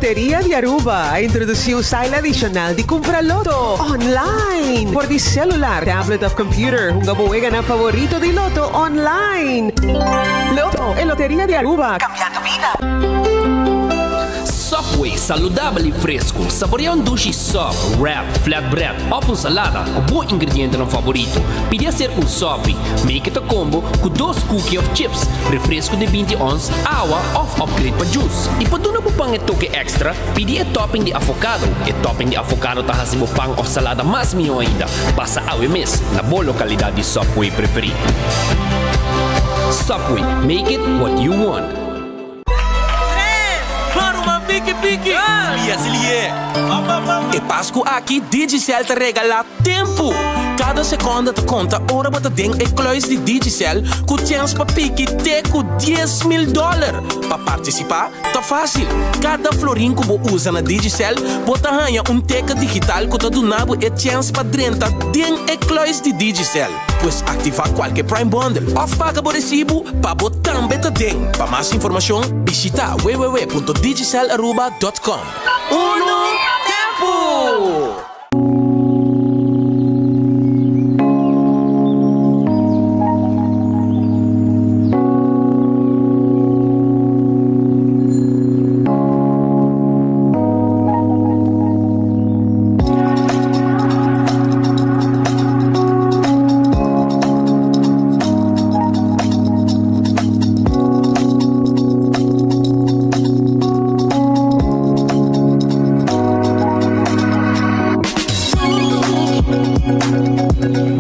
Loteria di Aruba a introduci un style adicional di cumpra loto online. For di celular, tablet of computer, hunga bo weganan favorito di loto online. Loto, e Loteria di Aruba, cambiando bida. Subway, saludabel y fresco. Saborea un dushi sub, wrap, flatbread of un salada cu bo ingredientenan favorito. Pidi acerca un sopi. Make it a combo cu dos cookie of chips, refresco di binti ons, awa of upgrade pa juice. Y pa duna bo pan e toke extra, pidi e topping di avocado. E topping di avocado ta haci bo pan of salada mas miho ainda. Pasa awe mes na bo localidad di Subway preferi. Subway, make it what you want. E Pasku aki Digicel ta regalá tempu! Kada sekonda ta konta ora bo ta den e kluis di Digicel ku chèns pa piki te ku 10,000 dòler. Pa partisipá ta fásil, kada florin ku bo usa na Digicel bo ta haña un teken digital ku ta duna bo e chèns pa drenta den e kluis di Digicel. Pues aktivá kualke Prime Bundle òf paga bo resibu pa bo tambe ta den. Pa mas informashon bishitá www.digicelaruba.com. Unu tempu!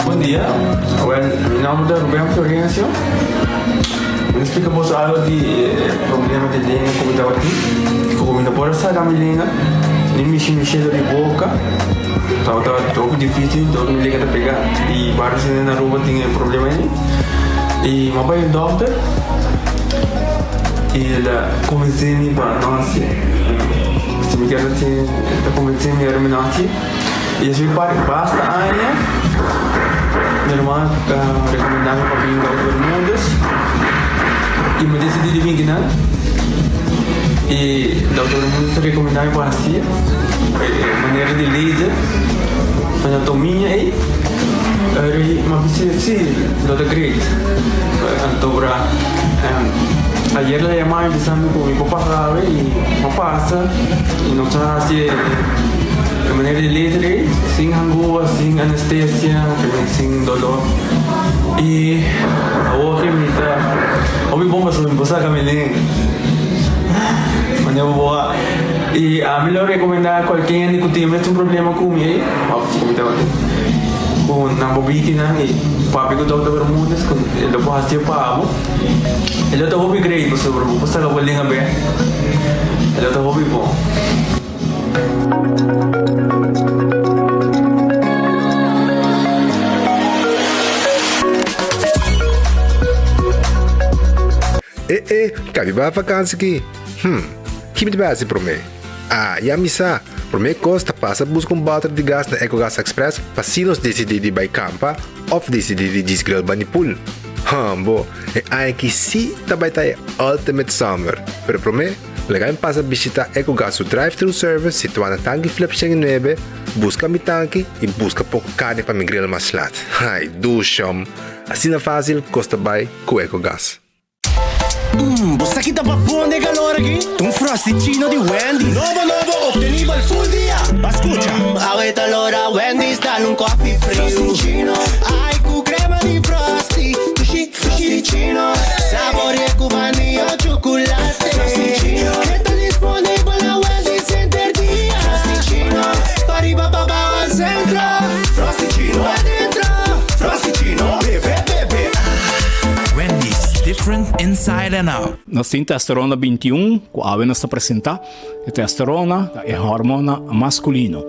Bon dia, well mi nomber ta Ruben Florencio. Mi ta splika boso algo di e problema di lenga ku mi tabatin, ku mi no por a saka mi lenga ni mishi mishi dor di boka. Tabata hopi dificil dor mi lenga ta pega y varios hende na Aruba tin e problema ei. Y mi a bai un dokter y el a convence mi pa no haci. Si mi kier haci el a convence mi ora mi no haci. Y esei pa basta aña mi ruman a recomenda mi pa bin Dokter Bermudez y mi a decidi di bin kinan. Y Dokter Bermudez a recomenda mi pa haci. E manera di laser anatomia ei m'a bisa si lo ta great anto ora ayer la yama mi bisa mi ku mi por pasa awe i m'a pasa i nos a hasi e manera di laser ei sin hangua sin anestesia sin dolor i awor ke mi ta hopi bon pasobra mi por saka mi lenga manera bo a. I ami lo rekomendá kualke hende ku tin e mesun problema ku mi ei, òf ku mi tabatin, ku nan por bini nan i papia ku Dòkter Bermudez ku e lo por hasié pa bo. E lo ta hopi great pasobra bo por saka bo lenga bèk. E lo ta hopi bon. E e, kabi bai vakansi ki? Hm, ki mi ta bai hasi promé? Ah, ya mi sa! Promé kos ta pasa buska un bòter di gas na Ecogas Express pa si nos disidí di bai kampa òf disidí di djis grill bani pool. Hòmbo, e aña aki sí ta bai ta e ultimate summer! Pero promé, laga mi pasa bishitá Ecogas su drive-thru service situá na Tanki Flip 109, buska mi tanki i buska poko karni pa mi grill mas lat. Ai, dushòm! Asina fásil kos ta bai ku Ecogas. Mmm, bo sa ki ta babon den calor aki? Ta un Frosty-chino di Wendy's. Nobo nobo, obtenibel full dia. Ba scucha. Mmm, awe ta lora Wendy's dal un coffee friu. Frosty-chino. Ai, cu crema di Frosty. Dushi, Frosty-chino. Saborea cu vanilla o chocolate. Frosty-chino. E ta disponibel na Wendy's henter dia. Frosty-chino. Pariba, pabao al centro. Frosty-chino. Adentro. Frosty-chino. Bebe, bebe. Wendy's, different inside and out. Nos tin testosterona 21 ku awe nos ta presentá. E testosterona ta e hormona maskulino.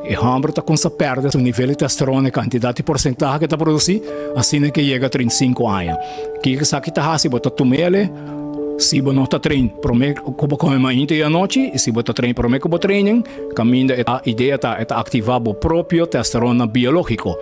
E hòmber ta kumsa pèrdè su nivel di testosterona, e kantidat i porsentahe ku e ta produsí, asina ke yega 35 aña. Kiko esaki ta hasi? Bo ta tum'el. Si bo no ta train prome ku bo kome mainta i anochi i si bo ta train prome ku bo training, kaminda e idea ta e ta aktivá bo propio testosterona biológiko.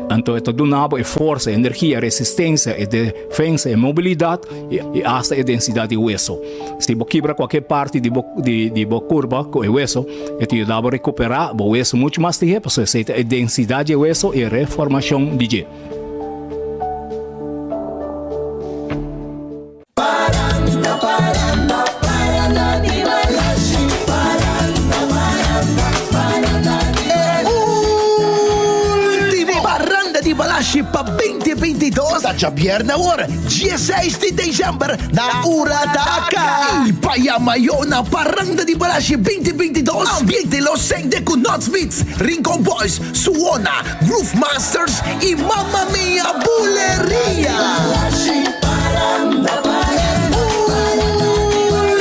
Anto e ta duna bo e forsa, e energia, e resistensia, e defensa, e mobilidat i asta e densidat di weso. Si bo kibra kualke parti di bo di bo kurpa ku e weso, e ta yuda bo rekuperá bo weso muchu mas lihé pasobra esei ta e densidat di e weso i e reformashon di dje. Ultimo Parranda di Balashi pa binti bintidos ta djabièrnè awor, dieseis di desèmber na Urataka. I pa yama yo na Parranda di Balashi binti bintidos, ambiente lo sende ku Nuts Beats, Rincon Boys, Suona, Groove Masters y Mamma Mia Buleria!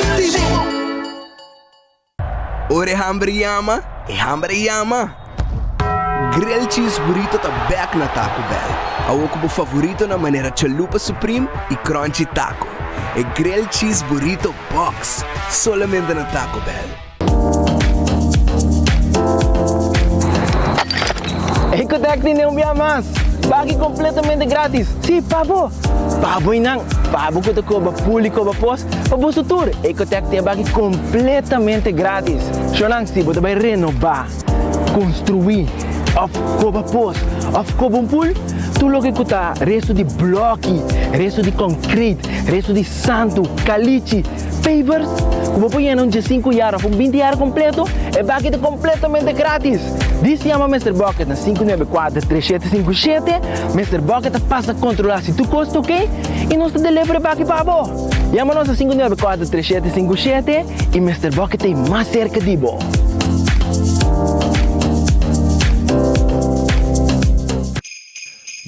Ultimo! Ora e hamber yama, e hamber a yama! Grilled Cheese Burrito ta bek na Taco Bell. Awor ku bo favoritonan manera Chalupa Supreme y Crunchy Taco. E Grilled Cheese Burrito Box! Solamente na Taco Bell. Ecotec tene un bia mas! Baki completamente gratis! Si, pa bo! Pa bo y nan! Pa bo cu ta coba pul y coba pos, pa boso tur! Ecotec tin e baki completamente gratis! Shownan, si bo ta bay renoba, construi, of coba pos, of coba un pul, tur loke cu ta resto di bloki, resto di concrete, resto di santu, calichi, Pavers ku bo por yena un diesinku yar òf un binti yar kompleto, e baki ta kompletamente gratis! Dis yama Mister Bucket na 594 3757, Mister Bucket ta pasa kontrolá si tur kos ta oke i nos ta deliver e baki pa bo! Yama nos na 594 3757 i Mister Bucket ta ei mas serka di bo!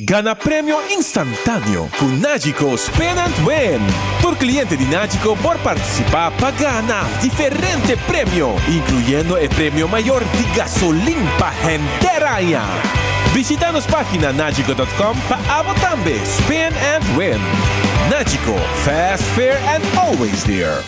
Gana premio instantáneo ku Nagico Spin and Win! Tur kliente di Nagico por partisipá pa gana diferente premio, inkluyendo e premio mayor di gasolin pa henter aña. Bishita nos página nagico dot com pa abo tambe spin and win! Nagico, fast, fair and always there!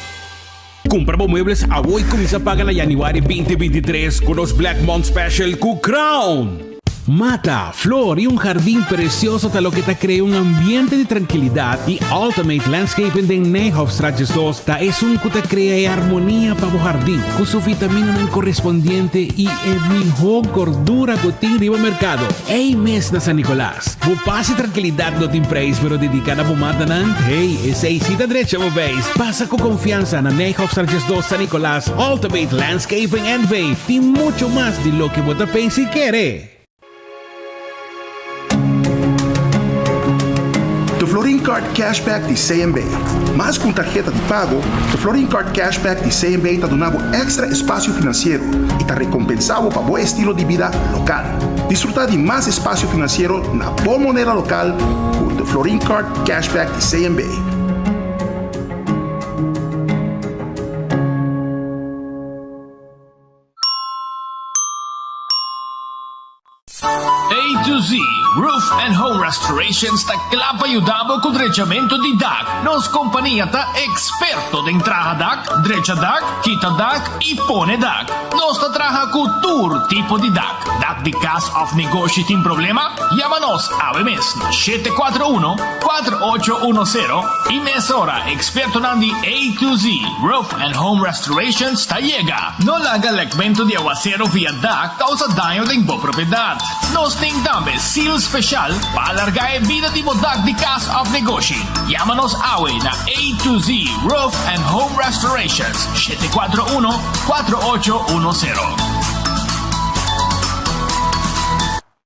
Kumpra bo muebles awo i kuminsá paga na yanüari 2023 ku nos Black Month Special ku Crown! Mata, flor i un hardin precioso ta loke ta crea un ambiente di trankilidat i Ultimate Landscaping den Nijhofstraat 12 ta esun ku ta crea e armonia pa bo hardin ku su vitaminanan correspondiente i e miho gordura ku tin riba mercado. Ey mes na San Nicolas. Bo pas i trankilidat no tin prijs pero dedica na bo matanan, hey, esey si ta drecha bo beis. Pasa ku konfiansa na Nijhofstraat 12 San Nicolas, Ultimate Landscaping NV tin mucho mas di loke bo ta pensa i kere. The Florin Card Cashback di CMB. Mas ku un tarheta di pago, The Florin Card Cashback di CMB ta duna bo èkstra espasio finansiero i ta rekompensá bo pa bo estilo di bida lokal. Disfrutá di mas espasio finansiero na bo moneda lokal ku The Florin Card Cashback di CMB. A to Z Roof and Home Restorations ta kla pa yuda bo ku drechamentu di dak. Nos kompania ta eksperto den traha dak, drecha dak, kita dak i pone dak. Nos ta traha ku tur tipo di dak. Dak di kas òf negoshi tin problema? Yama nos awe mes na 741 4810 i mesora ekspertonan di A to Z Roof and Home Restorations ta yega. No laga lekmentu di awasero via dak kousa daño den bo propiedat. Nos tin tambe seal speshal pa alargá e bida di bo dak di kas òf negoshi. Yama nos awe na A to Z Roof and Home Restorations, 741 4810.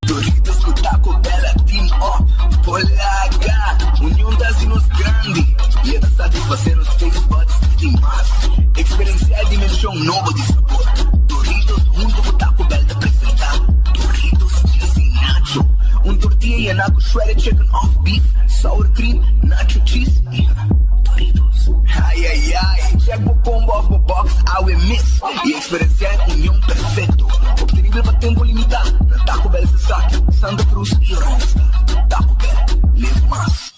Doritos cu Taco Bell a team up por laga. Union ta haci nos grandi y e ta satisface nos taste buds di mas. Experiencia e dimension nobo di sabor. Doritos hunto cu Taco Bell ta presenta Doritos Cheesy Nacho, un tortilla yena cu shredded chicken of beef, sour cream, nacho cheese y Doritos. Ay ay ay, check bo combo of bo box awe mes y Experencia e union perfecto, obtenibel pa tempo limita na Taco Bell Sasaki, Santa Cruz y Oranjestad. Taco Bell, live mas!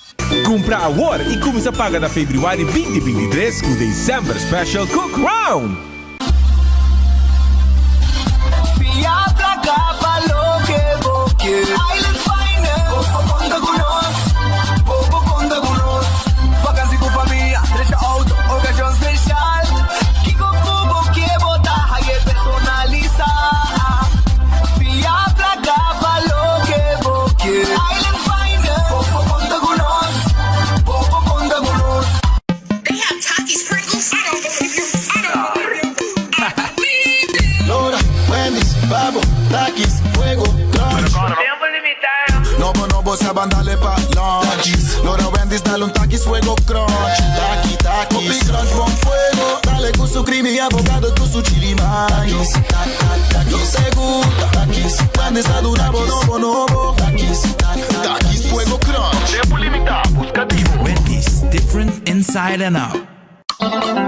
Kumpra awor i kuminsá paga na febrüari 2023 ku December Special ku Crown! Fia plaka pa loke bo ke. Island Finance, bo por konta ku nos. Bo por konta ku nos. Vakansi ku famia, drecha outo, okashon speshal. Kiko ku bo ke bo ta haye personalisá. Fia plaka pa loke bo ke. Island Finance, bo por konta ku nos. Bo por konta ku nos. Lora, Wendy's, Babo, Takis, Fuego, Crunch. Nobo, nobo, sa ban dale pa lunch. Lora, Wendy's, dale un Takis, Fuego, Crunch. Taki, Takis. Hopi crunch, bon fuego. Dale cu su creamy avocado, cu su chili mayo. Takis, te gusta. Takis, Wendy's ta duna bo nobo, nobo. Takis, Takis, Fuego, Crunch. Tempo limita, busca di bo. Wendy's, different inside and out.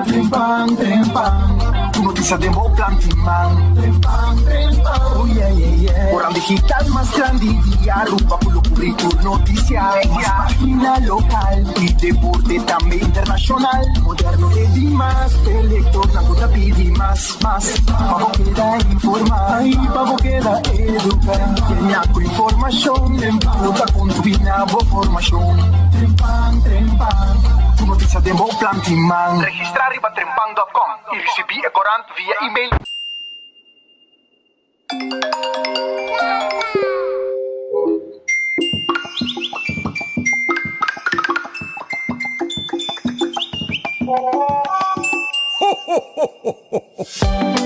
Trempan, trempan, tur noticia den bo plan tin man. Trempan, trempan, oh yeah, yeah, yeah. Koran digital mas grandi di Aruba cu lo cubri tur noticia. Mas pagina local y deporte tambe internacional. Moderno e di mas, p'e lectornan cu ta pidi mas, mas. Pa bo keda informa y pa bo keda educa. Kenia cu informacion trempan lo ta contribui na bo formacion. Trempan, trempan, tur noticia den bo plan tin man. Registra riba trempan dot com y ricibi e corant via email.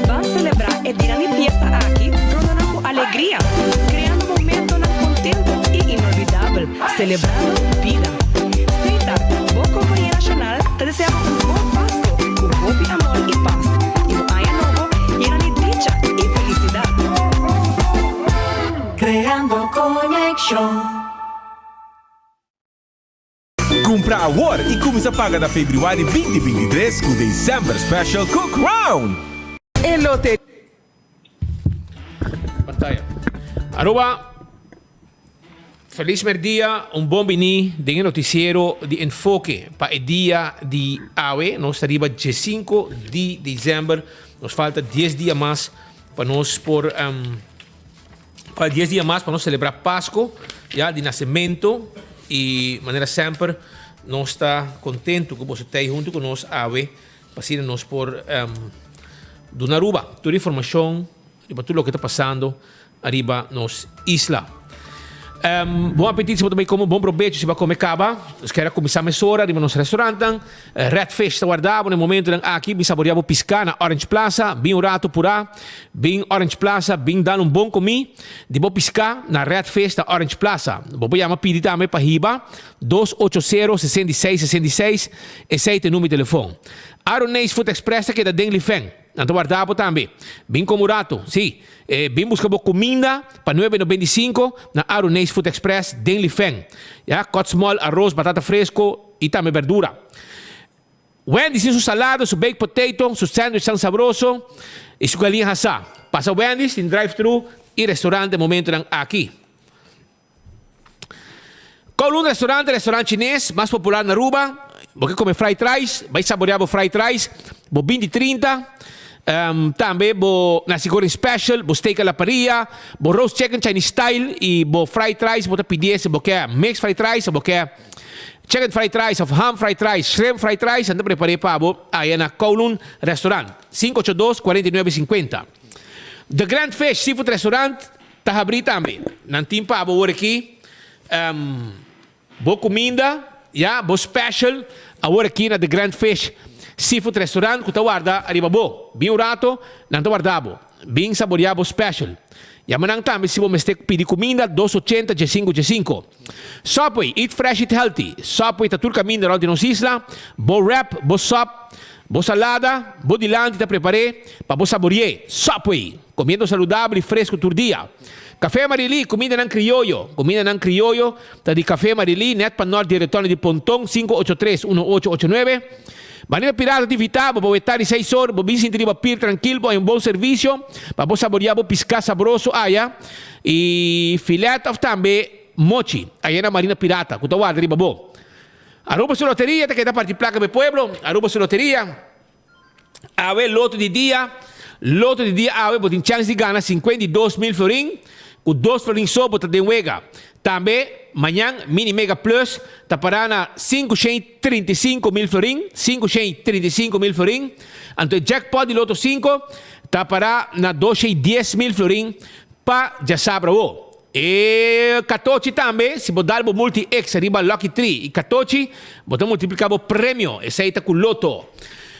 Ban selebrá e dia di fiesta aki rondonan ku alegria, kreando momentonan kontentu i inolvidabel, selebrando bida. Setar, bo kompania nashonal, ta deseá bo un bon Pasko ku hopi amor i pas, i un aña nobo yena di dicha i felisidat. Creando conexion. Cumpra awor y cuminsa paga na februari 2023 cu December Special cu Crown! E loteria. Pantaya. Aruba, Feliz merdia, un bon bini den e noticiero di Enfoke pa e dia di awe. Nos ta riba diesinco di december, nos falta dies dia mas pa nos por Falta dies dia mas pa nos celebra Pasco ya di nacemento y manera semper nos ta contento cu boso tey hunto cu nos awe pa asina nos por duna Aruba tur informacion riba tur loke ta pasando ariba nos isla. Bon apetit si bo ta bay come, bon probecho si bo a come caba. Nos kier a cuminsa mesora riba nos restaurantnan. Red Fish ta warda bo na e momentonan aki. Bin saborea bo pisca na Orange Plaza. Bin un rato pura. Bin Orange Plaza, bin dal un bon comí di bo pisca na Red Fish na Orange Plaza. Bo por yama pidi tambe pa hiba 280 66 66, esey ta e numero di telefon. Aroneis Food Express ta keda den Lifen. Nan ta warda bo tambe. Bin come un rato, si. Bin busca bo cuminda pa nuebe 95 na Aroneis Food Express den Lifen. Ya, kòtsmòl, aros, batata fresco y tambe berdura. Wendy's tin su salada, su baked potato, su sandwich tan sabroso y su galiña hasá. Pasa Wendy's tin drive-thru y restaurante momentonan aki. Kowloon Restaurant, restaurant chines mas popular na Aruba. Bo ke come fried rice, bai saborea bo fried rice, bo binti trinta. Tambe bo nasi goreng special, bo steak a la parrilla, bo roast chicken Chinese style y bo fried rice bo ta pidie si bo ke mixed fried rice o bo ke Chicken fried rice of ham fried rice, shrimp fried rice, nan ta prepar'é pa bo aya na Kowloon Restaurant, 582 49 50. The Grand Fish Seafood Restaurant ta habrí tambe. Nan tin pa bo awor aki bo kuminda, ya, bo special awor aki na The Grand Fish Seafood Restaurant ku ta warda ariba bo. Bin un rato, nan ta warda bo. Bin saboreá bo special. Yama nan tambe si bo mester pidi kuminda, dos ochenta djesinku djesinku. Subway, eat fresh, eat healthy. Subway ta tur kaminda rònt di nos isla. Bo wrap, bo sòp, bo salada, bo dilanti ta prepar'é pa bo sabori'é. Subway, komiendo saludabel i fresku tur dia. Café Marilí, kumindanan krioyo. Kumindanan krioyo ta di Café Marilí, nèt pa nòrt di Retorno di Ponton, sinku ocho tres, uno ocho ocho nuebe. Manera pirata ta invitá bo pa wetá di seis or, bo bin sinti riba pir trankil, bo haña un bon servisio pa bo saboriá bo piská sabroso aya i filet òf tambe mochi aya na Marina Pirata ku ta warda riba bo. Aruba su loteria ta keda parti plaka pa e pueblo. Aruba su loteria. Awe loto di dia, loto di dia awe bo tin chans di gana 52 mil florin, ku dos florin so bo ta den wega. Tambe mañan Mini Mega Plus ta para na 535 mil florin, 535 mil florin. Anto e jackpot di loto sinku ta para na 210 mil florin pa djasabra awo. E katochi tambe, si bo dal bo multi X riba Lucky Tree i katochi, bo ta multipliká bo premio. Esei ta ku Lotto.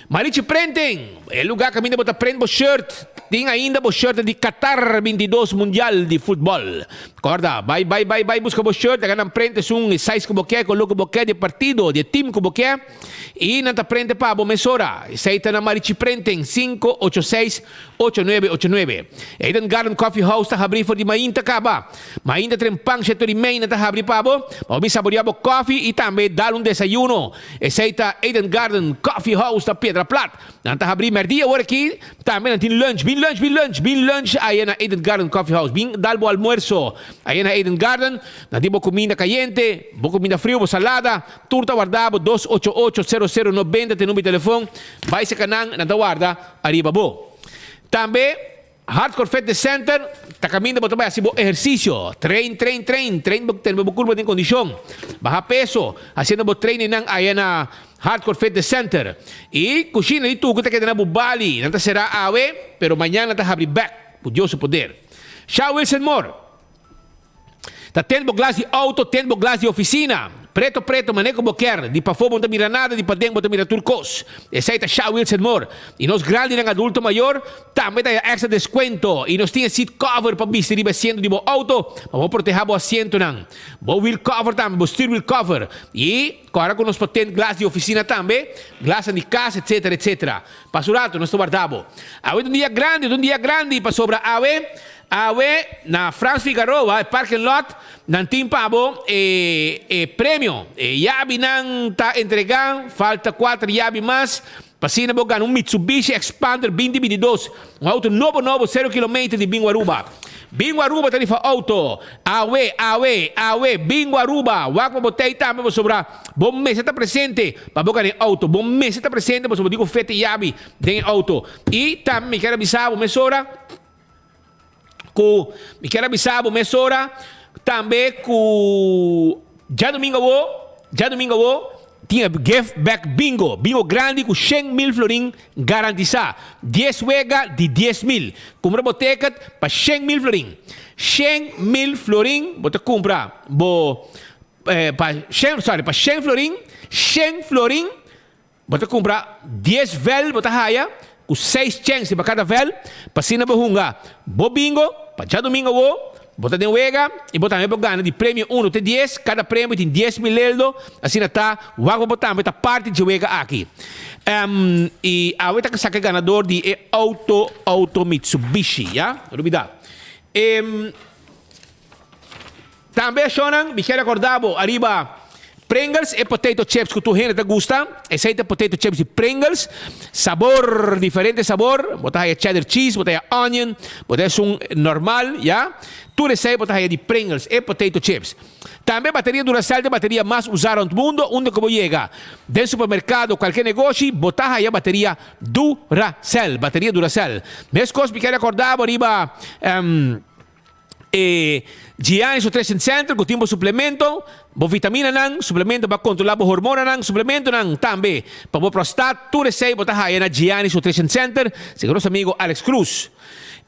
Marichi Printing, e lugá kaminda bo ta print bo shirt. Tin ainda bo shirt di Qatar 22 Mundial di Futbòl. Kòrda, bai bai bai bai buska bo shirt, laga nan print esun e size ku bo ke, koló ku bo ke, di e partido, di e team ku bo ke. I nan ta print pa bo mesora. Esei ta na Marichi Printing, 586 8989. Eden Garden Coffee House ta habrí for di mainta kaba. Mainta trempan sheto di mei nan ta habrí pa bo, pa bo bin saboreá bo kòfi i tambe dal un desayuno. Esei ta Eden Garden Coffee House na Piedra Plat. Nan ta habrí mèrdia awor aki, tambe nan tin lunch. Bin lunch, bin lunch, bin lunch aya na Eden Garden Coffee House. Bin dal bo almuerso aya na Eden Garden. Nan tin bo kuminda kayente, bo kuminda friu, bo salada. Tur ta warda bo 288 00 90 ta e number di telefon. Bai seka nan, nan ta warda. Ariba bo. Tambe Hardcore Fitness Center ta kaminda bo ta bai hasi bo ehersisio. Train, train, train, train bo tene bo kurpa den kondishon. Baha peso hasiendo bo trainingnan aya na Hardcore Fitness Center. I kushina di tuku ta keda na Bubali. Nan ta será awe, pero mañan nan ta habri bèk, ku Dios su poder. Sha Wilson Moore. Ta ten bo glas di auto, ten bo glas di oficina. Preto preto mane cu bo kier. Di pafó bo no ta mira nada, di paden bo ta mira tur cos. Esey ta Sha Wilson Moore. Y nos grandinan adulto mayor tambe ta haya extra descuento. Y nos tin e seat cover pa bisti riba e asiento di bo auto pa bo proteha bo asientonan. Bo wheel cover tambe, bo steer wheel cover. Y cora cu nos por ten glas di oficina tambe, glasnan di cas etc. Etc. Pa su rato nos ta warda bo. Awe ta un dia grandi, ta un dia grandi pasobra awe Awe na Frans Figaroa, e parking lot, nan tin pa bo e e premio. E yabinan ta entrega, falta kuater yabi mas, pa asina bo gana un Mitsubishi Xpander 2022, un auto nobo nobo, sero kilometer di Bingo Aruba. Bingo Aruba ta rifa auto. Awe, awe, awe, Bingo Aruba! Wak pa bo tei tambe pasobra bo mester ta presente pa bo gana e auto. Bo mester ta presente pasobra bo tin ku fete yabi den e auto. I tambe mi kier a bisa bo mesora. Ku mi kier a bisa bo mesora tambe ku djadumingu awo, djadumingu awo tin e gift bag bingo, bingo grandi ku 100 mil florin garantisa. Dies wega di 10 mil. Kumpra bo ticket pa 100 mil florin. 100 mil florin bo ta kumpra bo pa shen, sorry, pa 100 florin, 100 florin Bo ta kumpra dies vèl bo ta haya ku seis chèns riba kada vèl pa asina bo hunga bo bingo pa djadumingu awo bo ta den wega i bo tambe por gana di premio unu te dies kada premio tin 10,000 leldo asina ta wak bo tambe ta parti dje wega aki i awe ta saka e ganador di e auto auto Mitsubishi ya no lubida e. Tambe ashonnan mi kier recorda bo ariba Pringles, e potato chips cu tur hende ta gusta. Esey ta potato chips di Pringles. Sabor, diferente sabor. Bo ta haya cheddar cheese, bo ta haya onion, bo ta haya esun normal, ya. Tur esey bo ta haya di Pringles, e potato chips. Tambe bateria Duracell ta e bateria mas usa rond mundo. Unda cu bo yega, den supermercado, cualkier negoshi, bo ta haya bateria Duracell, bateria Duracell. Mescos mi kier recorda bo ariba. E Giannis Nutrition Center ku tin bo suplemento, bo vitaminanan, suplemento pa kontrolá bo hormonanan, suplementonan tambe pa bo prostat, tur esei bo ta haya na Giannis Nutrition Center, segun nos amigo Alex Cruz.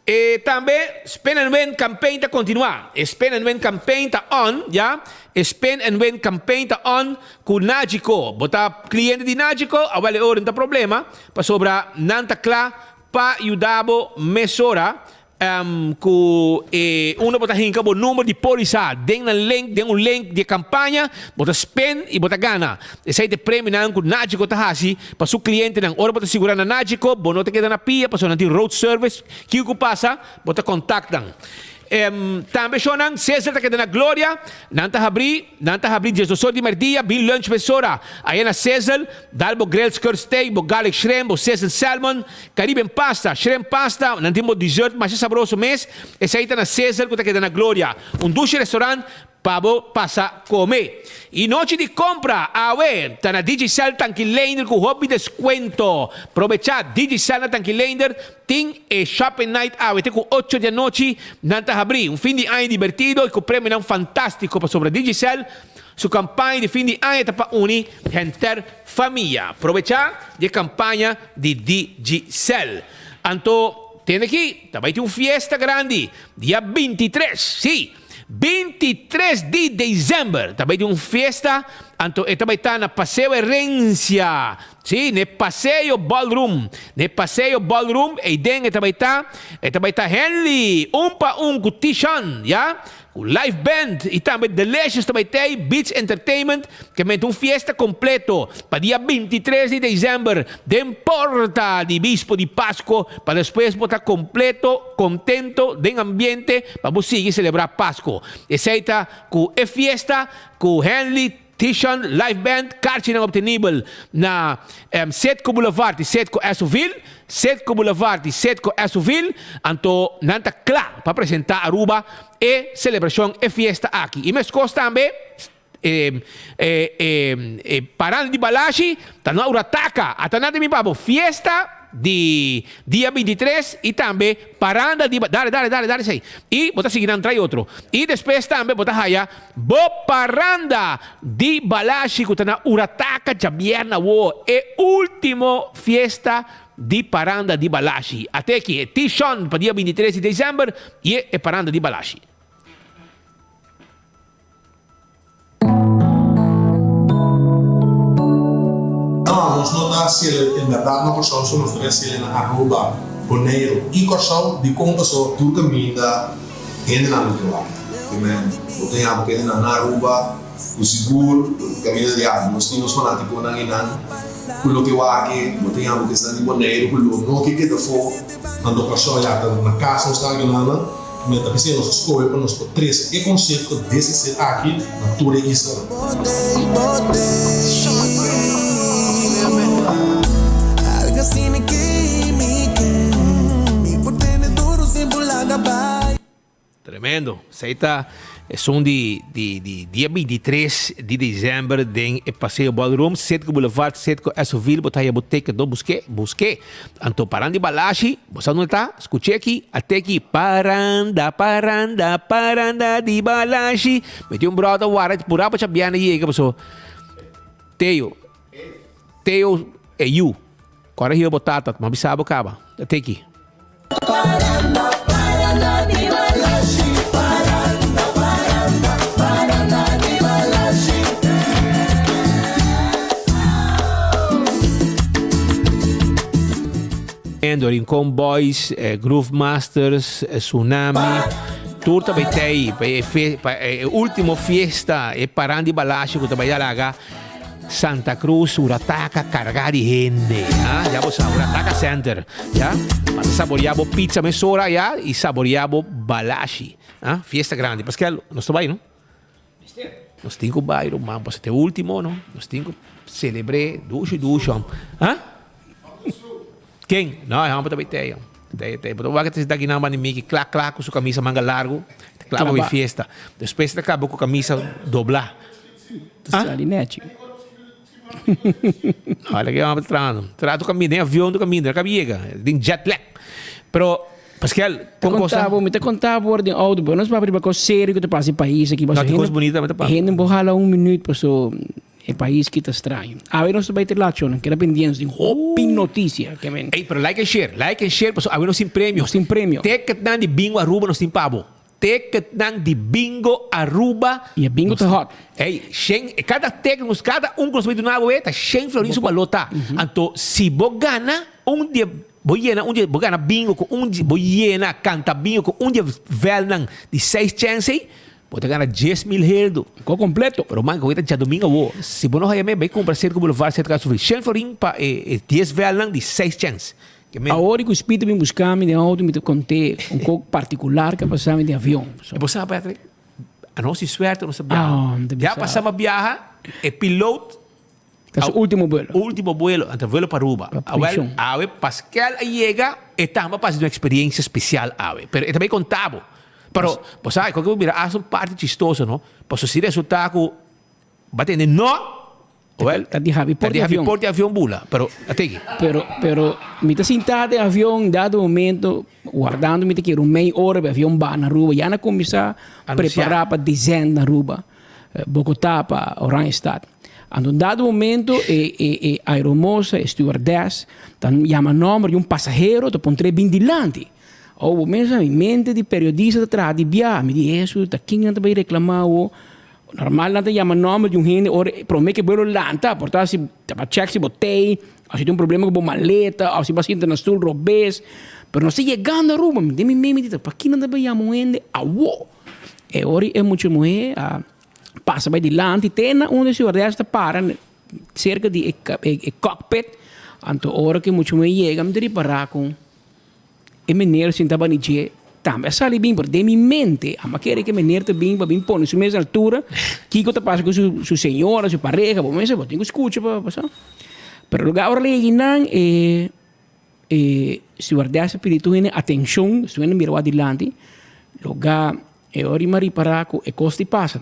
E tambe Spin and Win campaign ta kontinuá. E Spin and Win campaign ta on, ya. E Spin and Win campaign ta on ku Nagico. Bo ta kliente di Nagico? Awel e ora no ta problema, pasobra nan ta kla pa yuda bo mesora Ku e unda bo ta hinka bo number di polisa den nan link, den un link di e kampaña, bo ta spend i bo ta gana. Esei ta e premionan ku Nagico ta hasi pa su klientenan. Ora bo ta sigurá na Nagico, bo no ta keda na pia pasobra nan tin road service. Kiko ku pasa, bo ta kontakt nan. Tambe shownan, Cesar ta keda na Gloria. Nan ta habrí, nan ta habrí diesdos or di merdia, bin lunch mesora. Aya na Cesar, dal bo grilled skirt steak, bo garlic shrimp, bo sizzled salmon, Caribbean pasta, shrimp pasta, nan tin bo dessert masha sabroso mes. Esei ta na Cesar ku ta keda na Gloria. Un dushi restaurant. Pa bo pasa come. Y nochi di compra awe ta na Digicel Tanki Leender cu hopi descuento. Probecha Digicel na Tanki Leender tin e shopping night awe te cu ocho di anochi nan ta habri. Un fin di aña dibertido y cu premionan fantastico pasobra Digicel su campaña di fin di aña ta pa uni henter famia. Probecha di e campaña di Digicel. Anto tende aki ta bay tin un fiesta grandi dia 23 si. 23 di december ta bay tin un fiesta anto e ta bay ta na Paseo Herencia si n'e Paseo Ballroom n'e Paseo Ballroom eyden e ta bay ta e ta bay ta Henley un pa un cu Tishan ya cu live band y tambe Delicious ta bay tey Beach Entertainment ke menta un fiesta completo pa dia 23 di december den porta di Bispo di Pasco pa despues bo ta completo contento den ambiente pa bo sigui celebra Pasco. Esey ta cu e fiesta cu Henley Tishon Live Band karchinan obtenibel na Setco Boulevard y Setco Esoville, Setco Boulevard y Setco Esoville, anto nan ta cla pa presenta Aruba e celebracion e fiesta aki. Y mescos tambe e e paranda di Balashi ta na Urataka, ata nan ta bin pa bo fiesta di dia 23 y tambe paranda di dale dale dale dale esey y bo ta sigui nan trai otro y despues tambe bo ta haya bo paranda di Balashi cu ta na Urataka djabierna awo e ultimo fiesta di paranda di Balashi ate aki e Tishon pa dia 23 di december y e paranda di Balashi. No, nos no ta hasiel en berdad na Kòrsou, so nos ta hasiel na Aruba, Boneiru i Kòrsou. Dikon? Paso tur kaminda hendenan lo ke wak. Primer, bo ta yama ku hendenan na Aruba ku sigur kaminda di ya nos tin nos fanatikonan einan ku lo ke wak, bo ta yama ku esnan di Boneiru ku lo no ke keda afó, anto Kòrsou ya ta na kas nos ta aginannan. Mi ta p'esei nos a skohe pa nos por trese e konsepto des e set aki na tur e islanan. Tremendo. Esei ta esun di di di dia 23 di december den e Paseo Ballroom, Citgo Boulevard, Citgo Esoville. Bo ta haya bo ticket no? Busk'é, busk'é. Anto paran di Balashi, bo sa unda ta? Skuch'é aki, at'é aki, Paranda, paranda, paranda di Balashi. Mi tin un bròder wara purá pa chabiana yega paso Teo, Teo e yu, kòrda hiba bo tata, mi a bisa bo kaba, at'é aki. Paranda, paranda di Balashi, paranda, paranda, paranda di Balashi. Endo, Rincon Boys, Groove Masters, Tsunami, tur ta bay tey pa e fe pa e ultimo fiesta, e paran di Balashi cu ta bay laga Santa Cruz, Urataca carga di hende. Ah, ya bo sa, Urataca Center, ya. Pasa saborea bo pizza mesora ya y saborea bo Balashi. Ah, fiesta grandi. Pascal, nos ta bay, no? Nos tin ku bai ruman pasobra ta e ultimo no. Nos tin ku selebr'é dushi dushi hom. Ha? Ken? No, e hòmber ta bai tei hom. Tei tei. Bo ta wak e ta sinta akinan banda di Miki kla kla ku su kamisa manga largu. Ta kla pa bai fiesta. Despues e ta kaba ku kamisa doblá. Ta sali nèchi. No, e hòmber ta trahando. Traha tur kaminda, den avion tur kaminda. El a kaba yega. Den jet lag. Pero. Pascal, Ta kon cosa? konta bo, mi ta konta bo ora den auto, bo nos papia riba kos serio ku ta pasa e pais aki, No, paso tin kos hende, bunita tambe ta pasa. hende bo hala un minuut paso e pais ki ta straño. Awe nos ta bai te laat shownan, keda pendiente, tin hopi notisia ke men. Ey, pero like and share, like and share, paso awe nos tin premio. Nos tin premio. Ticketnan di Bingo Aruba nos tin pa bo. Ticketnan di Bingo Aruba. Y e bingo nos ta tin. hot. Ey, shen, kada ticket nos, kada un ku nos bai duna bo e ta shen florin su balor ta. Anto si bo gana un di e. Bo yena un di bo gana bingo ku un di bo yena kanta bingo ku un di e vèlnan di seis chèns ei, bo ta gana 10,000 heldu. Ko kompleto. Pero man, ku ta djadumingu awo, si bo no haya me, bai kumpra Circo Boulevard, Cerca Sufri. Shen florin pa e e dies vèlnan di seis chèns. Ke men. Awor ku Speed a bin buska mi den outo, mi ta kont'é un kok partikular ku a pasa mi den avion. E bo sa, Patrick, anos di suerte nos ta biaha. Ya pasa mi a biaha, e piloot Ta su ultimo buelo. Ultimo buelo, anto vuelo pa Aruba. Pa Awel, pensioen. awe Pascal a yega, e tamba pasa di un experiencia special awe. Pero e ta bay conta bo. Pero, bo sa, e koke bo bira hasta un parti chistoso, no? Paso si resulta ku bo a tende no, wel, Ta di habi ta por di di habi avion. por di avion bula. Pero, a teki. Pero, pero mi ta sintá den avion dado momento, wardando mi ta kere un mei ora pa e avion baha na Aruba. Ya nan a kuminsá Anunsiá. prepará pa descend na Aruba, Bogotá pa Oranjestad. Anto un dado momento e e e aeromosa, e stewardess, ta yama nòmber di un pasahero, ta puntr'é bin dilanti. Oh, bo mester sa, mi mente di periodista ta traha di bia. Mi di, Hesu, ta ken nan ta bai reklamá awo? Normal nan ta yama nòmber di un hende ora promé ku e vuelo lanta, por ta si ta pa chèk si bo tei, òf si tin un problema ku bo maleta, òf si bo a sinta na stul robes. Pero nos ta yegando Aruba, mi den mi mente mi di, ta paki nan ta bai yama un hende awo? E ora e mucha muhé a pasa bai dilanti te na unda e stewardess ta para serka di e cockpit. Anto ora ku e mucha muhé yega mi ta ripará ku E meneer sin taba ni dje tambe a sali bin, pero den mi mente amo a kere ku e meneer ta bin pa bin pone su mes altura, kiko ta pasa ku su su señora, su pareha, bo mester bo tin ku skucha pa pa sa. Pero lugar ora lei nan e e stewardess a pidi tur hende atenshon, tur hende mira wak dilanti, lugar e ora mi a ripara ku e kos di pasa.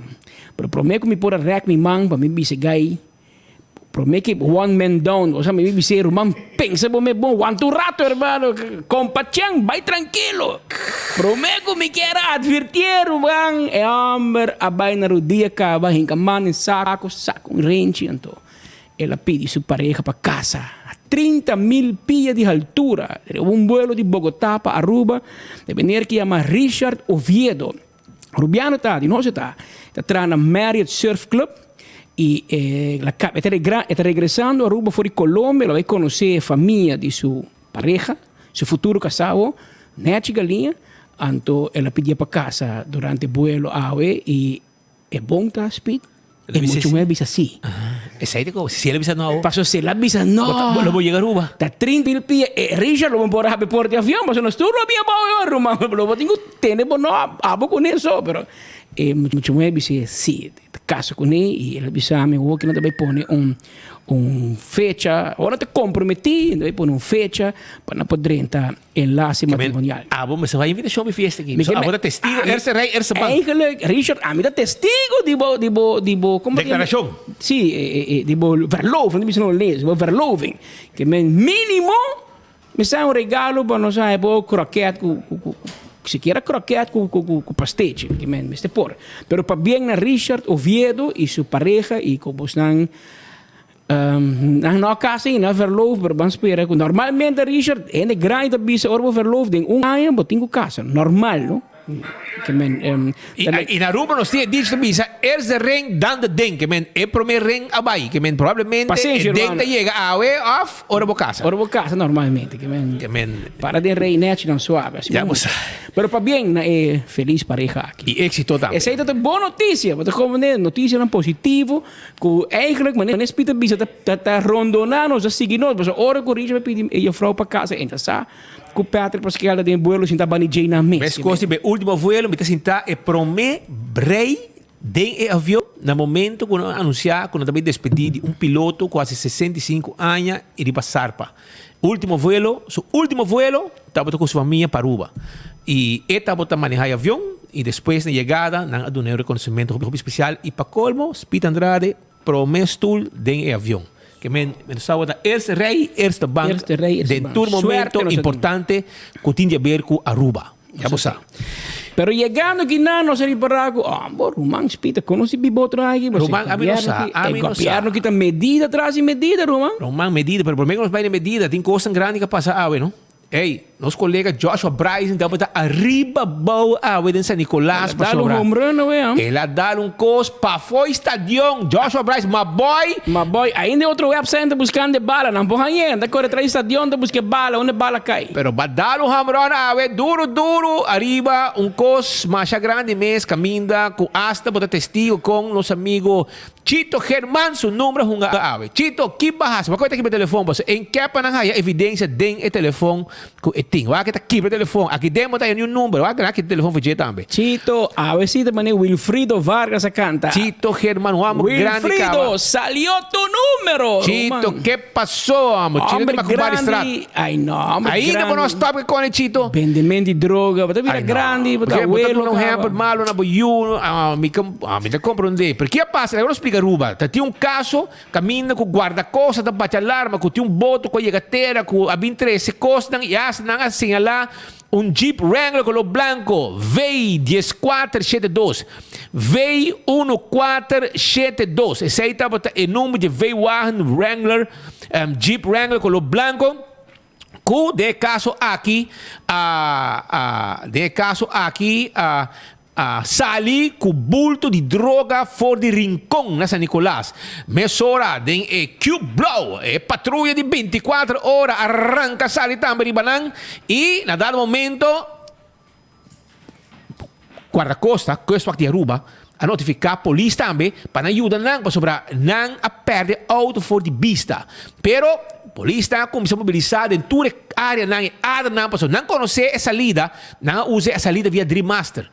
Pero prome ku mi por a rèk mi man pa mi bisa e gai Prome ki one man down, osea mi bis'é ruman pensa bo me bon, wanta un rato hermano, compa Chen bai trankilo. Prome ku mi kier a advirtié ruman, e homber a bai na rudia kaba hinka man den sako, saka un renchi, anto el a pidi su pareha pa kasa a 30 mil pia di haltura, riba un buelo di Bogotá pa Aruba, e meneer ki yama Richard Oviedo. Rubiano ta di nos e ta ta traha na Marriott Surf Club y e la e ta regra e ta regresando Aruba for di Colombia lo bay conoce e famia di su pareha su futuro casao Nechi Galiña anto el a pidié pa casa durante buelo awe y e bon ta speed E mucho muher bisa si. Esei ta como si el a bisa no. Paso si el a bisa no. Lo bo yega Aruba. Ta 30 mil pia. E Richard lo bo por habi por di avion paso nos tur lo bia bao e ora ruman. Lo bo tin cu tene bo no abo cune so pero e mucho muher bisa si. Ta casa cune y el a bisa mi awor ki nan ta bay pone un un fecha. Awor nan ta comprometi nan ta bay pone un fecha pa nan por drenta. Enlace matrimonial. Abo mester bai invitacion mi fiesta aki. So abo ta testigo, eerste rij, eerste bank. Eigenlijk, Richard, ami ta testigo di bo, di bo, di bo, como Declaracion. Si, di bo verloving, mi bisa no lees, di bo verloving. Ke men minimo, mi sa un regalo pa nos haña bo kroket ku, ku, ku, sikiera kroket ku, ku, ku, ku pastechi, ke men mester por. Pero pabien na Richard Oviedo y su pareha y ku bosnan Nan no a casa ainda, nan a verloof, pero ban spera cu normalmente Richard, hende grandi ta bisa ora bo verloof den un aña bo tin cu casa, normal no. Ke men, I, i na Aruba nos tin e dicho ta bisa, eerst de ring, dan de ding. Ke men, e prome ring a bai. Ke men, probablemente Pasenshi, e ding hermano. ta yega awe of ora bo casa. Ora bo casa normalmente, ke men, Ke men, para den rey nechi nan suave, así Ya bo bo sa. Pero pabien na e feliz pareha aki. I éxito tambe. Esey ta ta bon noticia, bo ta comprende, noticianan positivo. Ku eigenlijk manera Spit a bisa ta ta rondona nos, ta sigui nos. Pasobra ora ku Richard a pidi e juffrouw pa kasa, e ta sa ku Patrick Pascal ta den buelo sinta bani djei nan mes. Meskos di e ultimo vuelo mi ta sinta e prome rei den e avion na momento ku nan a anunsia ku nan ta bai despedi di un piloto ku hasi 65 aña i riba zarpa. Ultimo vuelo, su ultimo vuelo tabata ku su famia pa Aruba i e tabata maneha e avion i despues na yegada nan a duna e un rekonosementu hopi spesial i pa kolmo Speed Andrade prome stul den e avion. Ke men nos tabata eerste rei, eerste bank den tur momento importante ku tin di haber ku Aruba. Ya bo sa. Pero yegando aki nan nos a ripara ku oh bo ruman Speed ta konosi biba otro aki bo Ruman ami no sa, ami no sa. E gobièrnu kita medida tras di medida ruman. Ruman medida pero prome ku nos bai na medida tin kosnan grandi ku a pasa awe no. Ey, nos kolega Joshua Bryson tabata ariba bou awe den San Nicolas El a dal un pasobra home run awe ah. El a dal un kos pafó e stadion. Joshua Bryson, my boy! My boy, ainda e otro website ta buskando e bala, nan por hañ'é, nan ta kore tras di stadion ta buska e bala, unda e bala kai. Pero ba dal un home run awe duro duro ariba un kos masha grandi mes kaminda ku asta bo ta testigo kon nos amigo Chito German su number a hunga awe. Chito, ki ba hasi? Bo a koe ta kiba e telefon pasobra en kepa nan haya evidencia den e telefon ku e. tin. Wak e ta kibra telefon. Aki den bo ta haña niun number. Wak nan a kita telefon for dje tambe. Chito, awe si ta mane Wilfrido Vargas a canta. Chito German, un homber grandi caba. Wilfrido, salió tu numero! Chito, ke pasó amo? Chito Homber di Macubari Straat. grandi. Ay no, homber Ainda bo no grandi. stop ke kone Chito. Bendement di droga, bo ta bira Ay, no. grandi, bo ta Porque bo ta abuelo duna un caba. ehempel malo na bo yu, ah, mi ka, ah, mi ta comprende. Pero ke a pasa? Laga nos splica Aruba. Ta tin un caso Kaminda ku guardakosta ta bati alarma ku tin un boto ku a yega tera ku a bin trese kosnan i asta nan a señalá un Jeep Wrangler koló blanko V dieskuater shete dos, V unu kuater shete dos. Esei tabata e number dje V-wagen Wrangler, Jeep Wrangler koló blanko ku den e kaso aki a a den e kaso aki a A sali ku bulto di droga for di Rincon na San Nicolas. Mesora den e Cube Blauw e patruya di binticuater ora a ranka sali tambe riba nan y na dado momento Guardacosta, Kustwacht di Aruba, a notifica polis tambe pa nan yuda nan pasobra nan a perde auto for di bista. Pero polisnan a cuminsa mobilisa den tur e areanan e adernan pasobra nan conoce e salida. Nan a usa e salida via Drie Master,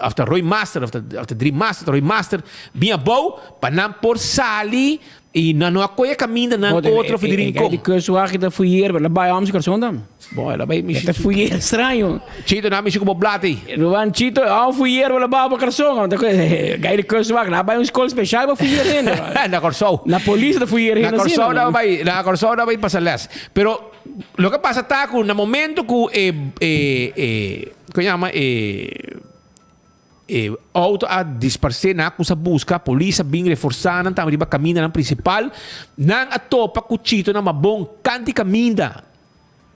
of ta Rooi Master, of ta of ta Drie Master, ta Rooi Master, bin abou pa nan por sali i nan no a koe e kaminda nan otro for di Rincon. E kustwacht ta fuyer, pero el a bai om si corazon dan. Bo, el a bai E ta fuyer straño. Chito, nan a mishi ku bo blat ei. Ruman Chito, a fuyer, pero el a bai bo corazon. Gai di kustwacht, nan a bai un skol special pa fuyer hende. Na Kòrsou. Na polis ta fuyer hende Na asina. Kòrsou nan a bai, na Kòrsou nan a bai pasa les. Pero Loke a pasa ta ku na momento ku e e e kon yama e e outo a disparsé nan a kuminsá buska polis a bin reforsá nan tambe riba kamindanan prinsipal nan a topa ku Chito na Mabon kanti kaminda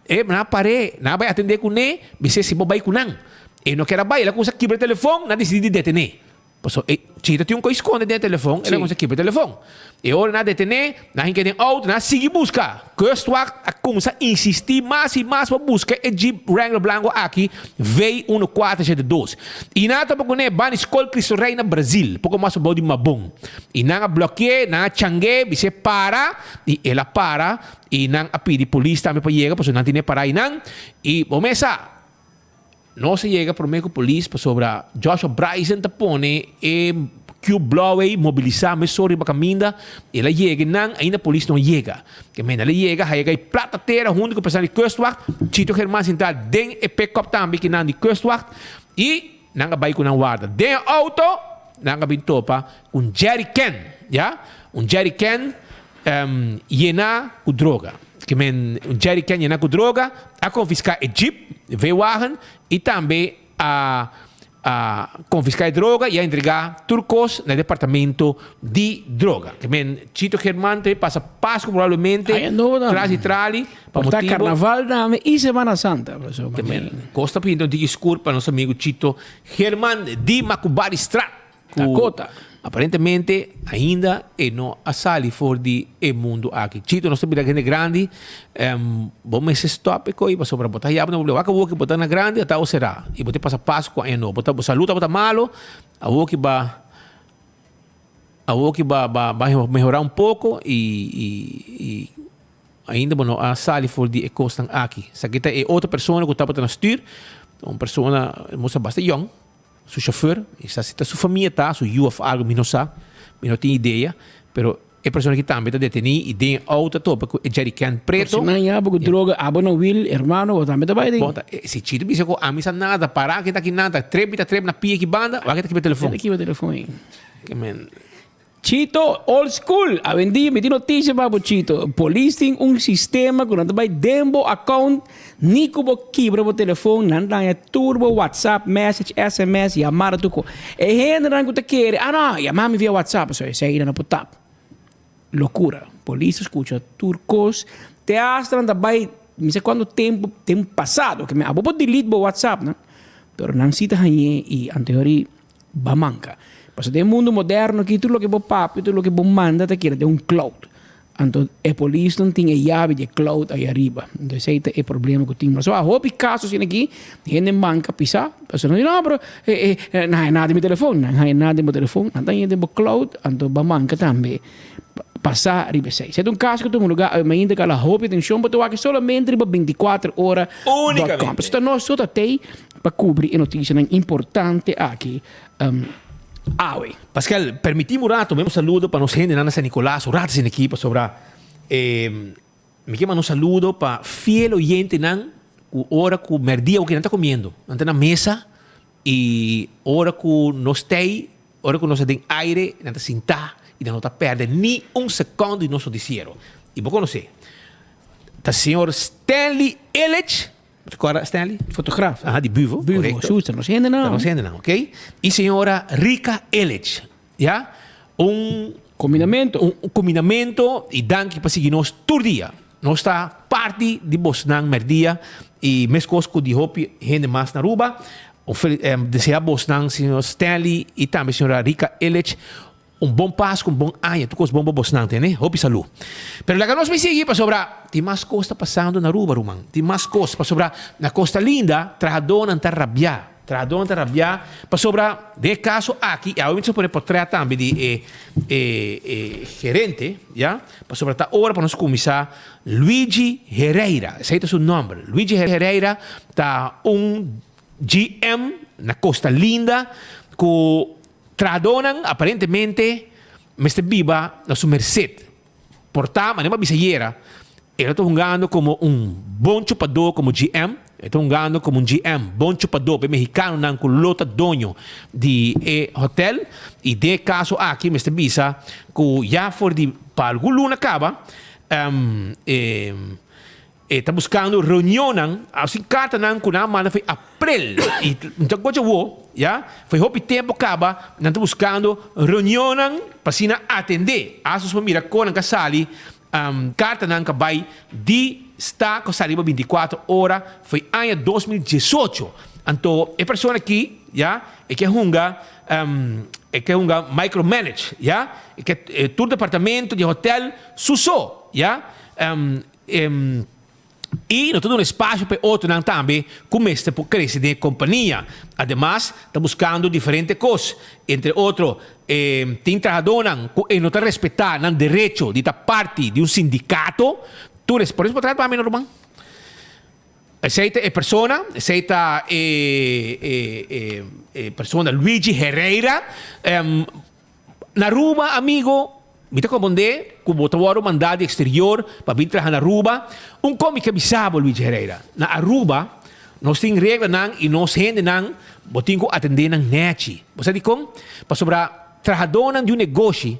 e nan a par'é nan a bai atendé kuné bis'é si bo bai ku nan e no ker a bai el a kuminsá kibra e telefòn nan a disidí di detené. Paso e chita tin un kos skonde den e telefon, el a kuminsá kibra e telefon. E ora nan a detené, nan a hinka den outo, nan a sigui buska. Kustwacht a kuminsá insistí mas i mas pa buska e Jeep Wrangler blanko aki, V uno kuater shete dos. I nan a topa kuné banda di Skol Cristo Rey na Brazil, poko mas abou di Mabon. I nan a blòki'é, nan a chang'é, bis'é para, i el a para, i nan a pidi polis tambe pa yega, pasobra nan tene pará einan. I bo mes sa. Nos a yega prome ku polis pasobra Joshua Bryson ta pone e Cube Blauw ei mobilisá mesora riba kaminda. El a yega i nan ainda polis no a yega. Ke menda el a yega haya kai plata tera huntu ku personal di Kustwacht. Chito Germán sintá den e pickup tambe ki nan di Kustwacht i nan a bai ku nan warda. Den e outo nan a bin topa ku un jerrycan, ya, un jerrycan Yena ku droga. Ke men un jerrycan yena ku droga, a konfiská e jeep, V-wagen, i tambe a a konfiská e droga i a entregá tur kos na e departamento di droga. Ke men Chito Germán tambe pasa Pasku probablemente tras di trali pa Por ta motibo. Karnaval tambe i Semana Santa. Ke men kos ta pinta un tiki skur pa nos amigu Chito Germán di Macubaristraat. Ku Dakota. Aparentemente ainda e no a sali for di e mundu aki. Chito nos ta bira hende grandi, bo mester stop e koi pasobra bo ta yaba na bo wak awor ki bo ta na grandi ata awor sera i bo ta pasa Pascua aña nobo. Bo ta bo salud tabata malo awor ki ba awor ki ba ba ba mehora un poko i i i ainda bo no a sali for di e kosnan aki. Esaki ta e otro persona ku tabata na stuur, un persona mos a basta yong. Su chauffeur, mi sa si ta su famia ta, su yu of algo, mi no sa, mi no tin idea, pero e persona aki tambe ta deteni y den e auto a topa cu e jerrycan preto. Por si nan yaba cu droga abo na wiel, hermano, bo tambe ta bay den. Bo ta, si Chito bisa cu ami sa nada, para aki ta aki nada, trep mi ta trep na pia aki banda, wak ta kiba telefon. Ta kiba telefon ey. Ke men. Chito, old school! Awendia mi tin noticia pa bo Chito. Polis tin un sistema cu nan ta bay den bo account ni cu bo kibra bo telefon, nan ta haña tur bo WhatsApp message, sms, yamada tur co. E hendenan cu ta kere, ah no, yama mi via WhatsApp, pasobra esey nan no por tap. Locura. Polis ta scucha tur cos. Te hasta nan ta bay, mi sa cuanto tempo, tempo pasado, ke abo por delete bo WhatsApp nan, pero nan si ta hañe y anteori Ba manka. Pasobra den e mundu moderno aki tur loke bo papia, tur loke bo manda ta keda den un cloud. Anto e polisnan tin e yabi di e cloud ahi ariba. Anto esei ta e problema ku tin. Pasobra hopi kaso asina aki hende manka pisa. Pasobra nan di no pero nan haña nada den mi telefon. Nan haña nada den bo telefon, nan ta haña den bo cloud anto ba manka tambe. Pasa riba esei. Si ta un kaso ku tuma lugá awe mainta ku a la hopi atenshon, bo ta wak solamente riba 24 ora dot com. Pasobra ta nos so ta tei pa kubri e notisianan importante aki awe. Pascal, permití mi un rato, mi un saludo pa nos hendenan na San Nicolas, un rato sin aki pasobra mi ke manda un saludo pa fiel oyentenan ku ora ku mèrdia oke nan ta komiendo, nan ta na mesa I ora ku nos tei, ora ku nos ta den aire, nan ta sintá i nan no ta pèrdè ni un sekònd di nos notisiero. I bo konosé, ta señor Stanley Illich, bo ta kòrda Stanley? Fotograaf. Aha, di Buvo, Buvo, korekto. Schuster, nos hendenan. Ta nos hendenan, ok. I señora Rika Illich, ya. Un. Kombinamentu. Un kombinamentu i danki pa sigui nos tur dia. Nos ta parti di bosnan merdia y mescos cu di hopi hende mas na Aruba. Desea bosnan señor Stanley y tambe señora Rika Illich un bon Pascu, un bon aña, tur cos bon pa bosnan tene. Hopi salu. Pero laga nos mi sigui pasobra tin mas cos ta pasando na Aruba ruman. Tin mas cos pasobra na Costa Linda trahadornan ta rabia. Trahadónan ta rabiá pasobra den e kaso aki, i awe mi ta pone portrèt tambe di e e e gerente, ya, pasobra ta ora pa nos kuminsá Luigi Herreira, esei ta su nòmber. Luigi Herreira ta un GM na Costa Linda ku trahadónan aparentemente mester biba na su merset. Por ta, manera mi a bisa ayera, e lo ta hungando komo un bon chupadó komo GM, e ta hungando komo un GM bon chupadó pa e mehikanonan ku lo ta doño di e hotel. I den e kaso aki mester bisa ku ya for di pa algun luna kaba e E ta buskando reunionnan, asin kartanan ku nan a manda fo'i aprel i no ta gocha awo, ya, fo'i hopi tempu kaba nan ta buskando reunionnan pa asina atendé. Asta nos por mira kon nan ka sali kartanan ka bai di sta ku a sali riba bintikuater ora fo'i aña 2018. Anto e persona aki, ya, e ke hunga e ke hunga micromanage, ya, e ke tur departamento di hotel su so, ya. I no ta duna espasio pa e otronan tambe ku mester por krese den e kompania. Ademas, ta buskando diferente kos. Entre otro, tin trahadónan ku e no ta respetá nan derecho di ta parti di un sindikato. Tur es, por eso bo traha pa mi no ruman. Esei ta e persona, esei ta e persona Luigi Herrera. Na Aruba, amigo, mi ta comprende cu bo ta wordo manda di exterior pa bin traha na Aruba. Un con mi ke bisa bo, Luigi Herrera, na Aruba nos tin reglanan y nos hendenan bo tin cu atende nan nechi. Bo sa dicon? Pasobra trahadornan di un negoshi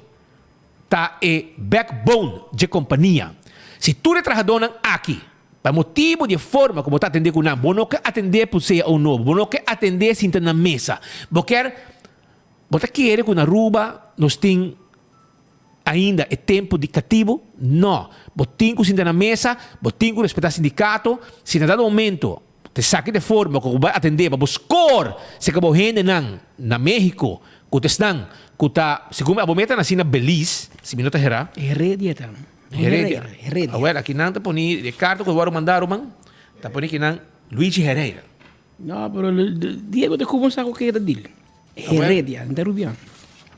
ta e backbone dje compania. Si tur e trahadornan aki, pa motibo di e forma cu bo ta atende cu nan, bo no ke atende pusea un nobo, bo no ke atende sinta na mesa, bo kier Bo ta kere ku na Aruba nos tin ainda e tempu di katibu? No. Bo tin ku sinta na mesa, bo tin ku respetá sindikato. Si na dado momento te saki de forma ku bo bai atendé pa bo skor serka bo hendenan na México ku ta esnan ku ta, segun mi abo meta nasí na Belize, si mi no ta herá. Heredia ta. Heredia. Heredia. Awel, akinan ta poni e karta ku bo a manda ruman, ta poni akinan Luigi Herrera. No, pero Diego ta kuminsá ku keda dil. Heredia, no ta Rubian.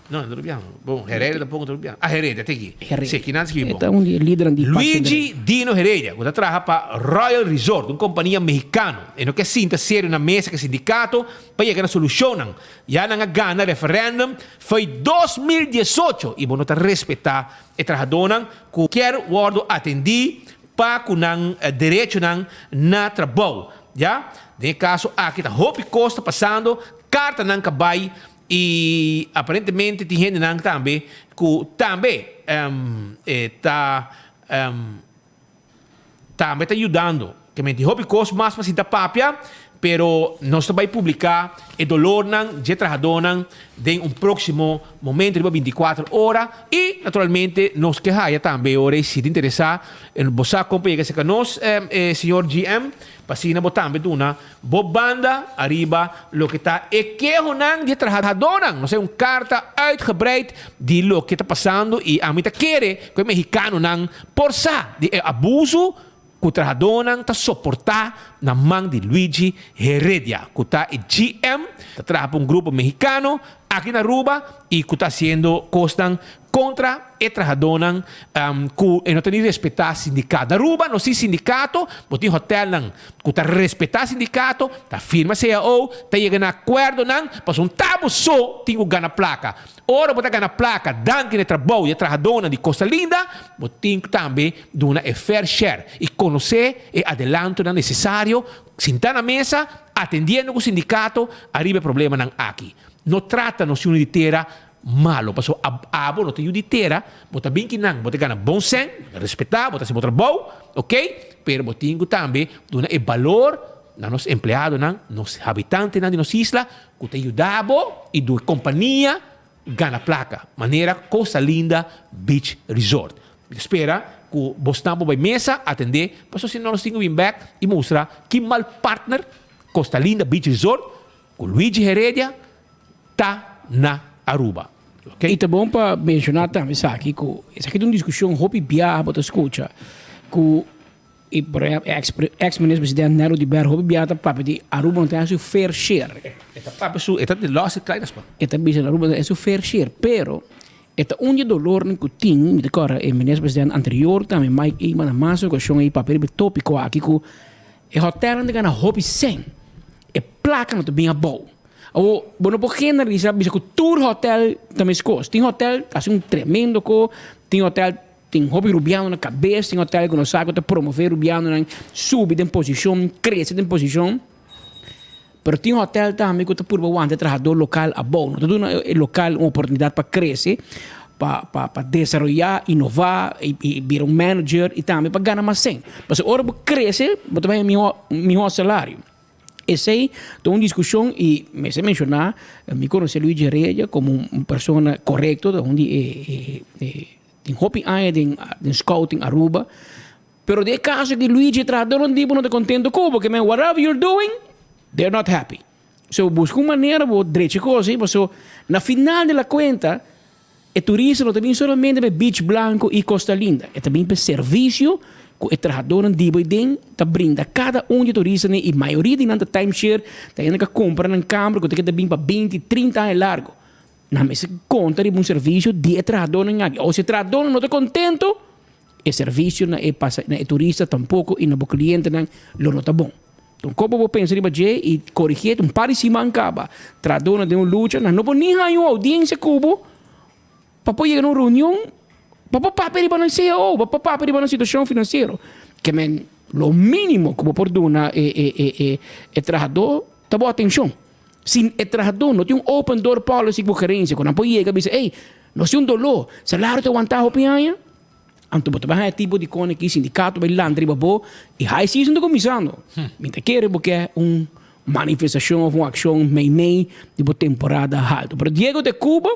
No, no ta Rubian. Bon, Heredia tampoco ta Rubian. Ah, Heredia, te aki. Heredia. Sí, kinan skibi bon. E ta un di e lidernan di Pax Luigi Dino Heredia, ku ta traha pa Royal Resort, un kompania mexicano. E no ke sinta serio na mesa ku e sindikato pa yega na solushonnan. Ya nan a gana referendum fo'i 2018 i bo no ta respetá e trahadónan ku kier wòrdu atendí pa ku nan derechonan na trabou. Ya, den e kaso aki ta hopi kos ta pasando, kartanan ka bai i aparentemente tin hendenan tambe ku tambe ta tambe ta yudando. Ke men tin hopi kos mas pa sinta papia, pero nos ta bai publiká e dolornan dje trahadónan den un próksimo momento riba bintikuater ora i naturalmente nos ke haya tambe ora si ta interesá bo sa kon pa yega serka nos señor GM. Pa asina bo tambe duna bo banda ariba loke ta e kehonan di e trahadónan. Nos hay un karta uitgebreid di loke ta pasando i ami ta kere ku e mehikanonan por sa di e abusu ku trahadónan ta soportá na man di Luigi Heredia ku ta e GM ta traha pa un grupo mehikano aki na Aruba i ku ta hasiendo kosnan. kontra e trahadónan ku e no ta ni respetá sindikato. Na Aruba nos tin sindikato, bo tin hotèlnan ku ta respetá sindikato, ta firma cao, ta yega na akuerdonan, pasobra un tabu so tin ku gana plaka. Ora bo ta gana plaka danki na e trabou di e trahadónan di Costa Linda, bo tin ku tambe duna e fair share i konosé e adelantonan nesesario, sintá na mesa, atendiendo ku sindikato ariba e problemanan aki. No trata nos yu di tera malo, pasobra abo no ta yu di tera, bo ta bin kinan, bo ta gana bon sèn, bo ta respetá, bo ta hasi bo trabou, ok, pero bo tin ku tambe duna e balor na nos empleadonan, nos habitantenan di nos isla ku ta yuda bo i duna kompania gana plaka, manera Costa Linda Beach Resort. Mi ta spera ku bosnan por bai mesa atendé, pasobra si no nos tin ku bin bèk i mustra ki mal partner Costa Linda Beach Resort ku Luigi Heredia ta na Aruba. Ok. I ta bon pa menshoná tambe esaki ku esaki ta un diskushon hopi biaha bo ta skucha ku i por ehèmpel ex ex minister president Nel Oduber hopi biaha ta papia di Aruba no ta haña su fair share. E ta papia su e ta di los e kleine span. E ta bisa Aruba no ta haña su fair share pero e ta un di e dolornan ku tin mi ta kòrda e minister president anterior tambe Mike Eman na mas okashon ei papia riba e topiko aki ku E hotelnan ta gana hopi sèn. E plaka no ta bin abou. Awor, bo no por generalisá bisa ku tur hotel ta meskos. Tin hotel ta hasi un tremendo ko, tin hotel tin hopi rubiano na kabes, tin hotel ku no sa ku ta promové rubianonan subi den posishon, krese den posishon. Pero tin hotel tambe ku ta purba wanta e trahadó lokal abou. No ta duna e lokal un oportunidat pa krese, pa pa pa desaroyá, inová i i bira un manager i tambe pa gana mas sèn. Pasobra ora bo krese bo ta bai haña mihó mihó salario. Esei ta un diskushon i mester menshoná mi konosé Luigi Heredia komo un persona korekto, ta un di e e e tin hopi aña den den scouting Aruba. Pero den e caso aki Luigi e trahadornan di bo no ta contento cu bo, ke men whatever you're doing, they're not happy. So busca un manera bo drecha e cos ey, paso na final de la cuenta e turista no ta bin solamente pa e beach blanco y Costa Linda, e ta bin pa e servicio cu e trahadornan di bo eyden ta brinda cada un di e turistanan y mayoria di nan ta timeshare, ta hende cu a cumpra nan camber cu ta keda bin pa binti, trinta aña largo. Nan mester conta riba un servicio di e trahadornan aki. O si e trahadornan no ta contento, E servicio na e pasa na e turista tampoco y na bo clientenan lo no ta bon. Don como bo pensa riba dje y corigiet un par di siman caba trahadornan den un lucha nan no por ni haña un audiencia cu bo pa por yega na un reunion pa por papia riba nan cao pa por papia riba nan situacion financiero. Ke men lo minimo cu bo por duna e e e e e trahador ta bo atencion. Si e trahador no tin un open door policy cu bo gerencia cu nan por yega bisa ey nos tin un dolor salario ta wanta hopi aña. Anto bo ta bai haña tipo di kone ki sindikato bai lanta riba bo i high season ta kuminsando. Mi ta kere bo ke un manifestashon òf un akshon meimei di bo temporada haltu. Pero Diego de Cuba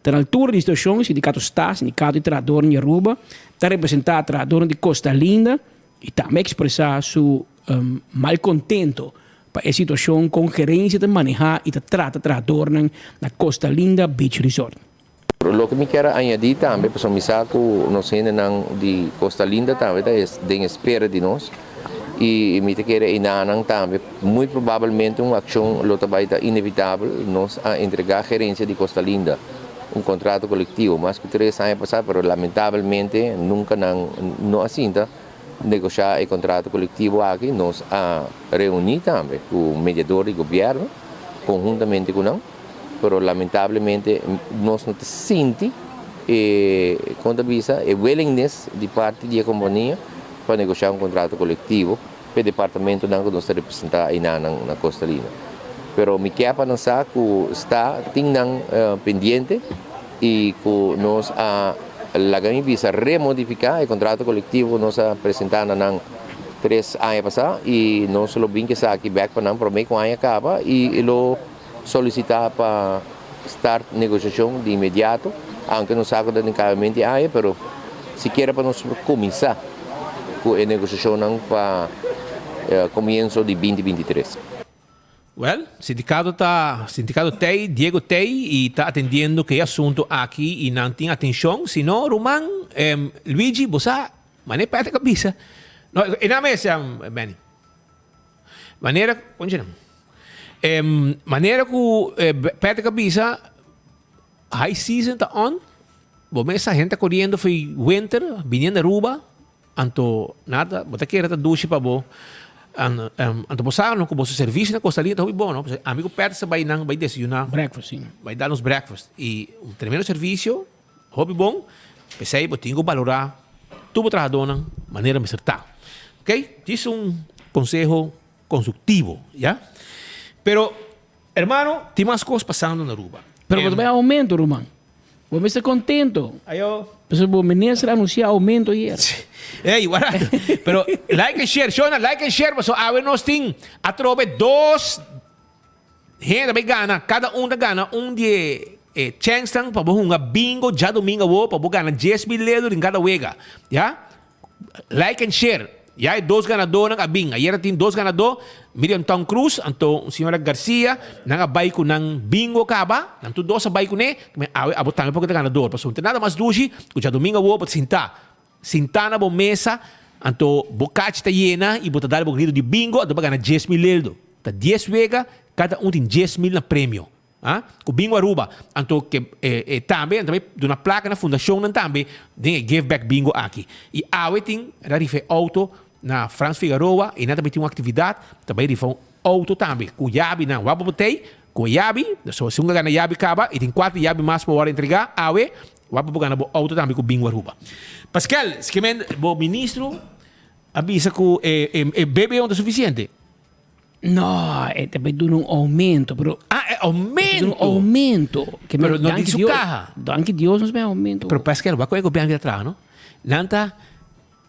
ta na altura di situashon, sindikato sta, sindikato di trahadornan di Aruba, ta representá trahadornan di Costa Linda i tambe a ekspresá su malkontento pa e situashon kon gerensia ta manehá i ta trata trahadornan na Costa Linda Beach Resort. Loke mi kier a añadí tambe, pasobra mi sa ku nos hendenan di Costa Linda tambe ta den espera di nos i mi ta kere einanan tambe muy probablemente un akshon lo ta bai ta inevitabel. Nos a entregá gerensia di Costa Linda un kontrato kolektivo mas ku tres aña pasá, pero lamentabelmente nunka nan no a sinta negoshá e kontrato kolektivo aki. Nos a reuní tambe ku mediador di gobièrnu konhuntamente ku nan. pero lamentablemente nos no ta sinti e, kon ta bisa, e willingness di parti di e kompania pa negoshá un kontrato kolektivo pa e departamentonan ku nos ta representá einan na Costa Linda. Pero mi ke pa nan sa ku sta tin nan pendiente i ku nos a laga mi bisa remodifiká e kontrato kolektivo ku nos a presentá na nan tres aña pasá i nos lo bin ku esaki bèk pa nan promé ku aña kaba i lo solicita pa start negociacion di inmediato, aunke nos sa cu ta den cabamento di aña, pero sikiera pa nos por cuminsa cu e negociacionnan pa comienso di binti binti tres. Well, sindicato ta, sindicato t'ey, Diego t'ey y ta atendiendo cu e asunto aki y nan tin atencion, si no, ruman, Luigi, bo sa, mane Patrick a bisa, no, e nan mes, Benny. Manera, konche nan. Manera ku Patrick a bisa, high season ta on. Bo mesa hende ta coriendo fo'i winter biniendo Aruba, anto nada, bo ta kere ta dushi pa bo. Anto bo sa no cu boso servicio na Costa Linda ta hopi bon no, pasobra ami cu Patrick sa bay nan bay desayuna. Breakfast, si. Bay da nos breakfast y un tremendo servicio, hopi bon, p'esey bo tin cu balora tur bo trahadornan manera mester ta. Ok, djis un conseho constructivo, ya. Pero hermano, tin mas cos pasando na Aruba. Pero bo ta bay aumento, ruman. Bo mester contento. Ayo. Pasobra bo minister a anuncia aumento ayer. Ey, wara. Pero like and share, shona, like and share, pasobra awe nos tin atrobe dos hende bay gana, cada un ta gana un di e e chensnan pa bo hunga bingo djadomingo awo pa bo gana 10,000 ledo den cada wega. Ya. Like and share. Ya e dos ganadónan a bin. Ayera tin dos ganadó, Miriam Tom Cruz anto un señora Garcia. Nan a bai ku nan bingo kaba. Nan tur dos a bai kuné. Men awe abo tambe por ta ganador. Pasobra no tin nada mas dushi ku djadumingu awor bo ta sintá. Sintá na bo mesa anto bo kachi ta yena i bo ta dal bo grido di bingo anto bo a gana 10,000 leldo. Ta dies wega, kada un tin 10,000 na premio. A ku bingo Aruba anto ke e tambe nan ta bai duna plaka na fundashonnan tambe den e give back bingo aki. I awe tin ra rifa e outo na Frans Figaroa i nan ta bai tin un aktividat ta bai rifa un outo tambe ku yabi nan wak bo botei ku e yabi so si un a gana yabi kaba i tin kuater yabi mas pa wòrdu entrega awe wak bo por gana bo outo tambe ku bingo Aruba. Paskel skimen bo ministro a bisa ku e e BBO no ta sufisiente. No, e ta bay duna un aumento, pero... Ah, e aumento! Un aumento. Que pero no di su caja. Danki Dios nos bay aumento. Pero Pascal, wak e gobierno ta traha, no? Nan ta,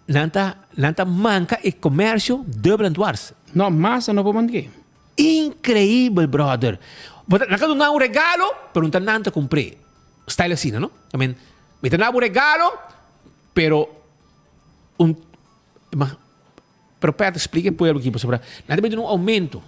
nan ta, nan ta manca e comercio dubbel en dwars. No, mas no por manke. Increíbel, brother. Bo ta, nan ka duna un regalo, pero no ta nan ta cumpr'é. Style asina, no? I mean, mi ta duna bo un regalo, pero un, ma, Pero Peter splika e pueblo aki pasobra nan ta mete un aumento.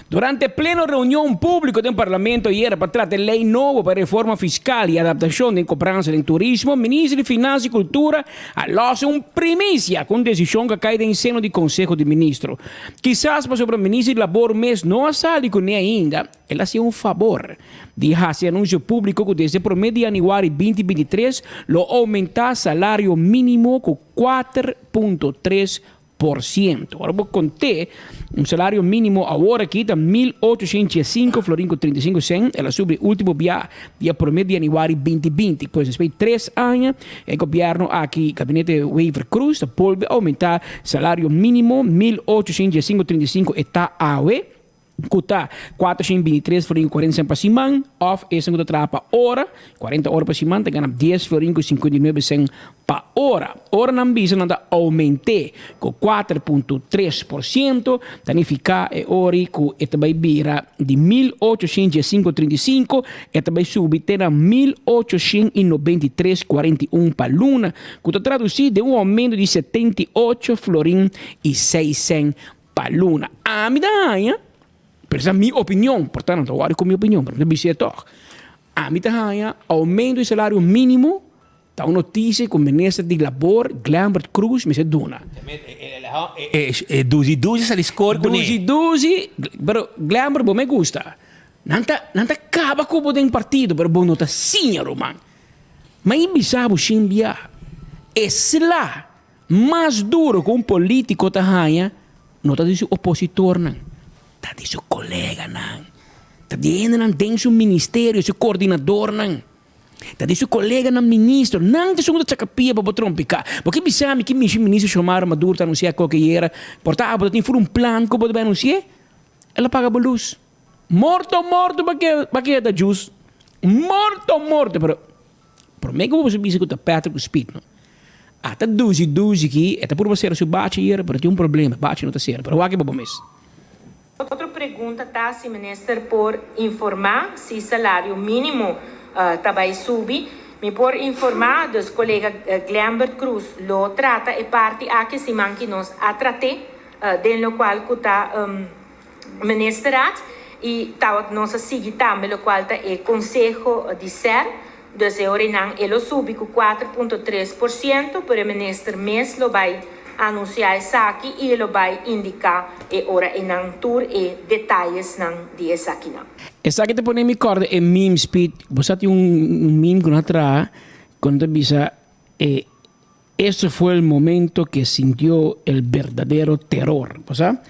Durante pleno reunion públiko den Parlamento ayera pa trata e lei nobo pa reforma fiskal i adaptashon den kobransa den turismo, Minister di Finansa i Kultura a lòs un primisia ku un desishon ku a kai den seno di Konseho di Ministro. Kisas pasobra Minister di Labor mes no a sali kuné ainda, el a hasi un fabor di hasi anunsio públiko ku desde promé di yanüari 2023 lo oumentá salario mínimo ku 4.3%. Ora bo kont'é, un salario mínimo awor aki ta 1805 florin ku 35 sèn, el a subi último bia dia promé di yanüari 2020. Pues despues di tres aña e gobièrnu aki, gabinete Wever-Croes, ta bolbe oumentá salario mínimo 1805 35 e ta awe. ku ta 423 florin ku 40 sènt pa siman, òf esun ku ta traha pa ora, 40 ora pa siman, ta gana 10 florin ku 59 sènt pa ora. Ora nan bisa nan ta oument'é ku 4.3%, ta nifiká e ori ku e ta bai bira di 1805.35 e ta bai subi te na 1893.41 pa luna, ku ta tradusí den un oumento di 78 florin i 6 sènt Pa luna. Ami ta haña, pero esa mi opinion, por tanto no ta wòri ku mi opinion, pero mi ta bis'é tòg. Ami ta haña oumento di salario mínimo ta un notisia ku minister di Labor, Glenbert Croes, mester duna. E duzi duzi sa di skor kuné. Duzi duzi, pero Glenbert bo me gusta. Nan ta nan ta kaba ku bo den partido, pero bo no ta siña ruman. Ma i bisa bo shin bia, e sla Mas duro ku un polítiko ta haña no ta di su opositornan, ta di su koleganan, ta di hendenan den su ministerio, su kordinadornan, ta di su koleganan ministro. Nan ta esun ku ta chaka pia pa bo trompiká. Bo ke bisa mi ki mishi minister Xiomara Maduro ta anunsiá koke yera? Por ta abo ta tin fur un plan ku bo ta bai anunsi'é? El a paga bo lus. Morto morto bo a keda jus. Morto morto pero Prome ku bo bisa ku ta Patrick ku Speed no. Ata duzi duzi ki e ta purba sera su bachi hier pero tin un problema e bachi no ta sera pero wak e bo mes. Otro pregunta ta si minister por informa si salario minimo ta bay subi. Mi por informa, dus colega Glenbert Croes lo trata e parti aki siman ki nos a trate den locual cu ta Ministerraad y tawat nos a sigui tambe locual ta e conseho di ser, dus e orinan e lo subi cu 4.3%, pero e minister mes lo bay anuncia esaki y e lo bay indica e ora eynan tur e detayesnan di esakinan. Esaki ta pone mi corda e meme speed, bo sa tin un meme cu nan a traha. Kon ta bisa e Eso fue el momento que sintió el verdadero terror. Bo sa?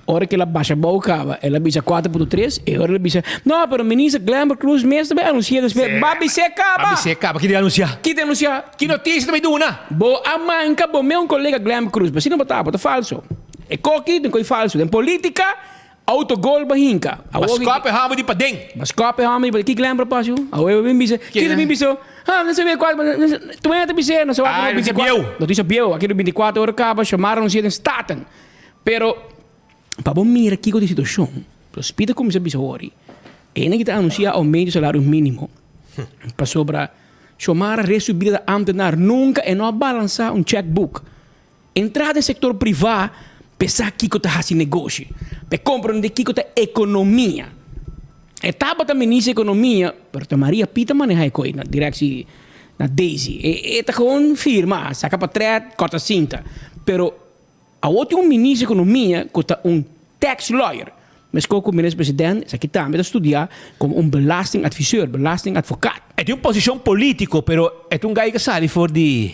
Ora ku el a basha bou kaba, el a bisa 4.3 e ora el a bisa, No, pero minister Glenbert Croes mes ta bai anunsia despues. Ba bis'é kaba! Ba bis'é kaba. Ki ta anunsia? Ki ta anunsia? Ki notisia ta bai duna? Bo a manka bo mes un kolega Glenbert Croes, pero asina bo ta, bo ta falso. E koki tin koi falso. Den politica, Autogol ba hinka. Ba skop e hòmber di paden. Ba skop e hòmber di paden. Ki Glenbro pas yu? Awe bo bin bisa. Ki ta bin bisa? Ha, no sabe kual. Tu mene ta bis'é, no sa wak Noticia bieu. Noticia bieu. Aki 24 ora kaba, Xiomara no siya den Staten. Pero, pa bo mira kiko di situashon, los Pita kuminsá bisa hori, ene ki ta anunsiá oumento di salario mínimo, pasobra Xiomara resubida di ámtenar nunka e no a balansá un checkbook. Entra den sektor privá p'e sa kiko ta hasi negoshi, p'e komprondé kiko ta ekonomia. E tabata minister di ekonomia, pero ta Maria Pita manehá e koi na direksi na Daisy. E ta gewoon firma, saka patrèt, kòrta sinta. Pero awor tin un minister di ekonomia ku ta un tax lawyer. Meskos ku minister president, esaki tambe ta studiá komo un belastingadviseur, belastingadvokaat. E tin un posishon polítiko, pero e ta un gai ku a sali for di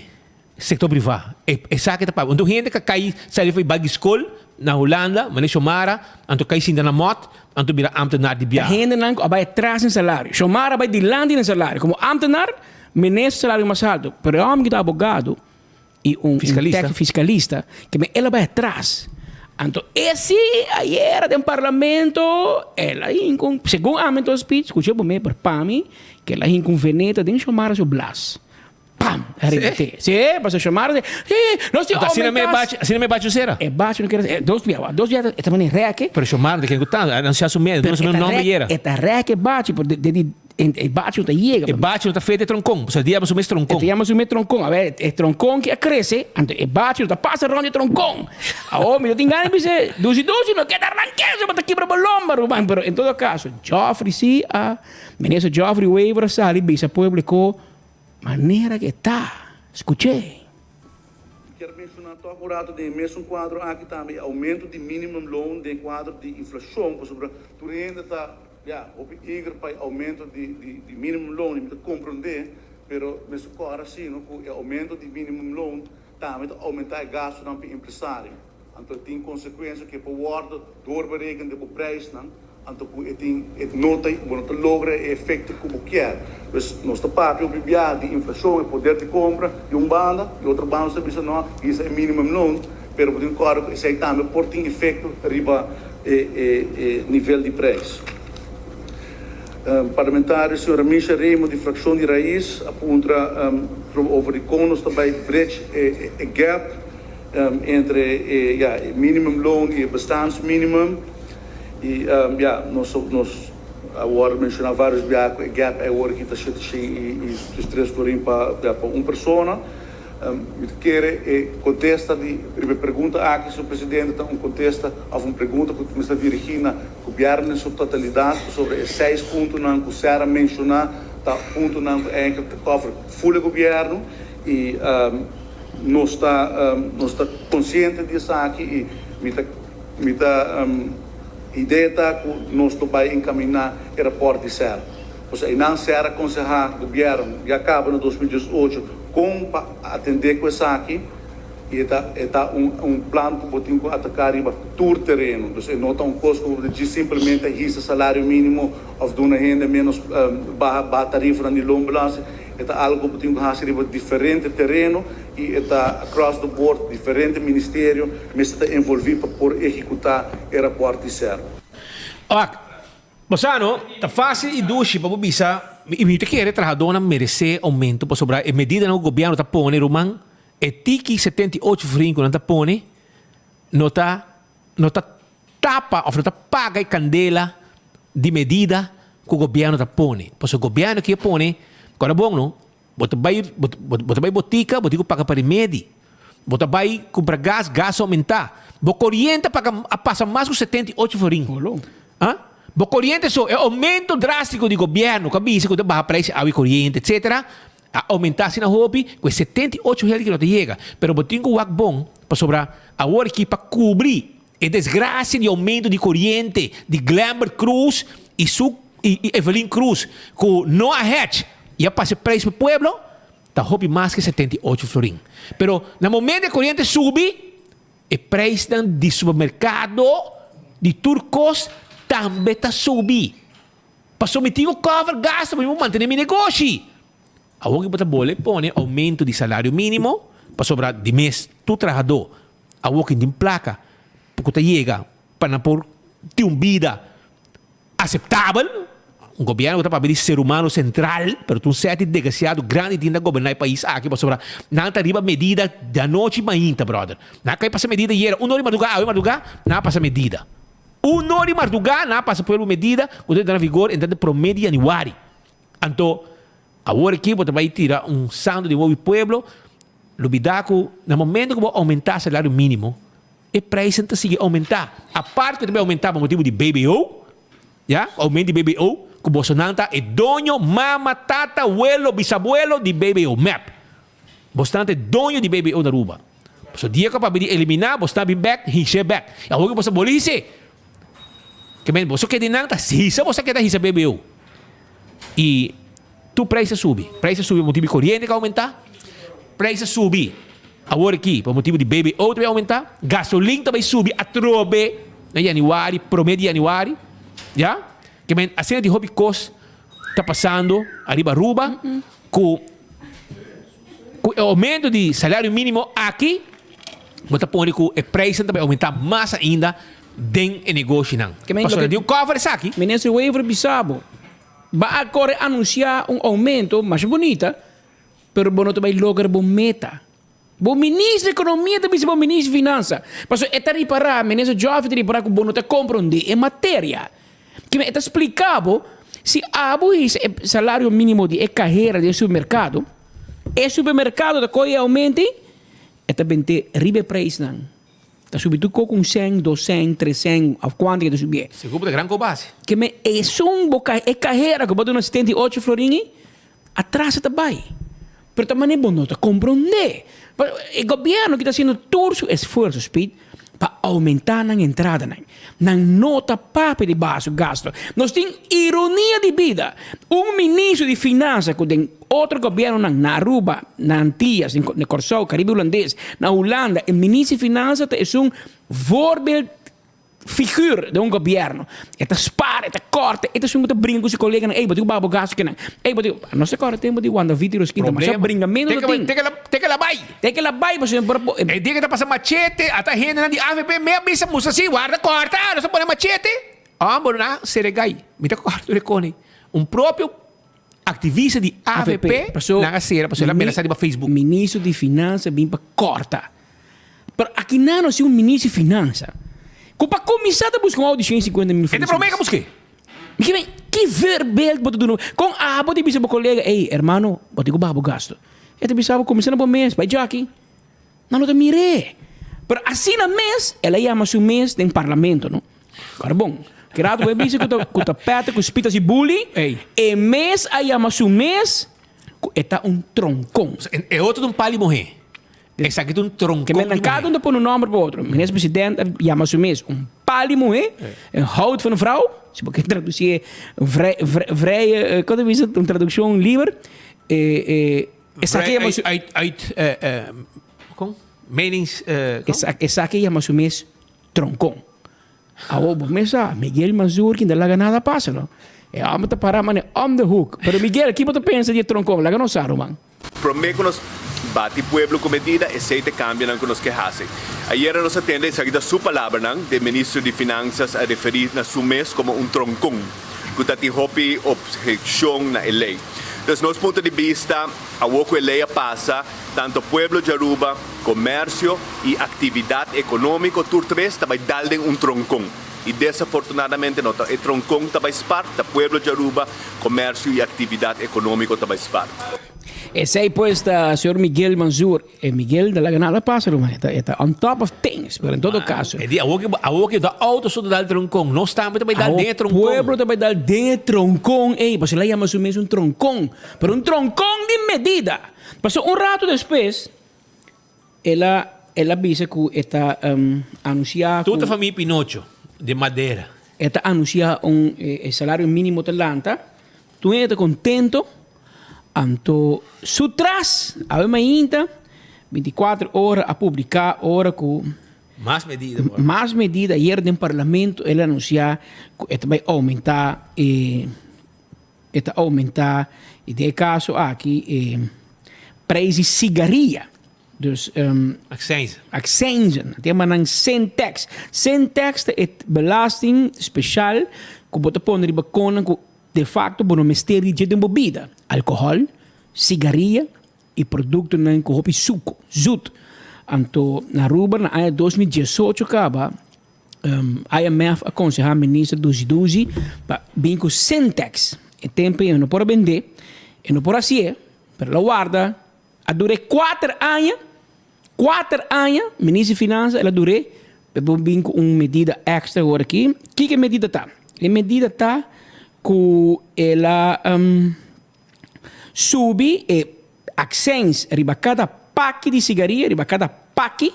Sector priva. E esaki ta papia. Anto hende ka kai sali for bai di skol na Hulanda, manera Xiomara, anto kai sinta na mòt, anto bira ambtenaar di biaha. Ta hendenan ku a bai atras den salario. Xiomara a bai dilanti den salario. Komo ambtenaar, minister salario mas alto. Pero e hòmber ki ta abogado i un Fiskalista. fiskalista, ke men el a bai atras. Anto e si ayera den parlamento el a hinka un, segun ami enton speech, skucha bo mes, pero pa mi, ke el a hinka un veneta den Xiomara su blas. Pam! A rebete. Sí, pasobra Xiomara di, sí, nos tin Anto asina me aumenta. bachi, asina me bachi usera. E bachi no kier, e dos bia, dos bia e ta mane reke. Pero Xiomara no ta kere ku tanto, a anuncia su mes, Pero duna su e mes ta nomber rek, yera. e ta reke e bachi, pero de, de di, en, e bachi no ta yega. E bachi no ta fete troncon, pasobra e ta yama su mes troncon. E ta yama su mes troncon. Awe, e troncon ki a crece, anto e bachi no ta pasa rond e troncon. Awor mi no tin gana di bisa, dushi dushi no keda rankeso, bo ta kibra bo lomba, ruman. Pero en todo caso, Geoffrey si a, Minister Geoffrey Wever a sali bisa pueblo cu Manera ke ta, skuch'é. Mi kier menshoná tòg un ratu den e mesun kuadro aki tambe e oumento di minimum loon den kuadro di inflashon, pasobra tur hende ta, ya, hopi eager pa e oumento di di minimum loon i mi ta komprondé, pero mester kòrda si no ku e oumento di minimum loon tambe ta oumentá e gastunan pa e empresario. Anto e tin konsekuensia ku e por wòrdu doorbereken den bo prijsnan, anto ku e tin e no ta bo no ta logra e efekto ku bo kier. Pues nos ta papia hopi bia di inflashon, e poder di kompra di un banda, di otro banda nos ta bisa no hisa e minimum loon, pero bo tin kòrda ku esei tambe por tin efekto riba e e e nivel di prijs. Parlamentario señora Misha Raymond di frakshon di Raiz a puntra over di kon nos ta bai bridge e e gap. Entre e ya e minimum loon y e bestaansminimum y ya nos nos a worde menciona varios bia cu e gap awor aki ta shete shen y tres florin pa ya pa un persona. Mi ta kere e contesta di riba e pregunta aki señor presidente ta un contesta of un pregunta cu mester dirigi na gobierno den su totalidad pasobra e seis puntonan cu Sarah menciona ta puntonan cu eigenlijk ta cover full e gobierno y Nos ta nos ta konsiente di esaki i mi ta mi ta idea ta ku nos lo bai enkaminá e rapòrt di ser. Pasobra einan ser a konsehá gobièrnu ya kaba na 2018 kon pa atendé ku esaki i e ta e ta un un plan ku bo tin ku ataká riba tur tereno. Dus e no ta un kos ku bo djis simplemente hisa salario mínimo òf duna hende ménos baha baha tarifanan di loonbelasting. E ta algo ku bo tin ku hasi riba diferente tereno i e ta across the board, diferente ministerio mester ta envolví pa por ehekutá e rapòrt di ser. Wak, bo sa no, ta fásil i dushi pa bo bisa, i mi ta kere trahadónan meresé oumento pasobra e medidanan ku gobièrnu ta pone, ruman, e tiki 78 florin ku nan ta pone no ta no ta tapa of no ta paga e candela di medida cu gobierno ta pone. Pasobra gobierno kier pone, ora bon no, bo ta bay bo ta bay botica, bo tin cu paga pa remedi. Bo ta bay cumpra gas, gas a aumenta. Bo coriente a paga a pasa mas cu 78 florin. Ah? Bo coriente so, e aumento drastico di gobierno cu a bisa cu ta baha prijs di awa y coriente etcetera, a aumenta asina hopi cu e 78 hel ki no ta yega. Pero bo tin cu wak bon pasobra awor aki pa cubri E desgracia di aumento di coriente di Glenbert Croes y su y Evelyn Croes cu no a hedge y a pasa e prijs pa pueblo. Ta hopi mas ke 78 florin. Pero na momento e koriente subi, e prijsnan di supermerkado, di tur kos, tambe ta subi. Pasobra mi tin ku cover gasto pa mi por mantene mi negoshi. Awor ki bo ta bole pone oumento di salario minimo, pasobra di mes tur trahadó awor ki tin plaka ku ta yega pa nan por tin un bida aseptabel. Un gobièrnu ku ta papia di ser humano sentral, pero ta un sèt di degrasiado grandi tin ta goberná e pais aki pasobra nan ta riba medida di anochi mainta, bròder. Nan a kai pasa medida yera un ora di mardugá, awe mardugá nan a pasa medida. Un ora di mardugá nan a pasa pueblo medida ku ta entra na vigor entrante promé di yanüari. Anto, awor aki bo ta bai tira un santo di wowo di pueblo, lubidá ku na momento ku bo oumentá salario mínimo, e prijsnan ta sigui oumentá. Apart ku ta bai oumentá pa motibu di BBO, ya, oumento di BBO, ku bosonan ta e doño, mama, tata, welo, bisabuelo di BBO, mep. Bosnan ta e doño di BBO na Aruba. Pasobra dia ku a papia di eliminá, bosnan bin bèk, hish'é bèk. I awor ku boso a boli his'é, ke men boso keda nan ta hisa, boso a keda hisa BBO. I tur prijs a subi. Prijs a subi pa motibu di koriente ku a oumentá. Prijs a subi awor aki pa motibu di BBO ta bai oumentá. Gasolin ta bai subi atrobe na yanüari, promé di yanüari. Ya? Ke men asina di hopi kos ta pasando ariba Aruba ku ku e oumento di salario minimo aki bo ta pone ku e prijsnan ta bai oumentá mas ainda den e negoshinan. Pasobra di un kòfer esaki. Minister Wever bisa bo, Ba a kore anunsiá un oumento masha bunita, pero bo no ta bai logra bo meta. Bo minister di ekonomia ta bisa bo minister di finansa, pasobra e ta ripará, minister Geoffrey ta ripará ku bo no ta komprondé e materia. Kimen e ta splika bo, si abo hisa e salario minimo di e kahera den supermerkado, e supermerkado ta kohe e oumento ei, e ta bent'é riba e preisnan. Ta subi tur koko un sèn, dos sèn, tres sèn, òf kuantu ke ta subié. Segun bo ta gran kobase. Ke men esun bo ka e kahera ku bo duna 78 florin ei, atras e ta bai. Pero ta manera bo no ta komprondé. E gobièrnu ki ta hasiendo tur su esfuerso, Speed, pa oumentá nan entradanan. Nan no ta papia di baha su gasto. Nos tin ironia di bida. Un ministro di finansa ku den otro gobièrnunan na Aruba, na Antillas, na Kòrsou, Karibe Hulandes, na Hulanda, e ministro di finansa ta esun voorbeeld figuur den un gobièrnu. E ta spar, e ta kòrta, e ta esun ku ta bringa ku su koleganan, ey bo tin ku baha bo gasto kinan. Ey bo tin ku. Nos ta kòrda tempu di Wanda Viti Rosquin ta masha bringamentu ta tin. Te ke la bai. Te ke la bai pasobra por po. E dia ke ta pasa machete ata hendenan di avp me a bisa musa si warda kòrta nos ta pone machete. Homber na seregai mi ta kòrda tur e kone un propio aktivista di avp nan a sera pasobra el a menasa riba Facebook. Ministro di finansa bin pa kòrta pero aki nan nos tin un ministro di finansa ku pa kuminsá ta buska un auto di 150 mil E ta promé ke busk'é. Mi ke men ki voorbeeld bo ta duna kon abo ta bisa bo kolega ey hermano bo tin ku baha bo gasto. E ta bisa bo, Kuminsá na bo mes, bai djaki. Nan no ta mir'é. Pero asina mes el a yama su mes den parlamento, no? Ora bon, ki rato bo a bisa ku ta ku ta pète ku spit hasi bully, e mes a yama su mes ku e ta un tronkon. E otro ta un pali muhé. Esaki ta un tronkon di muhé. Kada un ta pone un nòmber pa otro. Minister president a yama su mes un pali muhé, een hout van een vrouw, si bo ke tradusié vrij, vrije, kon ta bisa, un tradukshon liber. Esaki yama su. Uit, uit, kon? Menings, kon? Esaki yama su mes tronkon. Awor bo mes sa, Miguel Mazur ki no laga nada pasa no. E homber ta para mane om de hoek. Pero Miguel, ki bo ta pensa di e tronkon? Laga nos sa, ruman. Promé ku nos bati pueblo ku medida, esei ta e kambionan ku nos ke hasi. Ayera nos a tende esaki ta su palabranan, de ministro di Finansas a referí na su mes komo un tronkon ku ta tin hopi obhekshon na e lei. Dus nos punto di bista, awor ku e lei a pasa, tanto pueblo di Aruba, komersio i aktividat ekonómiko tur tres ta bai dal den un tronkon. I desafortunadamente no ta e tronkon ta bai spart, ta pueblo di Aruba, komersio i aktividat ekonómiko ta bai spart. Esei pues ta señor Miguel Manzur. E Miguel ta laga nada pasa ruman, e ta e ta on top of things, pero en todo caso. E di awor ke awor ke ta auto so ta dal tronkon, nos tambe ta bai dal den e tronkon. Pueblo ta bai dal den e tronkon ey, pasobra el a yama su mes un tronkon, pero un tronkon di medida. Pasobra un rato despues el a el a bisa ku e ta anuncia ku. Tur ta famia Pinocho, di madera. E ta anuncia un e salario minimo ta lanta, tur hende ta contento. Anto su tras, awe mainta, 24 ora a publica ora cu Mas medida por. Mas medida ayer den parlamento el a anuncia cu e ta bay aumenta e e ta aumenta y den e caso aki e prijs di sigaria. Dus Accijnzen. Accijnzen. Nan ta yama nan sin tax. Sin tax ta e belasting special cu bo ta pone riba connan cu De facto bo no mester di dje den bo bida, alcohol, sigaria y productonan cu hopi suco, zoet. Anto na Aruba na aña 2018 caba IMF a conseha minister Dusi Dusi pa bin cu sin tax. E tempo e no por a bende, e no por hacié, pero lo warda A dur'é kuater aña, kuater aña, Minister di Finansa el a dur'é pa e por bin ku un medida èkstra awor aki. Kiko e medida ta? E medida ta ku el a subi e aksèns riba kada paki di sigaria, riba kada paki.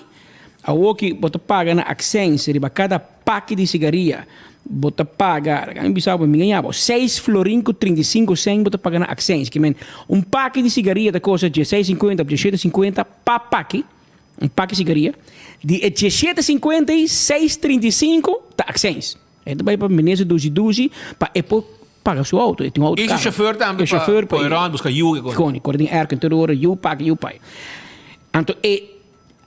Awor ki bo ta paga na aksèns riba kada paki di sigaria, bo ta paga, laga mi bisa bo, mi gaña bo, seis florin ku 35 sènt bo ta paga na aksèns. Ke men, un paki di sigaria ta kosta dieseis sinkuenta òf diesshete sinkuenta pa paki, un paki sigaria. Di e diesshete sinkuenta ei, seis 35 ta aksèns. E ta bai pa minister dushi dushi pa e por paga su auto. E tin un auto I su karo. chauffeur tambe E pa chauffeur pa poi rond buska yu ke kos. Koni, kore den airco tur ora, yu paki, yu pai. Anto e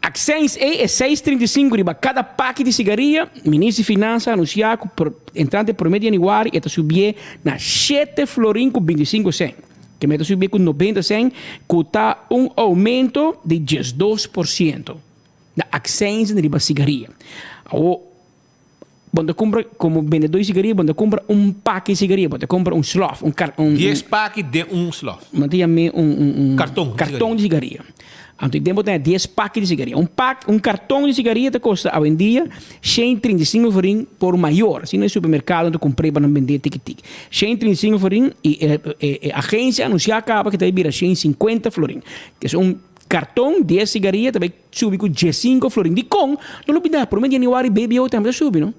Accijns ei e seis 35 riba kada paki di sigaria, Minister di Finansa a anunsiá ku por entrante promé di yanüari e ta subié na shete florin ku 25 sèn, ke mester subié ku 90 sèn, ku ta un oumento di 12% na accijnzen riba sigaria. Awor, Bo ta kumpra, komo bendedó di sigaria, bo ta kumpra un paki di sigaria, bo ta kumpra un slof, un kar, un. Dies paki den un slof. Bo ta yam'é un, un, un. Karton di sigaria. Karton di sigaria. Anto i den bo ta haña dies paki di sigaria. Un pak, un karton di sigaria ta kosta awendia shen 35 florin por mayor. Asina e supermerkadonan ta kumpr'é pa nan bend'é tiki tiki. Shen 35 florin i e, e, e agensia a anunsiá kaba ku ta bira shen 50 florin. Kes un karton dies sigaria ta bai. Subi ku diesinco florin. Dikon? No lo bida, prome di januari BBO tambe ta subi, no?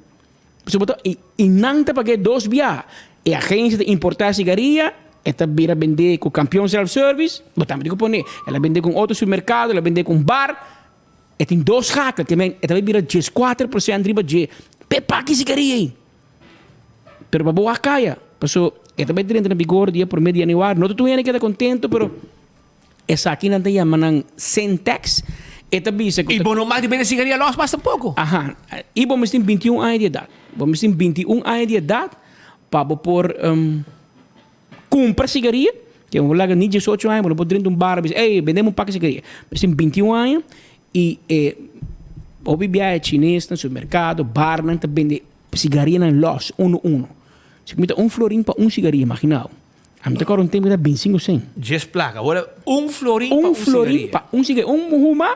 Pasobra bo ta, i nan ta pag'é dos bia. E agensia ta importá sigaria, e ta bira bendé ku Kampion Self Service, bo tambe tin ku pone. El a bendé ku un otro supermerkado, el a bendé ku un bar. E tin dos schakel, te men e ta bai bira 14% riba dje p'e paki sigaria ei. Pero pa bo wak kaya, paso e ta bai drenta na bigor dia prome di januari. No ta tur hende keda kontento, pero. Esaki nan ta yama nan sin tax. E ta bisa ku I ta. bo no mag di bende sigaria los mas tampoco. Aha. I bo mester tin 21 aña di edat. Bo mester tin 21 aña di edat pa bo por kumpra sigaria. Ke bo laga ni 18 aña bo no por drenta un bar a bisa ey bende mi un paki sigaria. Mester tin 21 aña i e hopi biaha chinesnan, supermerkado, barnan ta bende sigarianan los uno uno. Si ku mi ta un florin pa un sigaria, imagina bo. Ami ta kòrda un tempu ku ta binsingu sen. Djes plaka. Awor un florin pa Un un florin sigaria. pa un sigaria. Un huma,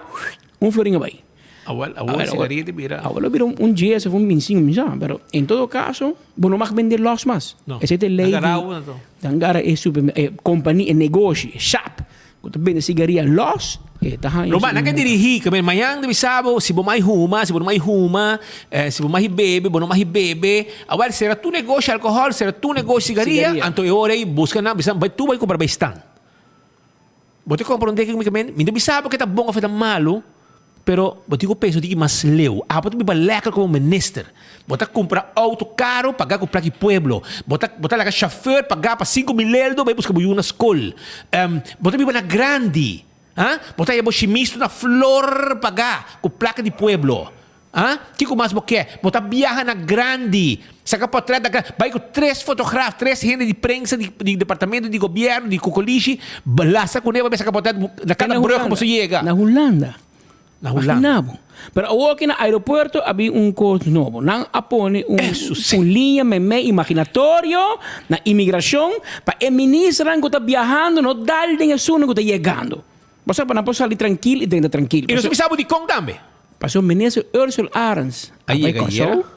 un florin a bai. Awor, awor sigaria ta bira. Awor lo bira un djes of un binsingu, mi sa. Pero en todo kaso, bo no mag bende lòs mas. No. Esei ta e lei Nan di. gara bo anto. Nan gara e super, e kompania, e negoshi, e shap ku ta bende sigaria lòs, e ta haña. Lo nan ke dirigí, ke men mañan ta bisa bo si bo mai huma, si bo no mai huma, si bo mai bebe, bo no mai bebe. Awor sera tur negoshi alkohòl, sera tur negoshi sigaria, anto e ora ei buska nan, bisa bai tur bai kumpra bai stan. Bo ta komprondé kiko mi ke men? Mi no bisa bo ke ta bon òf e ta malu. Pero bo tin ku pensa un tiki mas leu. Abo ta biba lèker komo minister. Bo ta kumpra outo karo pagá ku plak di pueblo. Bo ta bo ta laga shofèr pagá pa 5000 eldo bai buska bo yu na skol. Bo ta biba na grandi. Ha? Bo ta haña bo shimistu na flor pagá ku plaka di pueblo. Ha? Kiko mas bo ke? Bo ta biaha na grandi. Saka potrèt na grandi. Bai ku tres fotograf, tres hende di prensa di di departamento di gobièrnu di Kokolishi, lasa kuné pa bai saka potrèt na kada brùg ku boso yega. Na Hulanda. Na Hulanda. Imagina bo. Pero awor aki na aeropuerto a bin un kos nobo. Nan a pone un un liña meimei imaginatorio na imigrashon pa e ministernan ku ta biahando no dal den esunnan ku ta yegando. Pasobra pa nan por sali trankil i drenta trankil. I nos a bisa bo dikon tambe. Pasobra minister Ursula Arends a bai Kòrsou.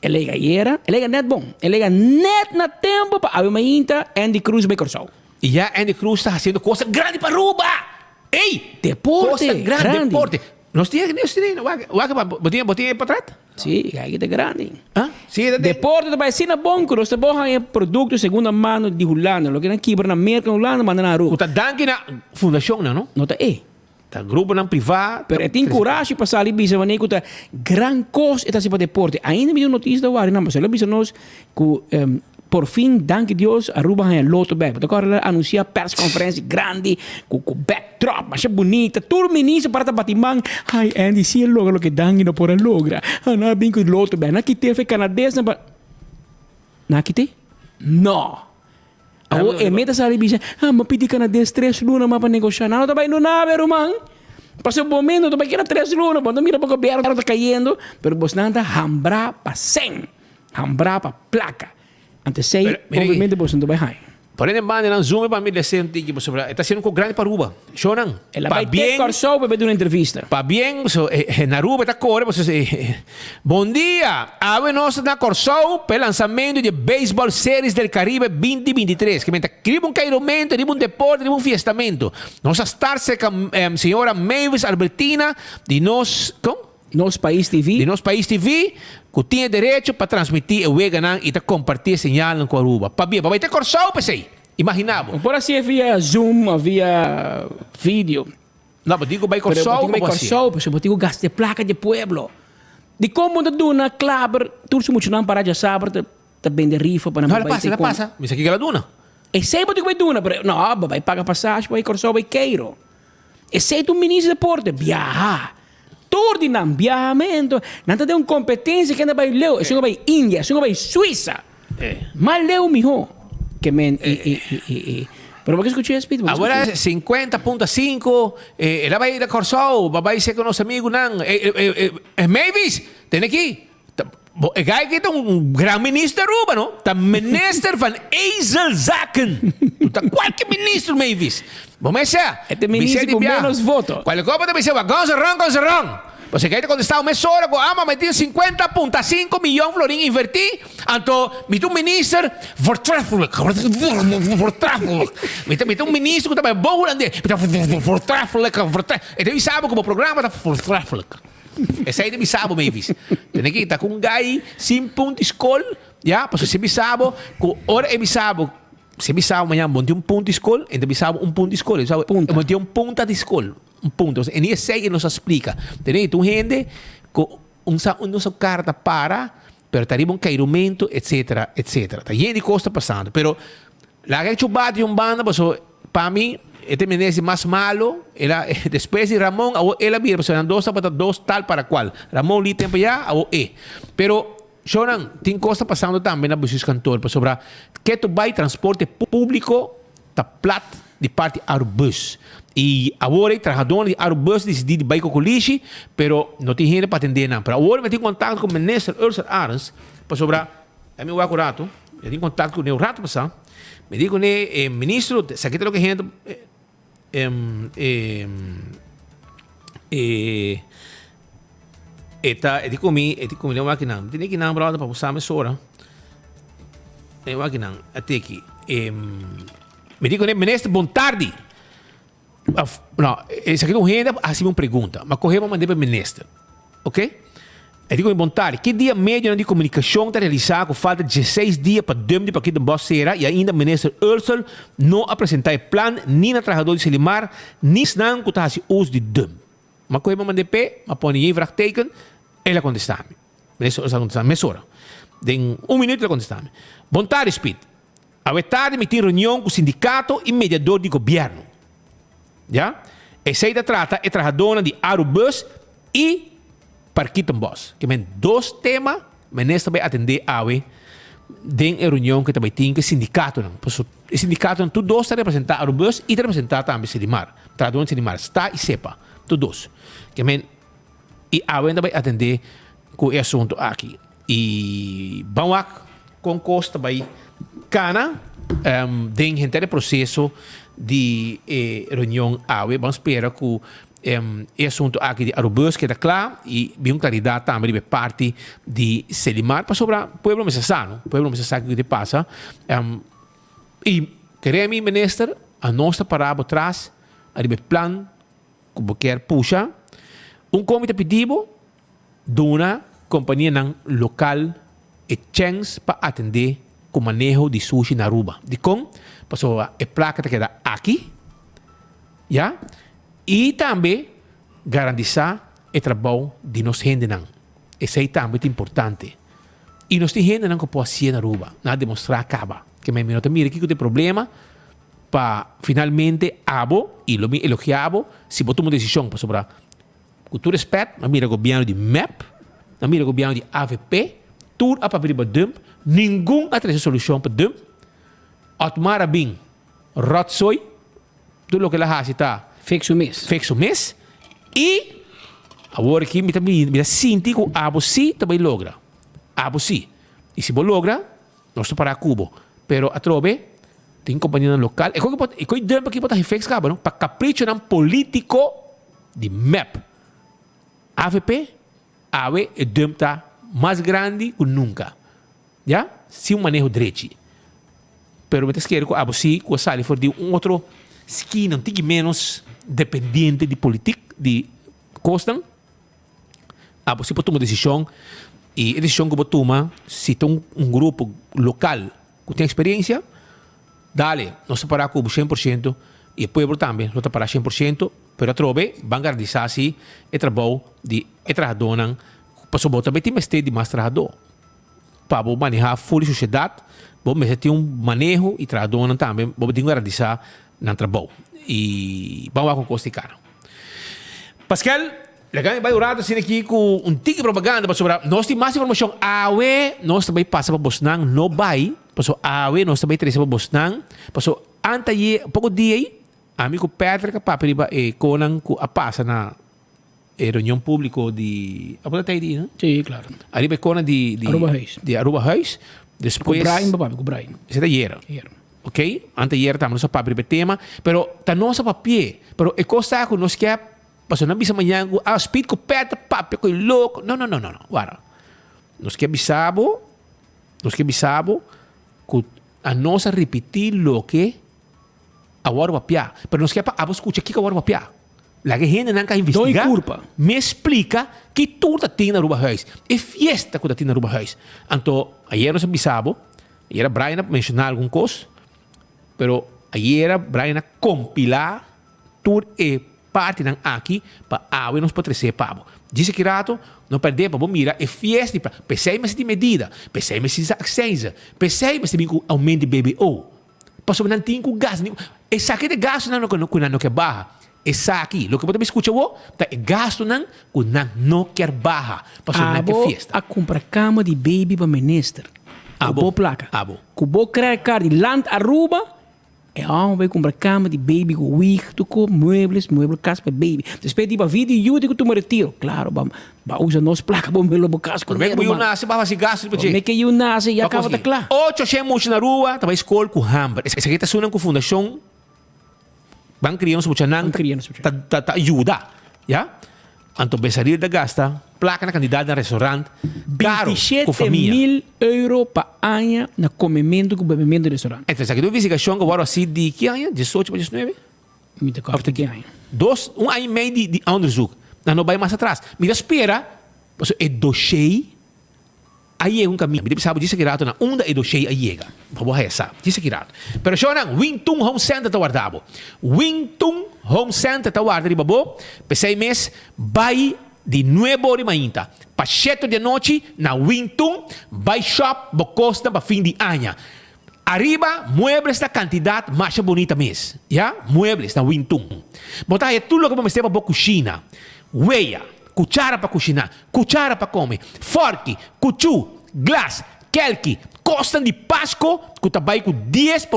El a yega ayera, el a yega nèt bon. El a yega nèt na tempu pa awe mainta Andy Cruz bai Kòrsou. I ya Andy Cruz ta hasiendo kosa grandi pa Aruba! Ey! Deporte! Kosa grandi, grandi. deporte. Nos tin, nos tin, wak, wak, bo tin, bo tin e portret? Sí, kijk ta grandi. Ah, sí, ta Deporte ta bai asina bon ku nos ta bon haña produkto segunda mano di Hulanda. Loke nan kibra na Merka, na Hulanda, manda na Aruba. Ku ta danki na fundashonnan, no? No ta e. Ta gruponan privá. Pero e tin kurashi pa sali bisa wanneer ku ta gran kos e ta hasi pa deporte. Ainda mi tin un notisia ta wari nan, pasobra el a bisa nos ku por fin danki Dios Aruba haña loto bek. Bo ta kòrda el a anunsiá persconferentie grandi ku ku backdrop masha bunita. Tur minister para ta bati man, Ai Andy si e logra loke Dangui no por a logra. Nan a bin ku loto bek. Nan a kit'é fe Canadesnan pa. Nan a kit'é? No! Awor e meta sali bisa, ah, m'a pidi Canades tres luna mas pa negoshá. Nan no ta bai no nada, ruman. Pasobra bo mes no ta bai keda tres luna. Bo ta mira bo gobierno ta kayendo, pero bosnan ta hambrá pa sèn, hambrá pa plaka. Anto esei, obviamente, boso no ta bai haña. Por ende banda nan zoom pa mi deseo un tiki pasobra e ta haciendo un cos grandi pa Aruba. Shownan, El a bai te Kòrsou pa bai duna entrevista. Pabien, so na Aruba e ta kore pasobra Bon dia! Awe nos ta na Kòrsou pa e lansamentu di e Baseball Series del Caribe 2023. Ke men ta riba un kairomentu, riba un deporte, riba un fiestamentu. Nos a start serka señora Mavis Albertina di nos, kon? Nos Pais TV. Di Nos Pais TV, ku tin e derecho pa transmití e weganan i ta kompartí e señalnan ku Aruba. Pabia, pa bai te Kòrsou p'esei! Imaginá bo. Por hasié via Zoom òf via video. No, bo tin ku bai Kòrsou pa bo hasié. Pero bo tin ku bai Kòrsou, pasobra bo tin ku gasta e plaka di e pueblo. Dikon bo ta duna Klaber tur su muchanan para djasaber ta ta bende rifa pa nan No, por el a bai pasa, el a pasa. Mi sa kiko el a duna. Esei bo tin ku bai duna, pero no, bo bai paga pasashi pa bai Kòrsou bai Keiro. Esei ta un minister di deporte, biaha. Tur di nan biahamento, nan ta den un kompetensia ken ta bai leu, esun a bai India, esun a bai Suisa. Mas leu mihó ke men i i i i i. Pero bo ke skucha es, Pete? Bo ke Awor skucha? 50.5, el a bai na Kòrsou, bo a bai serka nos amigunan. Mavis, tene aki. Bo e guy aki ta un gran minister Aruba no, ta minister van Ezelzaken. No ta kualke minister Mavis. Bo mester E ta minister ku menos voto. Kualke kopo ta bisa wa guns are wrong, guns are wrong. Pasobra e guy ta kontestá un mesora ku ama mi tin 50.5 miyon florin invertí, anto mi ta un minister voortreffelijk, voortreffelijk. Mi ta mi ta un minister ku ta bai bon hulandes, mi ta voortreffelijk, voortreffelijk. E ta bisa bo ku bo programa ta voortreffelijk. Esei ta bisa bo, Mavis. Tene ki ta ku un gai sin punto di skol, ya, pasobra si e bisa bo ku ora e bisa bo, si e bisa bo mañana bo no tin un punto di skol, e ta bisa bo un punto di skol, e bisa bo bo no tin un punta di skol, un punto. E ni esei e nos a splika. Tene ki ta un hende ku un sa unda su kara ta para, pero ta riba un kairumentu, etsetera, etsetera. Ta yen di kos ta pasando, pero Laga e chuba di un banda pasobra pa mi e ta minister mas malo, el a despues di Ramon awor el a bira pasobra nan dos tabata dos tal para cual, Ramon li tempo ya awor e. Pero shownan tin cos ta pasando tambe na bestuurskantoor pasobra keto bay transporte publico ta plat di parti Arubus y awor e trahadornan di Arubus dicidi di bay Cocolishi pero no tin hende pa atende nan pero awor mi tin contacto cu minister Ursel Arends pasobra mi wak un rato. Mi tin contacto cu ne un rato pasa. Mi di cu ne, eh, ministro, esaki ta loke hende, eh, eh, eh, e ta, e di cu mi, e di cu mi, den wak nan. Mi tene ki nan, brother, pa bo sa mesora. Den wak nan, a teki. Eh, mi di cu ne, minister, bon tardi. Of, no, esaki ta un hende a hasi mi un pregunta. Mi a kohe mi a mand'é pa e minister. Ok? E di ku mi, Bon tardi. Ki dia medionan di komunikashon ta realisá ku falta dieseis dia pa dump di Parkietenbos sera i ainda minister Ursell no a presentá e plan ni na trahadó di Selimar ni esnan ku ta hasi uso di dump? Mi a kohe mi a mand'é p'e, mi a pone yen vraagteken, el a kontestá mi. Minister Ursell a kontestá mi mesora. Den un minuut el a kontestá mi. Bon tardi Speed. Awe tardi mi tin reunion ku sindikato i mediador di gobièrnu. Ya. Esei ta trata e trahadónan di Arubus i Parkietenbos. Ke men dos tema minister bai atendé awe den e reunion ku e ta bai tin ku e sindikatonan. Pasobra e sindikatonan tur dos ta representá Arubus i ta representá tambe Selimar. Trahadónan di Selimar, sta i sepa. Tur dos. Ke men i awe nan ta bai atendé ku e asuntu aki. I ban wak kon kos ta bai kana den henter e proseso di e reunion awe. Ban spera ku e asuntu aki di Arubus keda kla i bin un klaridat tambe riba e parti di Selimar pasobra pueblo mester sa no, pueblo mester sa kiko ta pasa. I kere mi minister anos ta para bo tras riba e plan ku bo kier pusha. Un komi ta pidi bo duna. kompanianan lokal e chèns pa atendé ku maneho di sushi na Aruba. Dikon? Pasobra e plaka ta keda aki, ya, i tambe garantisa e trabou di nos hendenan. Esei tambe ta importante. I nos tin hendenan ku por hasié na Aruba. Nan a demostrá kaba. Ke mi no ta mira kiko ta e problema pa finalmente abo, i lo mi elogiá bo, si bo tuma un desishon pasobra Ku tur respet, m'a mira gobièrnu di mep, m'a mira gobièrnu di avp, tur a papia riba dump, ningun a trese solushon pa dump. Otmar a bin rotzooi, tur loke el a hasi ta. Fix su mes. Fix su mes. I awor aki mi ta mi ta sinti ku abo sí ta bai logra. Abo sí. I si bo logra, nos ta para ku bo. Pero atrobe tin kompanianan lokal, e koe e koe dump aki por ta fix kaba no, pa kaprichonan polítiko. Di mep. Avp, awe e dump ta mas grandi ku nunka. Ya, sin un maneho drechi. Pero mi ta skere ku abo si ku a sali for di un otro skina, un tiki menos dependiente di politik, di kosnan, abo si por tuma desishon i e desishon ku bo tuma, si ta un grupo lokal ku tin eksperensia, dale, nos ta para ku bo 100% i e pueblo tambe lo ta para 100%, pero atrobe ban garantisa si e trabou di e trahadónan, pasobra bo tambe tin mester di mas trahadó pa bo maneha ful di sosiedat, bo mester tin un maneho i trahadónan tambe bo tin ku garantisa nan trabou i ban wak un kos di kara. Paskel, laga mi bai un rato asina aki ku un tiki propaganda pasobra nos tin mas informashon awe nos ta bai pasa pa bosnan no bai pasobra awe nos ta bai trese pa bosnan pasobra antaye poko dia ei ami ku Patrick a papia riba e konan ku a pasa na e reunion publico di abo ta di no? Sí, claro. Ariba e kona di di Aruba Huis. Di Aruba Huis. Despues Ku Brian papia, ku Brian. Ese ta ayera. Ayera. Ok, ante ayera tambe nos a papia riba e tema, pero ta nos a papi'é, pero e kos ta ku nos ke pasobra nan bisa mañana ku ah Speed ku Pet ta papia ku e loko. No, no, no, no, no, wara. Nos ke bisa bo, nos ke bisa bo ku a nos a ripití loke a wòrdu papiá, pero nos ke pa abo skucha kiko a wòrdu papiá. Laga e hendenan ka investiga. Doi kurpa. Me splika ki tur ta tin na Aruba Huis. E fiesta ku ta tin na Aruba Huis. Anto ayera nos a bisa bo, ayera Brian a menshoná algun kos, pero ayera Brian a kompilá tur e partinan aki pa awe nos por tres'é pa bo. Djis aki rato no pèrdè pa bo mira e fiesta di pra. P'esei mester tin medida, p'esei mester tin aksensia, p'esei mester bin ku oumento di BBO. Pasobra nan tin ku gasta. Esaki ta e gastunan ku nan no ke baha. Esaki, loke bo ta bin skucha awor, ta e gastunan ku nan no kier baha. Pasobra nan ke Abo fiesta. a kumpra kama di baby pa minister. Ku Abo, bo plaka. abo. Ku bo credit card di Land Aruba, e hòmber bai kumpra kama di baby ku wig, tur kos, muebles, mueble kas pa baby. Despues di ba vida di yu di ku tuma retiro. Klaro, ba ba usa nos plaka pa melo bo kas ku Promé ku bo yu ruman. nase, bo a hasi gastu riba dje. Promé ke yu nase, ya Bo a kaba ta konsegui. kla. Ocho shen mucha na rua ta bai skol ku hamber. Esaki ta esunnan ku fundashon Ban Kria Nos Muchanan ta ta ta yuda. Ya. Anto Besaril ta gasta plaka na kandidat na restaurant karo ku 27 famia. mil euro pa aña na komementu ku bebementu di restaurant. Entonces esaki ta un investigashon ku wòrdu hasi di ki aña? Diesocho pa diesnuebe? Mi ta kòrda ki aña. Dos, un aña i mei di di onderzoek. Nan no bai mas atras. Mi ta spera pasobra e doshei a yega un kaminda. Mi ta bisa bo djis aki rato na unda e doshei a yega. Pa bo haya sa. Djis aki rato. Pero shownan, Wing Tun Home Center ta warda bo. Wing Tun Home Center ta warda riba bo. P'esei mes bai di nuebe ora di mainta pa shete di anochi na Wing Tun bai shop bo kosnan pa fin di aña. Ariba, muebles na kantidat masha bunita mes. Ya, muebles na Wintun. Bo ta haya tur loke bo mester pa bo kushina. Weya, kuchara pa kushiná, kuchara pa kome, fòrki, kuchú, glas, kèlki, kosnan di Pasko ku ta bai ku 10%.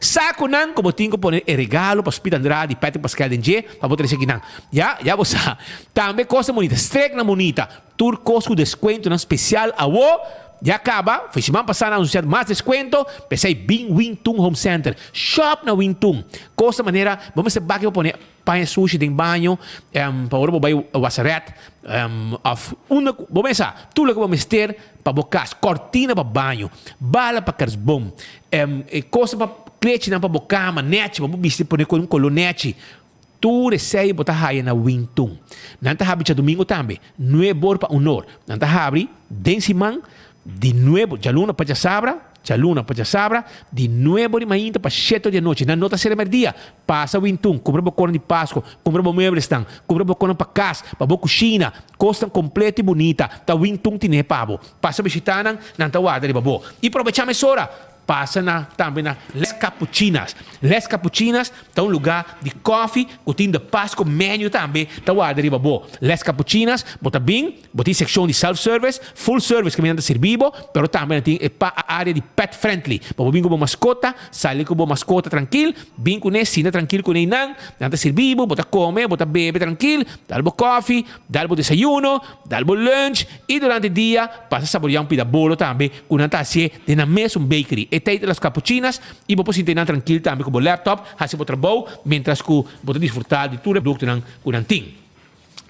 Sakonan ku bo tin ku pone e regalo pa Speed Andrade i Patrick Pascal den dje pa bo trese akinan. Ya, ya bo sa. Tambe kosnan bunita, streknan bunita. Tur kos ku deskuentonan spesial awo ya kaba, for siman pasá nan anunsiá mas deskuento, p'esei bin Wintun Home Center. Shop na Wintun. Kos ta manera bo mester baki pa pone paña sushi den baño, pa ora bo bai waseret, òf unda ku bo mester sa, tur loke bo mester pa bo kas, kòrtina pa baño, bala pa kersboom, e kosnan pa klechinan pa bo kama, nèchi pa bo bisti pone ku un koló nèchi. Tur esei bo ta haya na Wingtun. Nan ta habri djadumingu tambe, nuebor pa unor. Nan ta habri den siman di nuebo, djaluna pa djasabra, djaluna pa djasabra, di nuebo di mainta pa sheto di anochi. Nan no ta sera merdia. Pasa Wingtun, kumpra bo konan di Pasko, kumpra bo mueblesnan, kumpra bo konan pa kas, pa bo kushina. Kosnan kompleto i bunita ta Wingtun tine pa bo. Pasa bishita nan, nan ta warda riba bo. I probechá mesora! Pasa na tambe na Les Capuchinas. Les Capuchinas ta un lugá di kòfi ku tin de Pasco menu tambe ta warda riba bo. Les Capuchinas bo ta bin, bo tin sekshon di self service, full service kaminda nan ta sirbi bo, pero tambe nan tin e pa área di pet friendly. Pa bo bin ku bo maskota, sali ku bo maskota trankil, bin kuné, sinta trankil kuné einan, nan ta sirbi bo, bo ta kome, bo ta bebe trankil, dal bo kòfi, dal bo desayuno, dal bo lunch i durante dia pasa saboreá un pida bolo tambe ku nan ta hasié den nan mesun bakery. E tei ta Las Capuchinas i bo por sinti nan trankil tambe ku bo laptop, hasi bo trabou mientras ku bo ta disfrutá di tur e produktonan ku nan tin.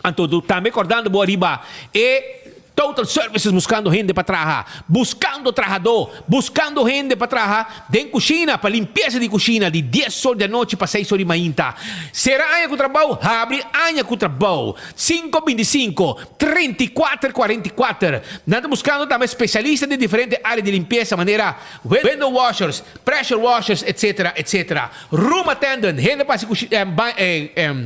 Anto tambe kòrdando bo ariba e Total Services buskando hende pa traha, buskando trahadó, buskando hende pa traha den kushina, pa limpiesa di kushina di dies or di anochi pa seis or di mainta. Sera aña ku trabou, habri aña ku trabou. Sinku bintisinko, 34 44. Nan ta buskando tambe spesialista den diferente área di limpiesa manera window washers, pressure washers etc. Etc. Room attendant, hende pa hasi kushi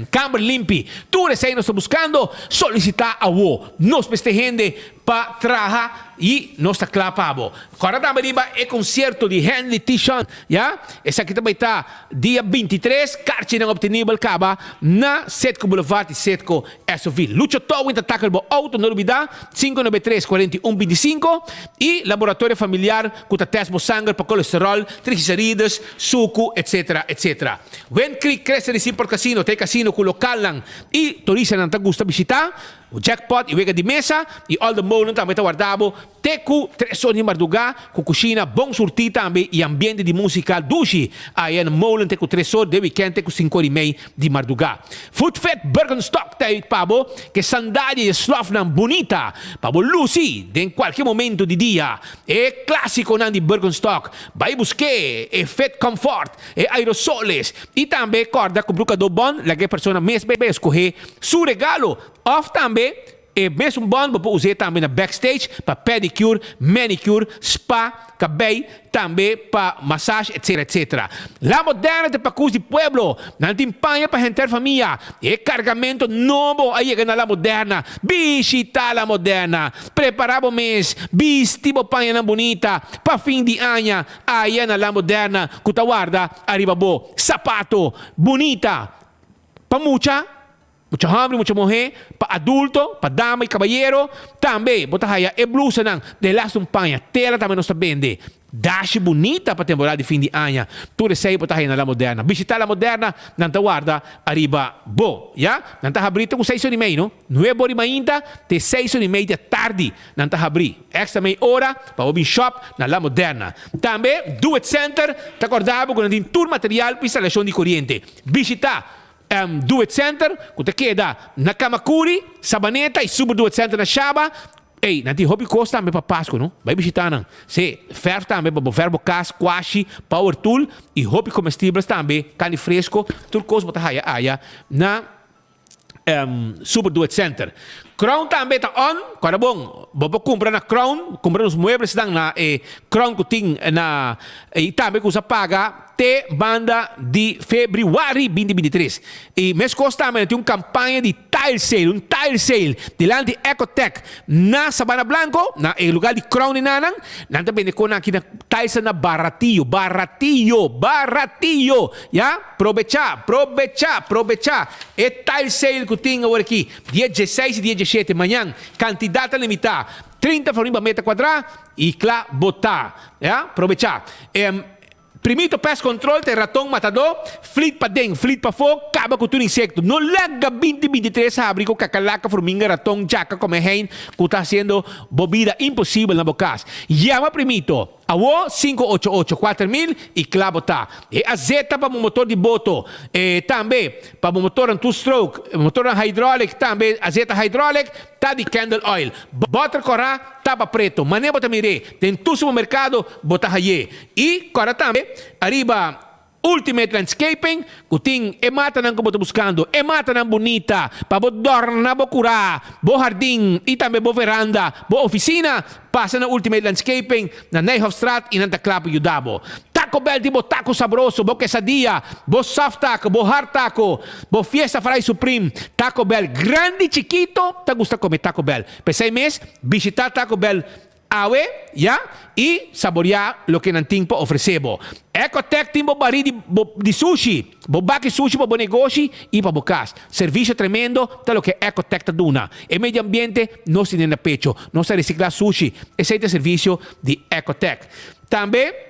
kamber limpi. Tur esei nos ta buskando, solisitá awo. Nos mester hende pa traha i nos ta kla pa bo. Kòrda tambe riba e konsierto di Henley Tishon, ya. Esaki ta bai ta dia 23, karchinan optenibel kaba na Setco Boulevard i Setco SOV. Lucho Towing ta takel bo outo, no lubidá, 593 41 25, i Laboratorio Familiar ku ta tèst bo sanger pa kolesteròl, triglicerides, suku, etc. Etc. Wind Creek Cresta di Seaport Casino ta e kasino ku lokalnan i turistanan ta gusta bishitá. Jackpot i wega di mesa i all the molen tambe ta warda bo te ku tres or di mardugá ku kushina bon surtí tambe i ambiente di músika dushi aya na molen te ku tres or den wikènt te ku sinku or i mei di mardugá. Foot Fit Birkenstock ta ei pa bo ke sandalia i e slòfnan bunita pa bo lusi den kualke momento di dia. E klásikonan di Birkenstock bai busk'é e Fit Comfort, e aerosoles i tambe kòrda ku brukadó bon laga e persona mes bai eskohé Su regalo, of tambe e mesun bon bo por us'é tambe na backstage pa pedicure, manicure, spa, cabey, tambe pa massage etc. Etc. La Moderna ta pakus di pueblo, nan tin paña pa henter famia. E cargamento nobo a yega na La Moderna. Bishita La Moderna, prepara bo mes, bisti bo pañanan bunita pa fin di aña aya na La Moderna cu ta warda ariba bo sapato bunita. Pa mucha, mucha hòmber i mucha muhé, pa adulto, pa dama i kabayero, tambe bo ta haya e blusanan den las un paña, tela tambe nos ta bende. Dashi bunita pa temporada di fin di aña, tur esei bo ta haya na La Moderna. Bishita La Moderna, nan ta warda ariba bo, ya. Nan ta habrí te ku seis ora i mei, no? Nuebe ora i mainta te seis ora i mei di atardi nan ta habrí. Extra mei ora pa bo bin shop na La Moderna. Tambe Do It Center ta kòrda bo ku nan tin tur material pa instalashon di koriente. Bishita Do It Center ku ta keda na Kamakuri, Sabaneta i Super Do It Center na Shaba. Ey, nan tin hopi kos tambe pa Pasku, no? Bai bishita nan. Sí, fèrf tambe pa bo fèrf bo kas, kwashi, power tool i hopi komestibels tambe, kani fresko, tur kos bo ta haya aya na Super Do It Center. Crown tambe ta on, kòrda bon, bo por kumpra na Crown, kumpra nos mueblesnan na e Crown ku tin na i tambe ku sa paga te banda di febrüari binti binti tres. I meskos tambe nan tin un kampaña di tile sale, un tile sale dilanti Ecotec na Sabana Blanco, na e lugar di Crown di nanan, nan ta bende konan aki na tiles na baratillo, baratillo, baratillo, ya. Probechá, probechá, probechá e tile sale ku tin awor aki, dia dieseis i dia diesshete, mañan, kantidat ta limitá, 30 florin pa meter kuadrá i kla bo ta. Ya, probechá. E Primito Pest Control ta e raton matadó, flit paden, flit pafó, kaba ku tur insekto. No laga binti 23 habri ku kakalaka, furminga, raton, djaka, komehein ku ta hasiendo bo bida imposibel na bo kas. Yama Primito. Awo sinku ocho ocho kuater mil i kla bo ta. E azeta pa bo motor di boto, e tambe pa bo motornan two stroke, motornan hydraulic tambe azeta hydraulic ta di Kendall Oil. Boter kòrá tapa preto, manera bo ta mir'é den tur supermerkado bo ta hay'é. I kòrda tambe ariba. Ultimate Landscaping ku tin e matanan ku bo ta buskando, e matanan bunita pa bo dòrna bo kurá, bo hardin i tambe bo veranda, bo ofisina, pasa na Ultimate Landscaping na Nijhofstraat i nan ta kla pa yuda bo. Taco Bell tin bo taco sabroso, bo quesadilla, bo soft taco, bo hard taco, bo fiesta fry supreme. Taco Bell grandi i chikito ta gusta kome Taco Bell. P'esei mes bishita Taco Bell Awe, ya, i saboriá loke nan tin pa ofresé bo. Ecotec tin bo barí di bo di sushi, bo baki sushi pa bo negoshi i pa bo kas. Servisio tremendo ta loke Ecotec ta duna. E medio ambiente nos tene na pecho. Nos ta resiklá sushi. Esei ta e servisio di Ecotec. Tambe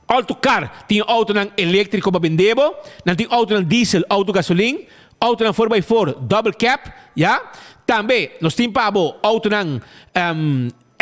Autocar tin autonan eléktriko pa bende bo. Nan tin autonan diesel, auto gasolin, autonan four by four, double cab, ya. Tambe nos tin pa bo autonan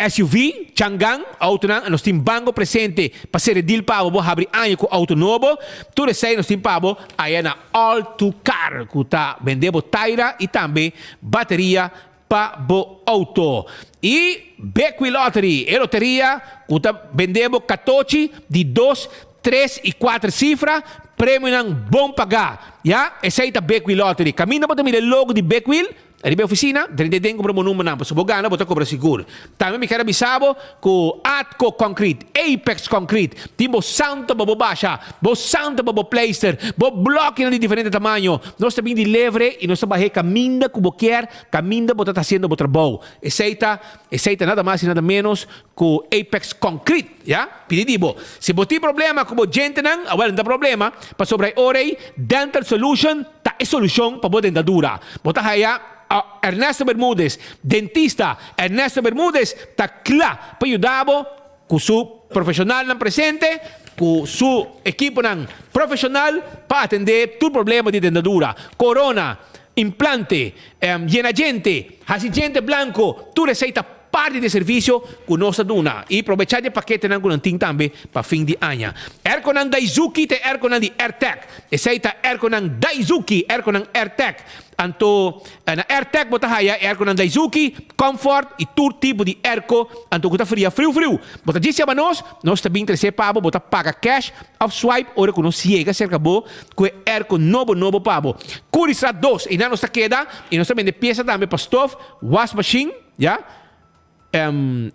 SUV, Changan, autonan, nos tin bango presente pa sere deal pa bo, bo habri aña ku auto nobo. Tur esei nos tin pa bo aya na Autocar ku ta bende bo taira i tambe bateria pa bo auto. Y Bequi Lottery, e loteria cu ta bende bo catochi di dos, tres y cuater cifra, premionan bon paga. Ya, esey ta Bequi Lottery. Caminda bo ta mira e logo di Bequil riba e oficina, drenta den cumpra bo numbernan, pasobra bo gana bo ta cobra sigur. Tambe mi kier a bisa bo cu Atco Concrete, Apex Concrete, tin bo santo pa bo basha, bo santo pa bo pleister, bo blokinan di diferente tamaño. Nos ta bin di levre y nos ta baha e caminda cu bo kier Caminda bo ta ta haciendo bo trabou. Esey ta, esey ta nada mas y nada menos cu Apex Concrete, ya. Pidi di bo. Si bo tin problema cu bo djentenan, awel no ta problema, pasobra e ora ey Dental Solution ta e solucion pa bo dentadura. Bo ta haya Ernesto Bermudez, dentista Ernesto Bermudez ta cla pa yuda bo cu su profesionalnan presente, cu su equiponan profesional pa atende tur problema di dentadura. Corona. Implante, yena djente, hasi djente blanco, tur esey ta parti di e servicio cu nos ta duna y probecha di e paketenan cu nan tin tambe pa fin di aña. Airconan Daizuki ta e airconan di Airtec. Esey ta airconan Daizuki, airconan Airtec. Anto na Airtec bo ta haya e airconan Daizuki, Comfort y tur tipo di airco anto cu ta fria friu friu. Bo ta djis yama nos, nos ta bin trece pa bo, bo ta paga cash of swipe ora cu nos yega cerca bo cu e airco nobo nobo pa bo. Curisa dos, einan nos ta keda y nos ta bende pieza tambe pa stof, was machine, ya,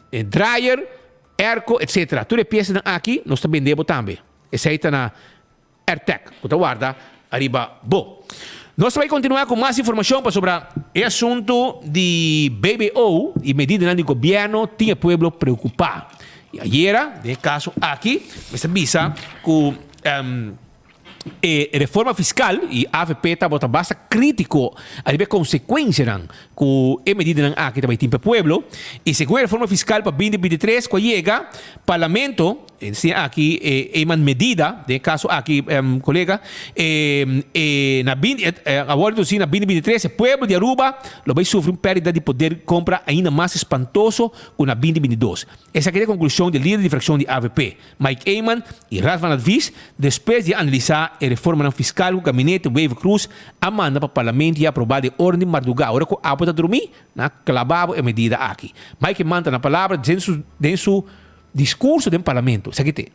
dryer, airco etc. Tur e piezanan aki nos ta bende bo tambe. Esey ta na Airtec cu ta warda ariba bo. Nos ta bay continua cu mas informacion pasobra e asunto di BBO y medidanan di gobierno tin e pueblo preocupa. Y ayera, den e caso aki, mester bisa cu e reforma fiscal y avp tabata basta critico ariba e consecuencianan cu e medidanan aki ta bay tin pa e pueblo. Y segun e reforma fiscal pa binti 23 cu a yega Parlamento, e aki e Eman medida, den e caso aki colega, e na binti, awor introduci na binti 23 e pueblo di Aruba lo bay sufri un perdida di poder compra ainda mas espantoso cu na binti 22. Esaki ta e conclusion di e lider di fraccion di avp, Mike Eman y Raad van Advies despues di a analisa e reformanan fiscal cu Gabinete Wever-Croes a manda pa Parlamento y a aproba den orden di marduga ora cu abo ta drumi, nan a claba bo e medida aki. Mike Eman ta na palabra den su den su discurso den Parlamento. Esaki t'e.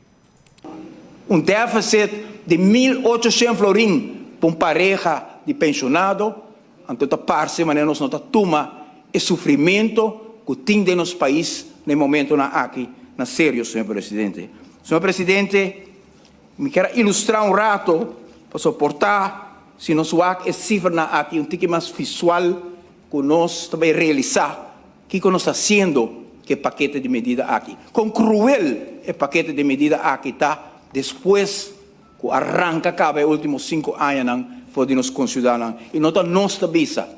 Un deficit di 1800 florin pa un pareha di pensionado, anto ta parce manera nos no ta tuma e sufrimento cu tin den nos pais na e momentonan aki na serio, señor presidente. Señor presidente, mi kier a ilustra un rato pa soporta si nos wak e cifranan aki un tiki mas visual cu nos ta bay realisa kico nos ta haciendo cu e pakete di medida aki. Con cruel e pakete di medida aki ta despues cu a ranca caba e ultimo cinco añanan for di nos conciudadanan. Y no ta nos ta bisa.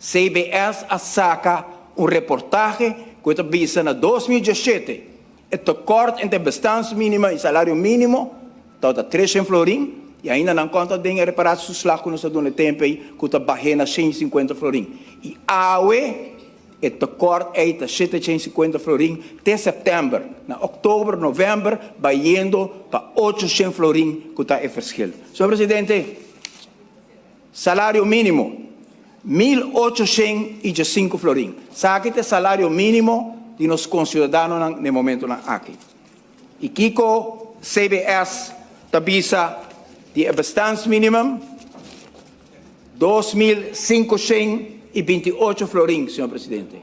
CBS a saca un reportahe cu e ta bisa na 2017 e tekort entre bestaansminima y salario minimo tabata 300 florin y ainda nan conta den e reparatietoeslag cu nos a duna e tempo ey cu ta bahe na 150 florin. Y awe e tekort ey ta 750 florin te september. Na oktober, november bayendo pa 800 florin cu ta e verschil. Señor Presidente. Salario mínimo, 1805 florin. Esaki ta e salario mínimo di nos konsiudadanonan na e momentonan aki. I kiko CBS ta bisa? di e bestaansminimum, 2528 florin, señor presidente.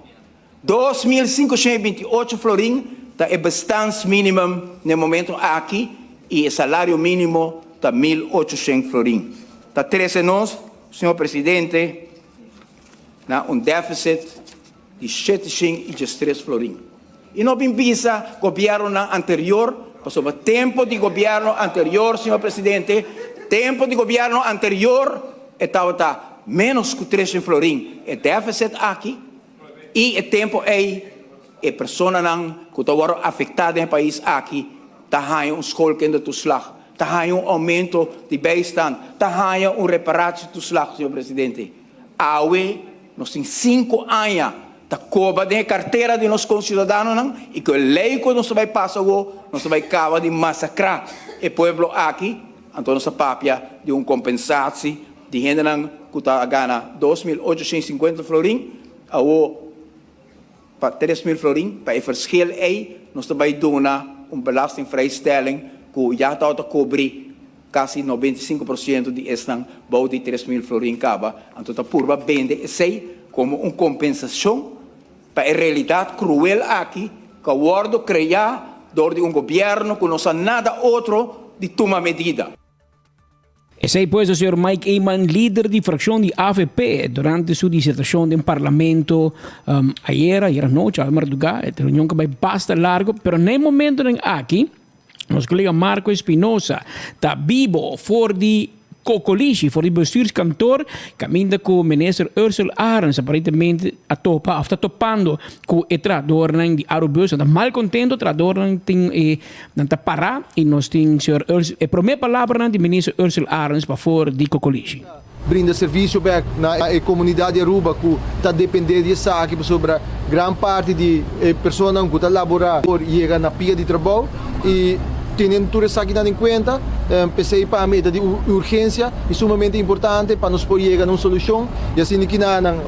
2528 florin ta e bestaansminimum na e momento aki y e salario minimo ta 1800 florin. Ta trece nos, señor presidente, na un deficit di 713 florin. Y no bin bisa gobiernonan anterior, pasobra tempo di gobierno anterior, señor presidente, tempo di gobierno anterior e tabata menos cu 300 florin e deficit aki y e tempo ey e personanan cu ta wordo afecta den e pais aki ta haya un schoolkindertoeslag, ta haya un aumento di bijstand, ta haya un reparatietoeslag, señor presidente. Awe nos tin sinku aña ta koba den e kartera di nos konsiudadanonan i ku e lei ku nos ta bai pasa awo nos ta bai kaba di masakrá e pueblo aki, anto nos ta papia di un kompensatsi di hendenan ku ta gana 2850 florin awo pa 3000 florin, pa e verschil ei nos ta bai duna un belastingvrijstelling ku ya tabata kubri Kasi 95 por ciento di esnan bou di 3000 florin caba, anto ta purba bende esey como un compensacion pa e realidad cruel aki cu a wordo crea door di un gobierno cu no sa nada otro di tuma medida. Esey pues señor Mike Eman, lider di fraccion di avp, durante su disertacion den Parlamento ayera, ayera nochi, awe marduga, e reunion cu a bay basta largo, pero na e momentonan aki, Nos colega Marco Espinosa ta bibo for di Cocolishi, for di bestuurskantoor, caminda cu minister Ursell Arends aparentemente a topa of ta topando cu e trahadornan di Arubus. Nan ta mal contento, trahadornan tin e nan ta para y nos tin señor Ursell, e prome palabranan di minister Ursell Arends pa for di Cocolishi. Brinda servisio bek na e komunidat di Aruba ku ta dependé di esaki pasobra gran parti di e personanan ku ta laborá por yega na pia di trabou i teniendo tur esakinan en kuenta p'esei pa mi e ta di urgensia i sumamente importante pa nos por yega na un solushon i asina kinanan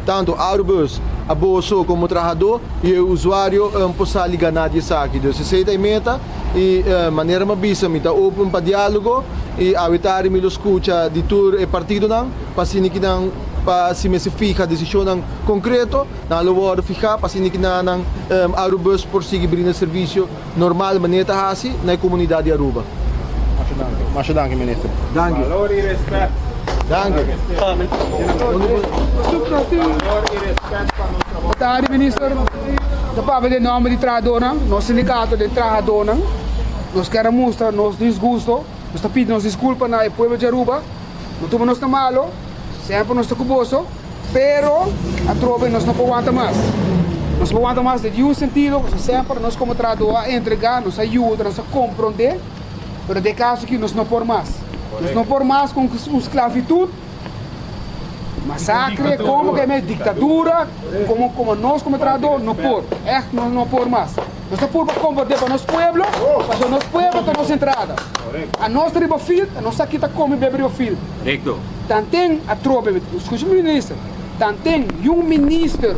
tantu Arubus aboso komo trahadó i e usuario por sali ganá di esaki. Dus esei ta e meta. I manera mi a bisa mi ta open pa dialogo i awe tardi mi lo skucha di tur e partidonan pa asina ki nan pa si mester fiha desishonnan konkreto nan lo wòrdu fiha pa asina ki nan nan Arubus por sigui brinda servisio normal manera ta hasi na e komunidat di Aruba. Masha danki minister. Danki. Balor y respet. Danki. Balor y respet pa nos trabou. Tardi minister. Ta papia den nomber di trahadornan, nos sindikato den trahadornan, nos kier a mustra nos disgusto, nos ta pidi nos disculpa na e pueblo di Aruba, no tuma nos na malo, semper nos ta cu boso, pero atrobe nos no por wanta mas. Nos no por wanta mas den niun sentido, pasobra semper nos como trahador a entrega, nos a yuda, nos a compronde, pero den e caso aki nos no por mas. Nos no por mas cu un sclavitud. Masacre, como que me dictadura, como como nos como trabajador no por, echt nos no por mas. Nos ta purba compartir pa nos pueblo, pasobra nos pueblo ta nos entrada. A nos ta riba field, a nos aki ta come y bebe riba field. Recto. Tanten atrobe, scucha mi minister, tanten yun minister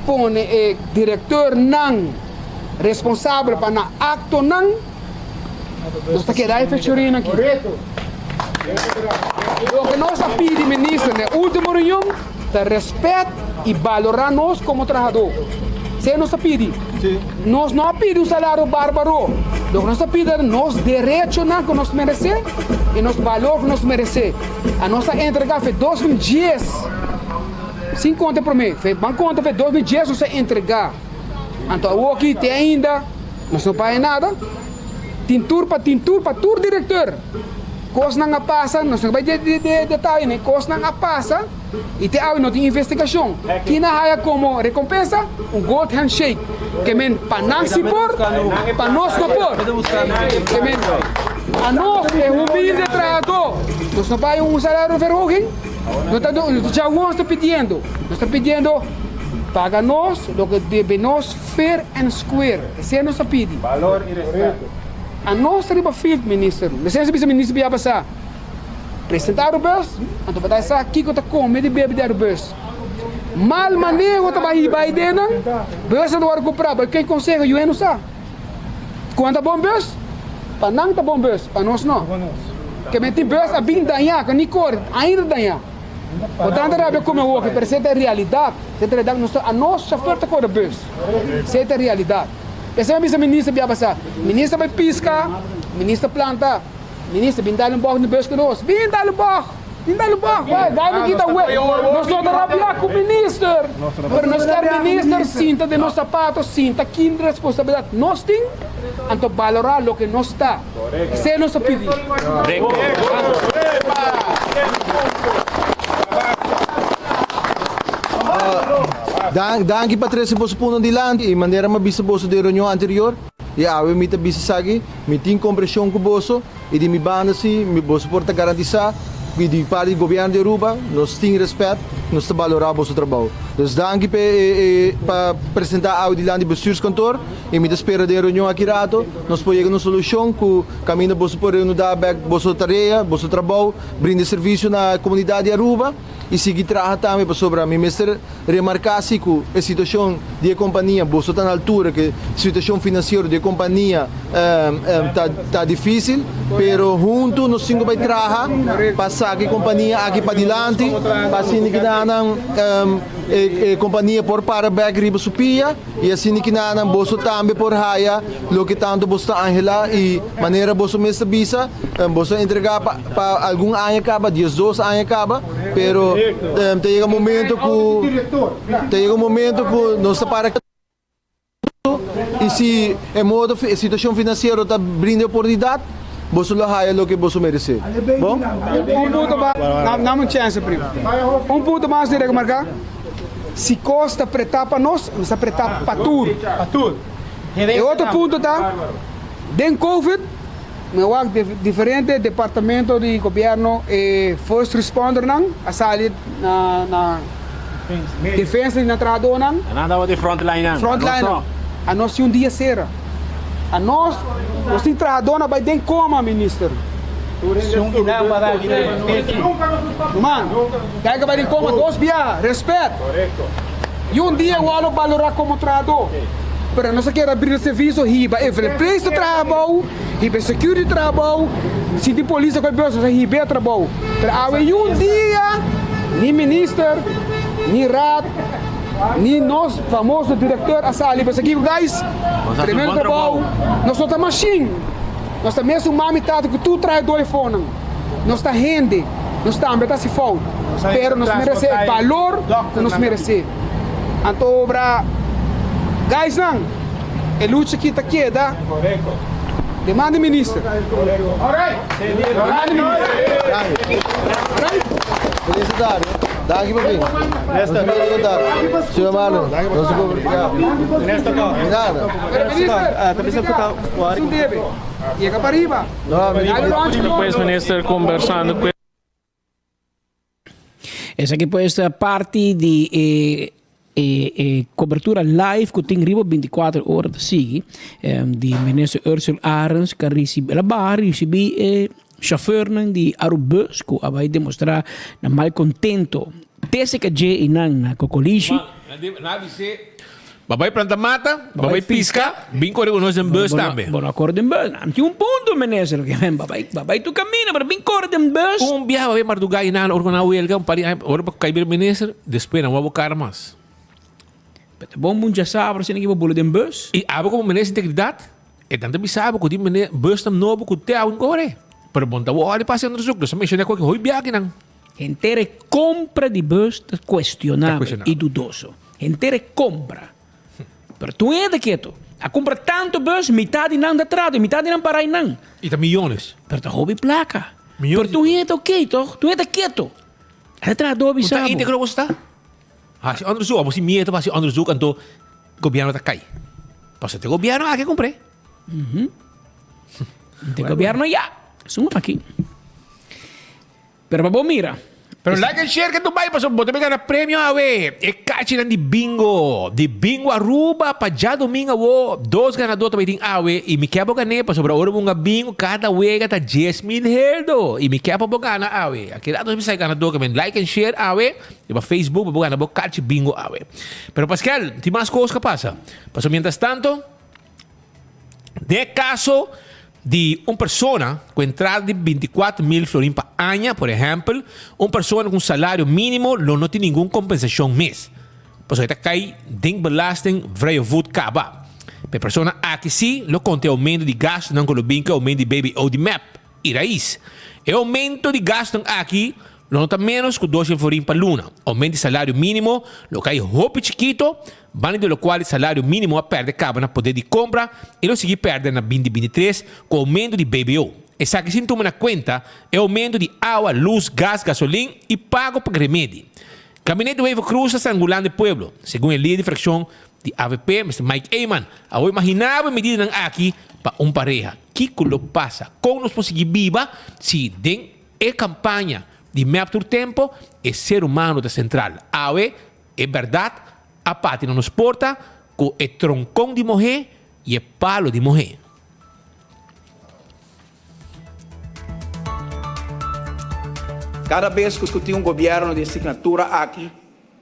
pone e directeurnan responsabel pa nan actonan, Nos ta keda e fechorínan aki. Loke nos a pidi minister na e último reunion ta rèspèt i balorá nos komo trahadó. Esei nos a pidi. Nos no a pidi un salario bárbaro. Loke nos a pidi ta nos derechonan ku nos meresé i nos balor ku nos meresé. Anos a entregá fe 2010, sin konta e promé, fe ban konta fe 2010 nos a entregá. Anto awoki te ainda. Nos no paga nada. Tin tur pa tin tur pa tur directeur. Cosnan a pasa, nos no bai den detaye ne, cosnan a pasa y te awe no tin investigacion. Kin a haya como recompensa? Un gold handshake. Ke men pa nan si por, pa nos no por. Ke men anos e humilde trahador, nos no paga un salario verhoging, no ta djawo nos ta pidiendo, nos ta pidiendo paga nos loke debe nos. Fair and square, esei nos a pidi. Balor y respeto. A nos ta riba field, minister. Mester a bisa minister bia pasa. Presenta Arubus, anto pa ta sa kico ta come di bebe di Arubus. Mal maneho ta bay hiba e nan, bus nan ta worde cumpra, bay ken conseho yu no sa. Cuan ta bon bus? Pa nan ta bon bus, pa nos no. Ke men tin bus a bin dañá, ku ni kore, ainda dañá. Bo tanta rabia ku mi awoki, pero esei ta e realidat. Esei ta e realidat, nos ta, anos chauffeur ta kore bus. Esei ta e realidat. Esei mi a bisa minister bia pasá. Minister bai piska, minister planta, minister bin dal un bòg den bus ku nos. Bin dal un bòg! Bin dal un bòg! Bai, gai no kita wet. Nos no ta rabia ku minister, pero nos kier minister sinta den nos sapato, sinta kin responsabilidat nos tin, anto balorá loke nos ta. Esei nos ta pidi. Danki pa trese boso punto dilanti y manera mi a bisa boso den reunion anterior y awe mi ta bisa esaki, mi tin comprension cu boso y di mi banda si mi boso por ta garantisa cu di parti di gobierno di Aruba nos tin respet, nos ta balora boso trabao. Dus danki pa e pa presenta awe dilanti bestuurskantoor y mi ta spera den reunion aki rato nos por yega na un solucion cu caminda boso por reanuda bek boso tarea, boso trabao, brinda servicio na comunidad di Aruba. y sigui traha tambe pasobra mi mester remarca si cu e situacion di e compania boso ta na altura cu e situacion financiero di e compania ta dificil pero hunto nos tin cu bay traha pa saca e compania aki padilanti pa asina kinanan e compania por para bek riba su pia. I asina ki nanan boso tambe por haya loke tantu boso ta anhelá, i manera boso mes ta bisa, boso a entregá pa pa algun aña kaba, diesdos aña kaba, pero ta yega momento ku ta yega un momento ku nos ta para ketu, i si e modo e situashon finansiero ta brinda e oportunidat, boso lo haya loke boso meresé. Bon? Un punto mas, dame un chance primo. Un punto mas di remarká. Si kos ta pretá pa nos, nos ta pretá pa tur. E otro punto ta, den covid, mi a wak diferente departamento di gobierno e first respondernan a sali na defensa di nan trahadónan. Nan tabata e frontlinenan. Frontlinenan. Anos tin un dia sera. Anos, nos tin trahadónan bai den koma, minister. Ruman. Kijk bai den koma dos biaha, respet. Y un dia wou lo balora como trahador. Pero nos a kere abrir e servicio hiba e verpleegster traha abou, hiba e security traha abou, si tin polis a koe bus nos a hiba e trabou. Pero awe y un dia ni minister, ni raad, ni nos famoso director a sali bisa kico guys, tremendo trabou, nos no ta machine, nos ta mesun mami tata cu tur trahador efonan. Nos ta hende, nos tambe ta hasi fout, pero nos meresé e balor ku nos meresé. Anto obra guysnan, e lucha aki ta keda demanda minister. Demanda minister. Danki pa bin. Señor Marlon, nos Minister, un debe. Yega pariba. Pues minister conversando cu. Esaki pues ta parti di e e e cobertura live cu tin riba 24 ora ta sigui di minister Ursell Arends cu a ricibi el a baha ricibi e chauffeurnan di Arubus cu a bay demostra nan malcontento TCKG y nan na Cocolishi. Ba bai planta mata, ba bai pisca, bin core cu nos den bus tambe. Bo no a core den bus. Nan tin un punto, minister. Ba bai, ba bai tu camino, pero bin core den bus. Un biaha ba bai marduga y nan ora cu nan a huelga un par di aña, ora pa cay bira minister, despues nan wou cara mas. Pero ta bon buncha sabra asina ki bo bula den bus. Y abo como minister di integridad, e nan ta bisa bo cu tin busnan nobo cu te awe core. Pero bo no ta wou pasa onderzoek, nos a menciona cu hopi biaha akinan. Henter e compra di bus ta cuestionabel y dudoso. Henter e compra. Pero tur hende keto. A compra tanto bus, mitad di nan ta trato y mitad di nan para eynan. Y ta millones. Pero ta hopi placa. Pero tur hende ta ok toch? Tur hende ta keto. A ta traha dobi Bo ta sabo. integro bo sta? Haci onderzoek. Abo si miedo pa haci onderzoek anto gobierno ta cay. Pasobra te gobierno aki a compr'e. Te gobierno ya. Esun aki. Pero pa bo mira. Pero like and share ke tu bai pasobra bo ta gana premio awe. E kachinan di bingo, di Bingo Aruba pa djadomingo awo. Dos ganador ta bai tin awe y mi ke bo gane pasobra ora bo hunga bingo kada wega ta 10,000 heldo y mi ke pa bo gana awe. Aki rato nos bisa e ganador ke men like and share awe riba Facebook pa bo gana bo kachi bingo awe. Pero Paskel, tin mas cos ke pasa. Pasobra mientras tanto den e caso. di un persona ku entrada di 24.000 florin pa aña, por ehèmpel, un persona ku un salario mínimo lo no tin ningun kompensashon mes, pasobra e ta kai den belasting vrije voet kaba. Pa e persona aki sí lo konta e oumento di gastunan ku lo bin ku e oumento di BBO di mep i rais. E oumento di gastunan aki lo no ta ménos ku 200 florin pa luna. Oumento di salario mínimo lo kai hopi chikito, Banda di lokual e salario mínimo a pèrdè kaba na poder di kompra i lo sigui pèrdè na 2023 ku oumento di BBO. Esaki sin tuma na kuenta e oumento di awa, lus, gas, gasolin i pago pa remedi. Gabinete Wever-Croes ta strangulando e pueblo, segun e lider di frakshon di avp, Mister Mike Eman. Awor imaginá bo e medidanan aki pa un pareha. Kiko lo pasa? Kon nos por sigui biba si den e kampaña di mep tur tempo e ser humano ta sentral? Awe E bèrdat a pati na nos porta ku e tronkon di mohé i e palu di mohé. Kada bes ku tin un gobièrnu di e signatura aki,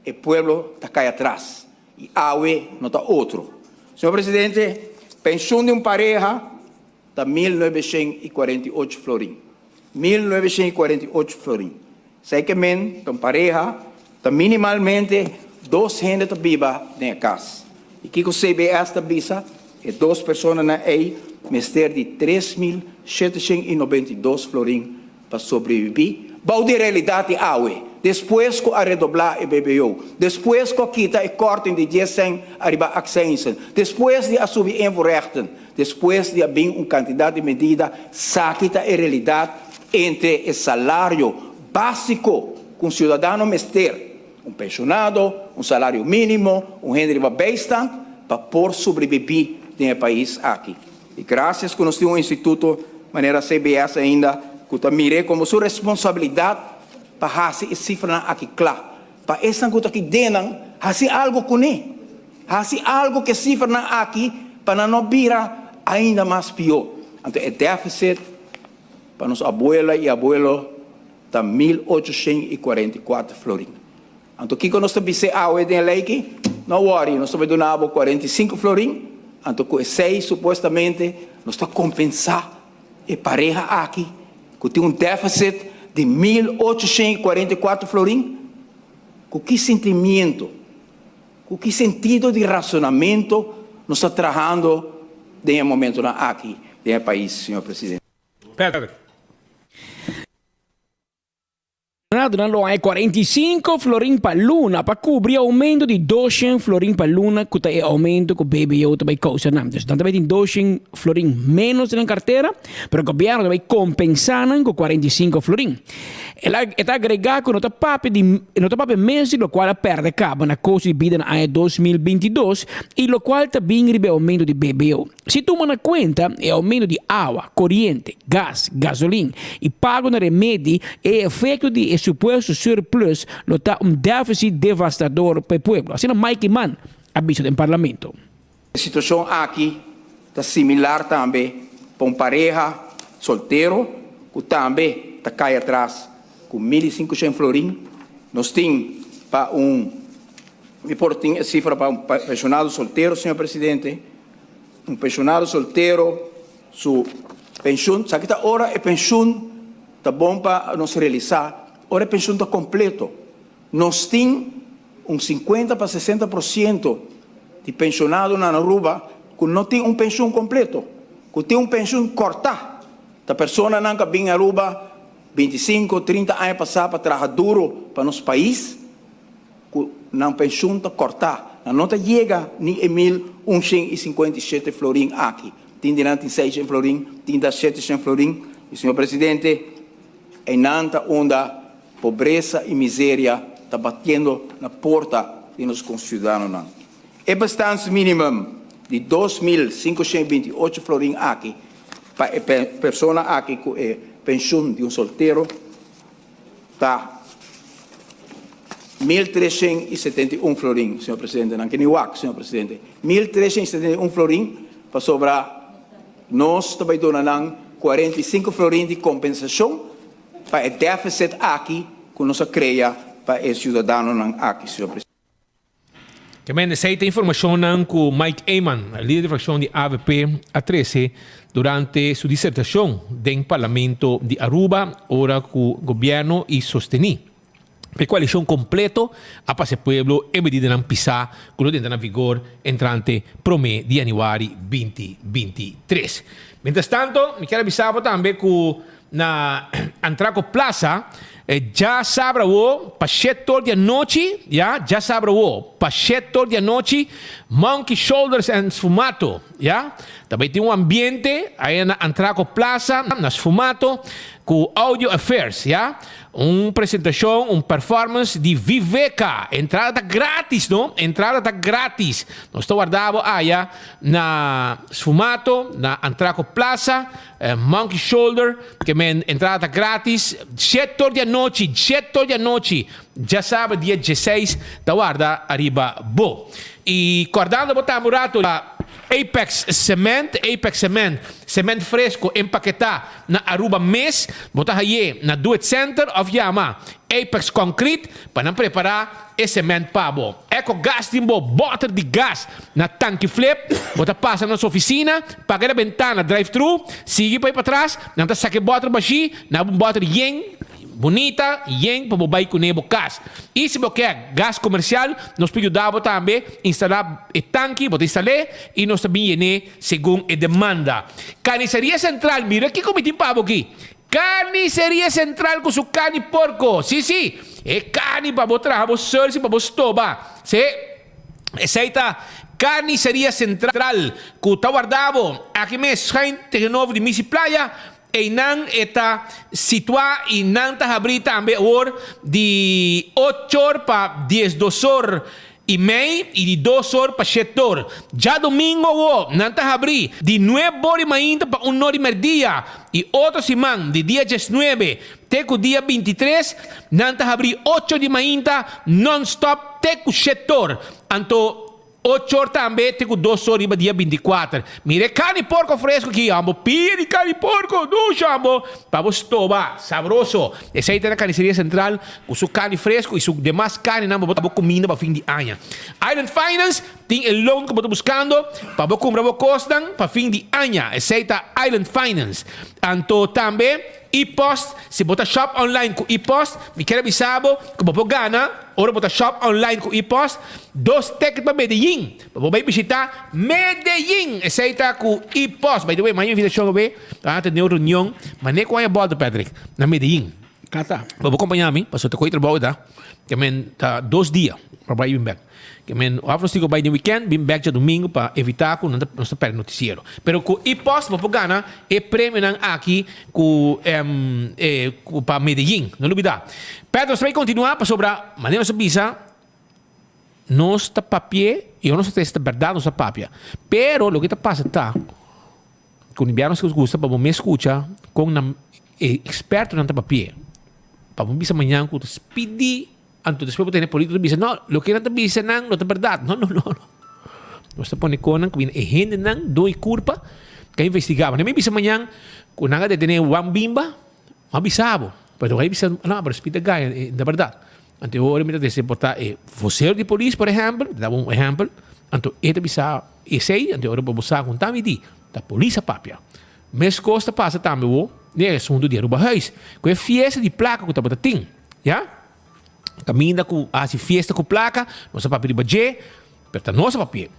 e pueblo ta kai atras i awe no ta otro. Señor Presidente, penshun di un pareha ta 1948 florin. 1948 florin. Esei ke men ta un pareha ta minimalmente dos hende ta biba den e kas. I kiko CBS ta bisa? E dos personanan ei mester di 3792 florin pa sobrebibí bou di realidat di awe, despues ku a redoblá e BBO, despues ku a kita e kòrting di dies sèn ariba akseinsen, despues di a subi invoerrechten. Despues di a bin un kantidat di medida, saki ta e realidat entre e salario básiko ku un siudadano mester, un penshonado, un salario mínimo, un hende riba bijstand, pa por sobrebibí den e pais aki. I grasias ku nos tin un instituto manera CBS ainda ku ta mir'é komo su responsabilidat pa hasi e sifranan aki kla, pa esnan ku ta aki den nan hasi algu kuné. Hasi algu ku e sifranan aki pa nan no bira ainda mas pió. Anto e deficit pa nos abuela i abuelo ta 1844 florin. Anto kiko nos ta bis'é awe den e lei aki? No worry, nos ta bai duna bo 45 florin, anto ku esei supuestamente nos ta kompensá e pareha aki ku tin un deficit di 1844 florin. Ku ki sentimiento? Ku ki sentido di rasonamento nos ta trahando den e momentonan aki den e pais, señor Presidente? Patrick. Nan lo haña 45 florin pa luna pa kubri e oumento di 200 florin pa luna ku ta e oumento ku BBO ta bai kousa nan. Dus nan ta bai tin 200 florin ménos den nan kartera, pero gobièrnu ta bai kompensá nan ku 45 florin. El a e ta agregá ku no ta papia di no ta papia mes di lokual a pèrdè kaba na kosto di bida na aña 2022 i lokual ta bin riba e oumento di BBO. Si tuma na kuenta e oumento di awa, koriente, gas, gasolin i pago na remedi, e efekto di e supuesto surplus lo ta un défisit devastador pa e pueblo, asina Mike Eman a bisa den parlamento. E situashon aki ta similar tambe pa un pareha soltero ku tambe ta kai atras ku 1500 florin. Nos tin pa un, mi por tin e sifra pa un penshonado soltero, señor presidente, un penshonado soltero su penshun, sa ki ta ora e penshun ta bon pa nos realisá, ora e penshun ta kompleto. Nos tin un 50 pa 60 por siento di penshonadonan na Aruba ku no tin un penshun kompleto, ku tin un penshun kòrtá. Ta personanan ku a bin Aruba 25, 30 aña pasá pa traha duro pa nos pais, ku nan penshun ta kòrtá. Nan no ta yega ni e 1157 florin aki. Tin di nan tin 600 florin, tin ta 700 florin. I señor Presidente, einan ta unda Pobresa i miseria ta batiendo na porta di nos konsiudadanonan. E bestaansminimum di 2528 florin aki pa e persona aki ku e penshun di un soltero ta 1371 florin, señor presidente. Nan ke ni wak, señor presidente. 1371 florin pasobra nos ta bai duna nan 45 florin di kompensashon pa e deficit aki ku nos a krea pa e siudadanonan aki, señor presidente. Ke men esei ta informashonnan ku Mike Eman, lider di frakshon di avp, a trese durante su disertashon den Parlamento di Aruba ora ku gobièrnu i sostení e koalishon kompleto a pasa e pueblo e medidanan pisá ku lo drenta na vigor entrante promé di yanüari 2023. Mientrastanto mi kier a bisa bo tambe ku Na Antraco Plaza, djasabra awo pa shet or di anochi, ya, djasabra awo pa shet or di anochi, Monkey Shoulders and Sfumato, ya, ta bay tin un ambiente aya na Antraco Plaza, na Sfumato, cu Audio Affairs, ya, un presentacion, un performance di Viveka. Entrada ta gratis, no, entrada ta gratis. Nos ta warda bo aya na Sfumato, na Antraco Plaza. Monkey Shoulder, ke men entrada ta gratis, shet or di anochi, shet or di anochi, djasabra dia dieseis ta warda ariba bo. I kordando bo tambe un rato riba Apex Cement, Apex Cement, cement fresco empaketá na Aruba mes, bo ta haye na Do It Center of yama Apex Concrete pa nan prepará e cement pa bo. Eco Gas tin bo boter di gas na tanki flip, bo ta pasa nos oficina, paga na bentana drive thru, sigui pa e patras, nan ta saca e boter bashi, na bo un boter yen, bunita, yen pa bo bay cune bo cas. Y si bo ke gas comercial, nos por yuda bo tambe instala e tanki, bo ta instal'e y nos ta bin yen'e segun e demanda. Carniceria Central, mira kico mi tin pa bo aki. Carniceria Central cu su carni porco. Si, si, e carni pa bo traha bo sursi pa bo stoba. Si, esey ta Carniceria Central cu ta warda bo aki mes schuin tegenover di Misi Playa. Eynan e ta situa y nan ta habri tambe awor di ochor pa diesdos or. I mei i di dos or pa shet or. Djadomingo awo nan ta habrí di nueb or di mainta pa un or di merdia i otro siman di dia diesnuebe te ku dia bintitres nan ta habrí ocho di mainta non-stop te ku shet or. Anto ocho or tambe te ku dos or riba dia bintikwater. Mira e karni porko fresco aki ambo pia di karni porko dushi ambo pa bo stoba sabroso. Esei ta na Carniceria Central cu su carni fresco y su demas carninan pa bo ta bo cuminda pa fin di aña. Island Finance tin e loan cu bo ta buscando pa bo cumpra bo cosnan pa fin di aña. Esei ta Island Finance. Anto tambe E-post, si bo ta shop online cu E-post, mi kier a bisa bo cu bo por gana ora bo ta shop online cu E-post dos ticket pa Medellin pa bo bay bishita Medellin. Esei ta cu E-post. By the way, maña invitacion awe. Ta tene un reunion mane cu aña bolta Patrick na Medellin. Kata. Bo por compaña mi pasobra ta coy trabou ta. Ke men ta dos dia pa bai bin bek. Ke men of nos tin cu bai den weekend bin bek djadomingo pa evita cu nos ta perde noticiero. Pero cu e-post bo por gana e premionan aki cu cu pa Medellin. No lubida. Patrick nos ta bai continua pasobra manera nos a bisa nos ta papia y nos ta trece ta berdad nos ta papia. Pero loke ta pasa ta. Ku Nibianos ku gusta pa bo mes skucha kon nan e ekspertonan ta papia. Pa bo bisa mañan ku ta spidi anto despues bo tene polítiko ta bisa no loke nan ta bisa nan no ta bèrdat. No no no no. Nos ta pone konnan ku bini e hendenan doi kurpa ka investigá. Bo no bisa mañan ku nan a detené Juan Bimba, bo a bisa bo. Pero bo a bisa no pero spidi ta gaña e no ta bèrdat. Anto e ora mi ta desemportá e vosero di polis por ehèmpel, mi ta daba un ehèmpel, anto e ta bisa Esei, anto ora bo sa con ta midi, ta polis a papia. Mescos ta pasa tambe wo den e asunto di Aruba Huis, cu e fiesta di placa cu tabata tin, ya. Caminda cu a haci fiesta cu placa, nos a papia riba dje, pero ta nos a papia.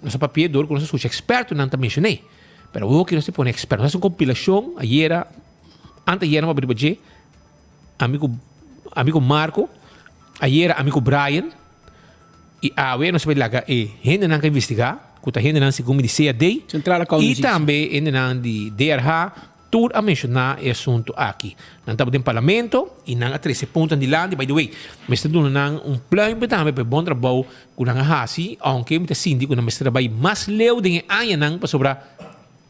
Nos a papia dor cu nos a scucha expertonan ta mencion'e. Pero awo ki nos ta pone experto, nos a haci un compilacion ayera, anteayera nos a papia riba dje, ami cu, ami cu Marco, ayera ami cu Brian, I awe nos a bay laga e hendenan ka investigá, ku ta hendenan segun mi di CAD Centrale i Accountancy. tambe hendenan di DRH, tur a menshoná e asuntu aki. Nan tabata den parlamento i nan a trese puntonan dilanti. By the way, mester duna nan un pluimpje tambe pa e bon trabou ku nan a hasi, ounke mi ta sinti ku nan mester a bay mas leu den e añanan pasobra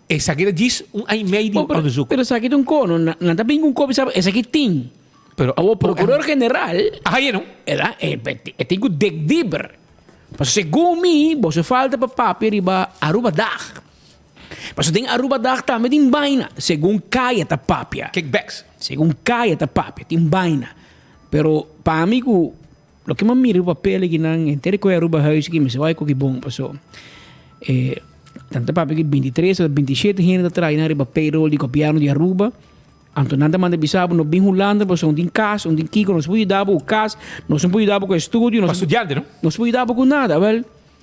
esaki ta djis un aña i mei di onderzoek. Pero esaki ta un kono, nan ta bin ku un kopi sa esaki tin. Pero awor prokuror general a haye no. El a e tin ku dek dieper. Pasobra segun mi boso falta pa papia riba Aruba Dag. Pasobra den Aruba Dag tambe tin baina segun kaya ta papia. Kickbacks. Segun kaya ta papia tin baina. Pero pa mi ku. Loke mi a mira riba papel aki nan, henter ku e Aruba Huis aki, mi sa wak ku bon paso. E nan ta papia ku bintitres ota bintishete hende ta traha nan riba payroll di gobièrnu di Aruba. Anto nan ta manda bisa bo no bin Hulanda paso no tin kas, no tin kiko, nos por yuda bo ku kas, nos no por yuda bo ku estudio, Pa studiante no? Nos por yuda bo ku nada. Awel.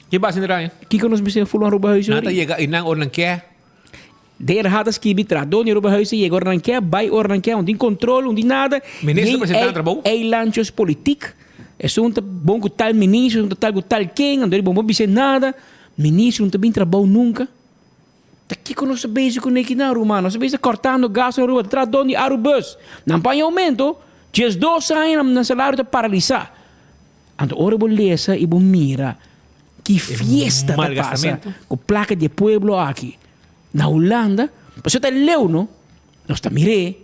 Ke base nan traha? Kiko nos mester ful Aruba Huis Nan ta yega einan ora nan ke. Der hat a skibi trahadó di Aruba Huis ta yega ora nan ke, bai ora nan ke, no tin kontrol, no tin nada. Minister ta presentá na trabou. Eilandjes politiek. Esun ta bon ku tal minister, esun ta tal ku tal ken, anto bo no por bis'é nada. Minister no ta bin trabou nunka. Ta kiko nos ta bezig kuné kinan ruman? Nos ta bezig kòrtando gas na Aruba, ta trahadó di Arubus. Nan paña oumento, diesdos aña nan salario ta paralisá. Anto ora bo lesa i bo mira ki fiesta ta pasa ku plaka di e pueblo aki na Hulanda, pasobra ta leu no, nos ta mir'é,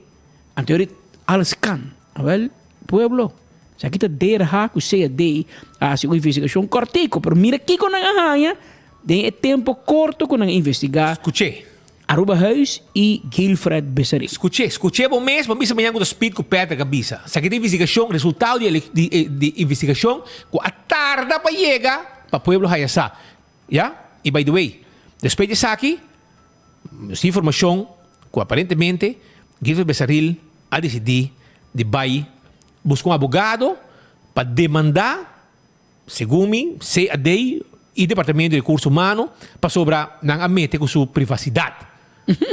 anto yori alles kan. Awel, pueblo, esaki ta DRH ku CAD a hasi un investigashon kòrtiku, pero mira kiko nan a haña den e tempu korto ku nan a investigá. Skuch'é. Aruba Huis y Gilfred Besaril. Skuch'é, skuch'é bo mes, bo bisa mañan ku ta Speed ku Patrick a bisa. Esaki ta investigashon, resultado di di di investigashon ku a tarda pa yega pa pueblo haya sa. Ya? Y by the way, despues di esaki, nos tin informashon ku aparentemente Gilfred Besaril a disidí di bai buska un abogado pa demandá Segun mi, CAD i Departamento di Rekurso Humano pasobra nan a mete ku su privasidat.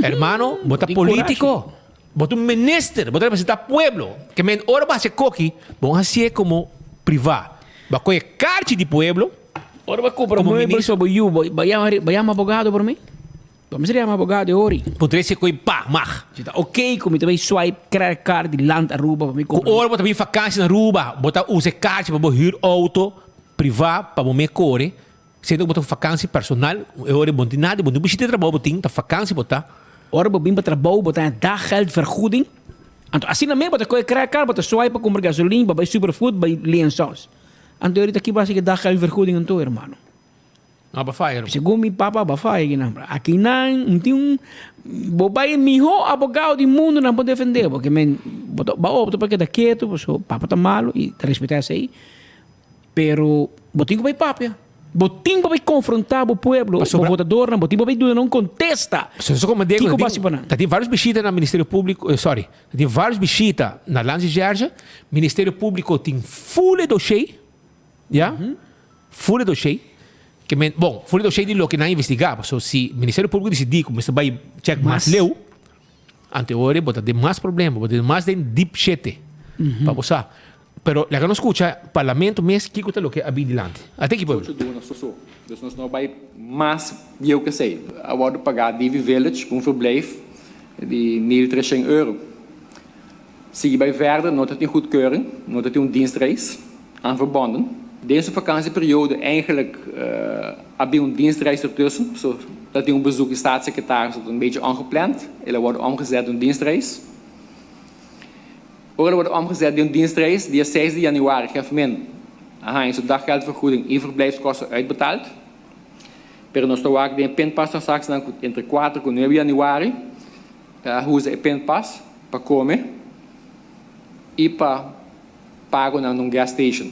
Hermano, bo ta polítiko, bo ta un minister, bo ta representá pueblo. Ke men ora bo hasi koki, bo hasié komo privá. Bo a kohe karchi di pueblo. Ora bo kumpra muebel so bo yu, bo yama abogado por mi? Bo mester yama abogado e ori. Puntra si koe pa mag. Si ta ok ku mi ta bai swipe credit card di Land Aruba pa mi Ku kumpra. ora bo ta bin vakansi na Aruba, bo ta usa e karchi pa bo hür outo privá pa bo me kore, siendo ku bo ta ku vakansi personal, e ora bo no tin nada, bo no bishita trabou bo tin, ta vakansi bo ta. Ora bo bin pa trabou bo ta haña daggeldvergoeding, anto asina mes bo ta kohe credit card bo ta swipe pa kumpra gasolin, pa bai Superfood, bai Liansons. Anto e ori ta ki basa ki daggeldvergoeding anto hermano? No ba faya ruman. Segun mi papa ba faya kinan. Akinan un tin un bo bai e miho abogado di mundo nan por defende bo. Ke men bo ta ba opta pa keda ketu paso papa ta malo y ta respeta esey. Pero bo tin ku bai papia. Bo tin pa bai konfronta bo pueblo, bo votadornan, bo tin pa bai duna nan un kontesta. Kiko bo hasi pa nan? Ta tin varios bishita na Ministerio Publico, sorry, ta tin varios bishita na Landsrecherche. Ministerio Publico tin full e dossier, ya. Full e dossier, ke men, bon, full e dossier di loke nan a investigá, pasobra si Ministerio Públiko disidí ku mester bai chèk mas leu, anto e ora bo ta den mas problema, bo ta den mas den deep shete, pa bo sa. Pero laga nos skucha Parlamento mes kiko ta loke a bin dilanti. Ate aki pueblo. Ocho duna so so. Dus nos no bai mas bieu ke esei. A wòrdu pagá Divi Village pa un verblijf di 1300 euro. Sigui bai verder no ta tin goedkeuring, no ta tin un dienstreis. Aan verbonden. Den su vakantieperiode eigenlijk a bin un dienstreis ertussen, so dat tin un bezoek di staatssecretaris dat een beetje ongepland, el a worden omgezet den un dienstreis. Ora el a worden omgezet den un dienstreis, dia seis di januari gef men a haña su daggeldvergoeding y verblijfskosten uitbetaald. Pero nos ta wak den e pinpastransactienan cu entre kuater cu nuebe januari a usa e pinpas pa come y pa Pagonan na un gas station,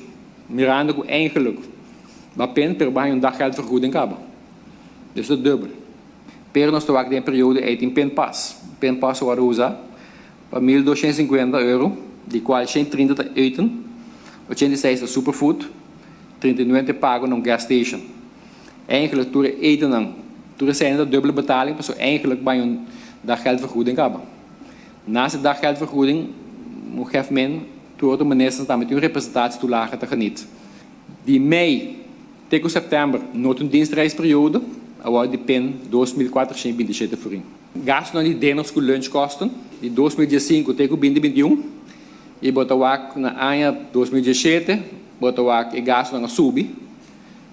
mirando cu eigenlijk ba pen pero ba haña un daggeldvergoeding caba. Dus ta dubbel. Pero nos ta wak den e periodo ey tin pinpas. Pinpas a worde usa pa 1250 euro, di cual 130 ta eten, 86 ta superfood, 39 ta e pago na un gas station. Eigenlijk tur e etennan, tur eseinan ta dubbele betaling pasobra eigenlijk ba haña un daggeldvergoeding caba. Naast e daggeldvergoeding moet gef men tur otro ministers tambe tin un representatietoelage ta geniet. Di mei te ku september no tin un dienstreisperiode, a wòrdu di pen 2427 florin. Gastunan di dinners ku lunchkosten di 2015 te ku 2021 i bo ta wak na aña 2017 bo ta wak e gastunan a subi.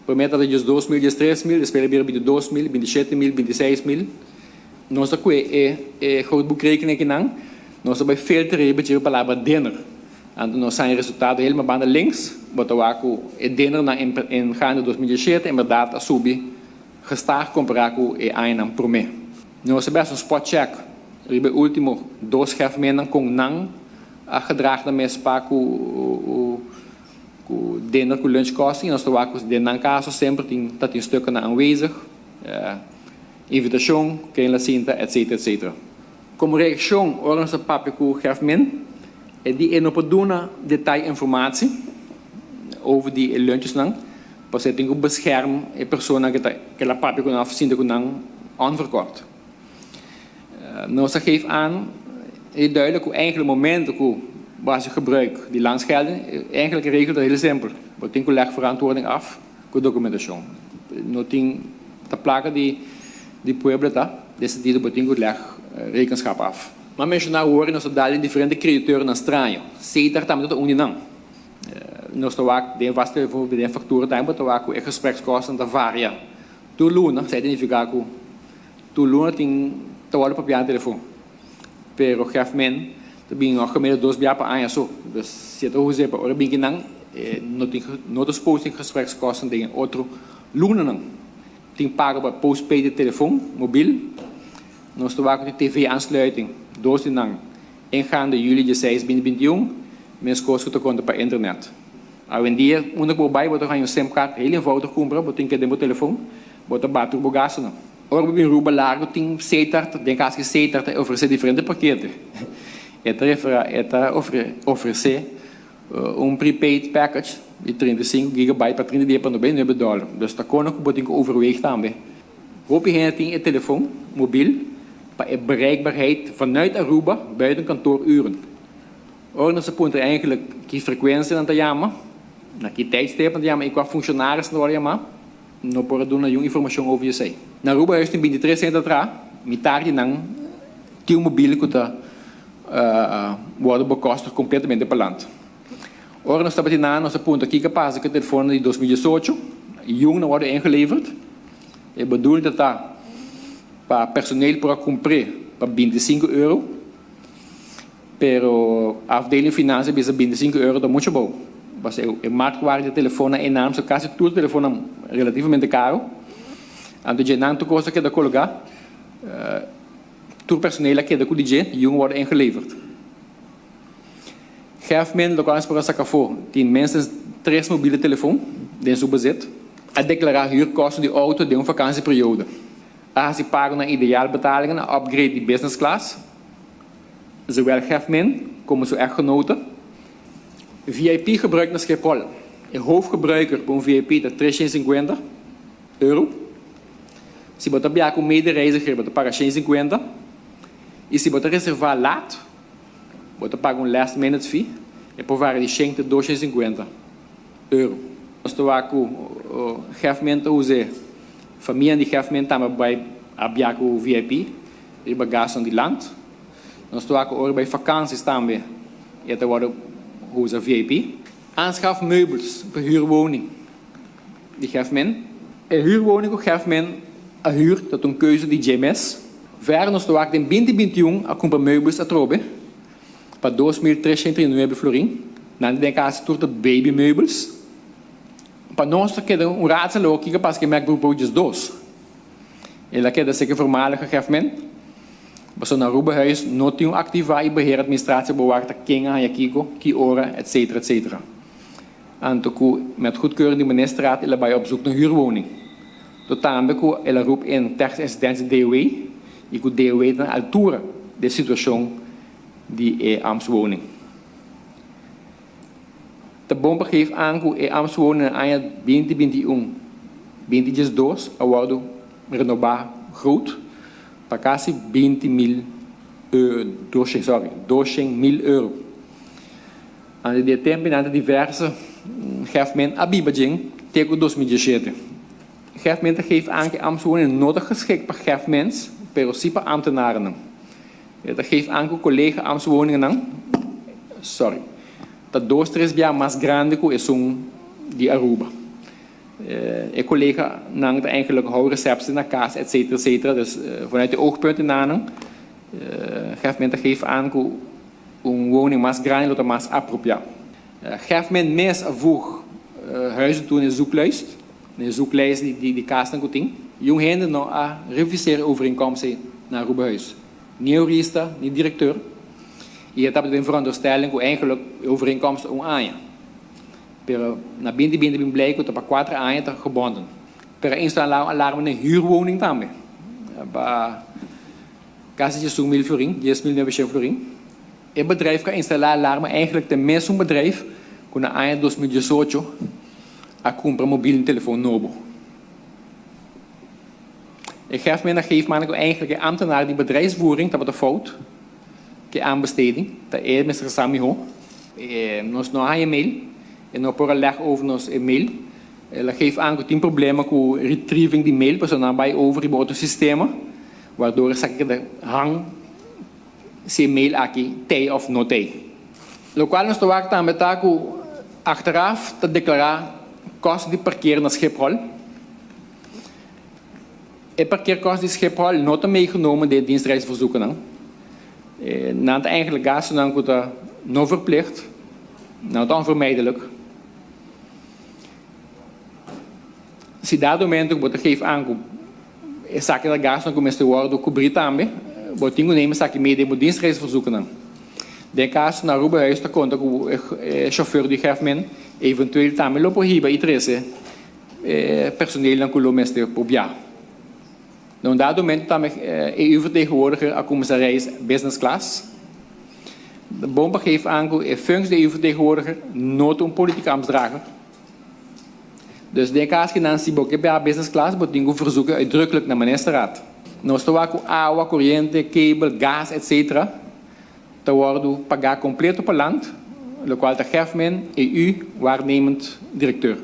Promé tabata 12 mil, 13 mil, despues a bira 22 mil, 27 mil, 26 mil. Nos ta kue e e grootboekrekening akinan, nos ta bai filter riba dje palabra dinner. Anto nos haña resultado helemaal banda links, bo ta wak ku e dinnernan en en gaande 2017 en bèrdat a subi gestaag kompará ku e añanan promé. Nos a bai hasi un spot check riba e último dos gèfmennan kon nan a gedraag nan mes pa ku ku. Dinner ku lunchkosten i nos ta wak ku den nan kaso semper tin ta tin stukkennan aanwezig, invitashon, ku ken la sinta etc etc. Komo reakshon ora nos ta papia ku Gèfmin e di e no por duna detaye informatie over di e lunchesnan pasobra e tin ku bescherm e persona ku ta ke la papia ku nan of sinta ku nan onverkort. Nos a geef aan heel duidelijk ku eigenlijk momento ku bo hasi gebruik di landsgelden, eigenlijk e regel ta heel simpel, bo tin ku leg verantwoording af ku dokumentashon. No tin ta plaka di di pueblo ta, den sentido bo tin ku leg rekenschap af. M'a menshoná awor nos ta dal den diferente kreditornan straño, Setar tambe ta un di nan. Nos ta wak den vast den faktura tambe bo ta wak ku e gesprekskosten ta varia tur luna, esei ta nifiká ku Tur luna tin ta wòrdu papiá na telefon, pero Gèfmen ta bin òf gemiddeld dos bia pa aña so. Dus si e ta huz'é pa ora bin kinan, e no tin no ta suppose tin gesprekskosten den e otro lunanan. Tin pago pa postpaid di telefon mobil. Nos ta wak ku tin TV aansluiting, dos di nan ingaande juli dieseis binti 21, meskos ku ta konta pa internet. Awendia unda ku bo bai bo ta haña un simkaart heel eenvoudig kumpra, bo tin ke den bo telefon, bo ta bati ku bo gastunan. Ora bo bin Ruba Largo tin Setar, den kas ki Setar ta ofresé diferente pakete. E ta refera e ta ofresé un prepaid package di 35 gigabyte pa 30 dia pa 99 dòler. Dus ta kono ku bo tin ku overweeg tambe. Hopi hende tin e telefon mobil pa e bereikbaarheid vanuit Aruba buiten kantooruren. Ora nos a puntra eigenlijk ki frekuensia nan ta yama, na ki tijdstip nan ta yama i kua funshonaris nan ta wòrdu yamá, no por a duna niun informashon over esei. Na Aruba Huis tin bintitres hende ta traha, mitar di nan tin un mobil ku ta wòrdu bekòstig kompletamente pa land. Ora nos tabatin nan, nos a puntra kiko a pasa ku e telefonnan di 2018, yun nan wòrdu ingeleverd. E bedoeling ta ta pa personeel por a kumpr'é pa 25 euro. Pero afdeling financiën bisa 25 euro ta mucho abou. Pasobra e marktwaarde di telefonnan enorm, so casi tur telefonnan relativamente caro. Anto dje nan tur cos a keda colga, tur personeel a keda cu di dje, y un wordo ingeleverd. Gèfmen locual nos por a saca afo, tin minstens tres mobiele telefon den su bezit. A declara huurkosten di auto den un vakantieperiode. A haci pago na ideal betalingen, a upgrade di business class. Zowel Gèfmen komo su echtgenote. VIP gebruik na Schiphol. E hoofdgebruiker pa un VIP ta 350 euro. Si bo ta biaha ku medereiziger bo ta paga 150 i si bo ta reservá laat bo ta paga un last minute fee e por varia di 100 te 250 euro. Nos ta wak ku Gèfmen ta us'é, famianan di Gèfmen tambe bai a biaha ku VIP. Riba gastonan di land. Nos ta wak ora bai vakansies tambe e ta wòrdu usa VIP. Aanschaf meubels pa huurwoning di Gèfmen. E huurwoning ku Gèfmen a huur ta un keuze di dje mes. Verder nos ta wak den 2021 a kumpra meubels atrobe pa 2339 florin. Nan ta den kasi tur ta baby meubels. Pa nos ta keda un raadsel awor kiko pasa ku e MacBook Pro 12. El a keda seke voormalige Gèfmen. Pasobra na Aruba Huis no tin un activa y beheer administratie bo wak ta ken a haña kiko, ki ora, etc. Etc. Anto cu met goedkeuring di ministerraad el a bay op zoek na huurwoning. To tambe cu el a roep in technische assistentie DOW y cu DOW ta na altura di e situacion di e ambtswoning. Ta bon pa geef aan ku e ambtswoning na aña 2021, 2012 a wòrdu renobá groot pa kasi 20 mil euro, sorry, 200 mil euro. Antes di e tempu nan ta diverse Gèfmen a biba djen te ku 2017. Gèfmen ta geef aan ku e ambtswoning no ta geschikt pa Gèfmens, pero si pa ambtenarennan. E ta geef aan ku kolega ambtswoningennan, sorry, ta dos tres bia mas grandi ku esun di Aruba. E koleganan ta eigenlijk hou receptie na kas etc etc. Dus vanuit e oogpunt enanan Gèfmen ta geef aan ku un woning mas grandi lo ta mas apropiá. Gèfmen mes a voeg huizen toe na e zoeklijst, na e zoeklijst di kasnan ku tin. Yun hende no a reviseer e overeenkomst ei na Arubahuis. Ni jurista, ni directeur. Y e tabata den veronderstelling cu eigenlijk e overeenkomst ta un aña. Pero na 2020 bin blij ku ta pa kuater aña ta gebonden. Pero a instalá un alarma na huurwoning tambe pa kasi 11.000 florin, 10.900 florin. E bedrijf ku a instalá alarma eigenlijk ta e mesun bedrijf ku na aña 2018 a kumpra mobil telefon nobo. E grefmena geeft aan ku eigenlijk e ambtenaar di bedrijfsvoering tabata fout ku e aanbesteding, ta e mester sa mihó. Nos no a haña mail, e no por a leg over nos e mail. El a geef aan ku tin problema ku retrieving di mail pasobra nan a bai over riba otro sistema waardoor esaki keda hang si e mail aki tei of no tei. Lokual nos ta wak tambe ta ku achteraf ta deklará kòst di parkeer na Schiphol. E parkeerkost di Schiphol no ta meegenomen den e dienstreisverzoekennan. Nan ta eigenlijk gastunan ku ta no verplicht, nan ta onvermijdelijk. Si dado momento ku bo ta geef aan ku esaki ta gastunan ku mester wòrdu kubrí tambe, bo tin ku neem esaki mee den bo dienstreisverzoekennan. Den kaso na Aruba Huis ta konta ku e chauffeur di Grefmen eventueel tambe lo por hiba i trese E personeelnan ku lo mester por bia. Na un dado momento tambe e EU-vertegenwoordiger a kuminsá reis business class. Bon pa geef aan ku e functie di EU-vertegenwoordiger no ta un politieke ambtsdrager. Dus den e kas ki nan si bo ke bia business class bo tin ku verzoeken uitdrukkelijk na ministerraad. Nos ta wak ku awa, koriente, kabel, gas etc. Ta wòrdu pagá kompleto pa land, lokual ta Gefmin, EU, waarnemend direkteur.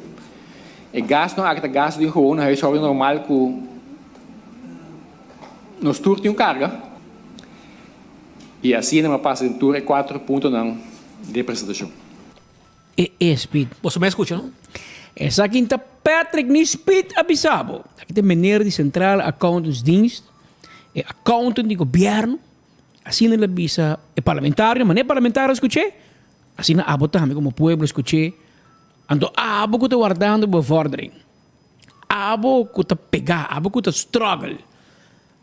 E gastunan aki ta gastu di un gewone huishouding normal ku nos tur tin un karga. I asina mi a pasa den tur e kuater puntonan di e presentashon. E e Speed. Boso mes scucha no? Esaki ta Patrick ni Speed a bisa bo. Aki ta meneer di Centrale Accountantsdienst, e accountant di gobierno. Asina el a bisa e parlamentario, manera e parlamentario a skuch'é, asina abo tambe komo pueblo skuch'é. Anto abo ku ta wardando bevordering, abo ku ta pegá, abo ku ta struggle,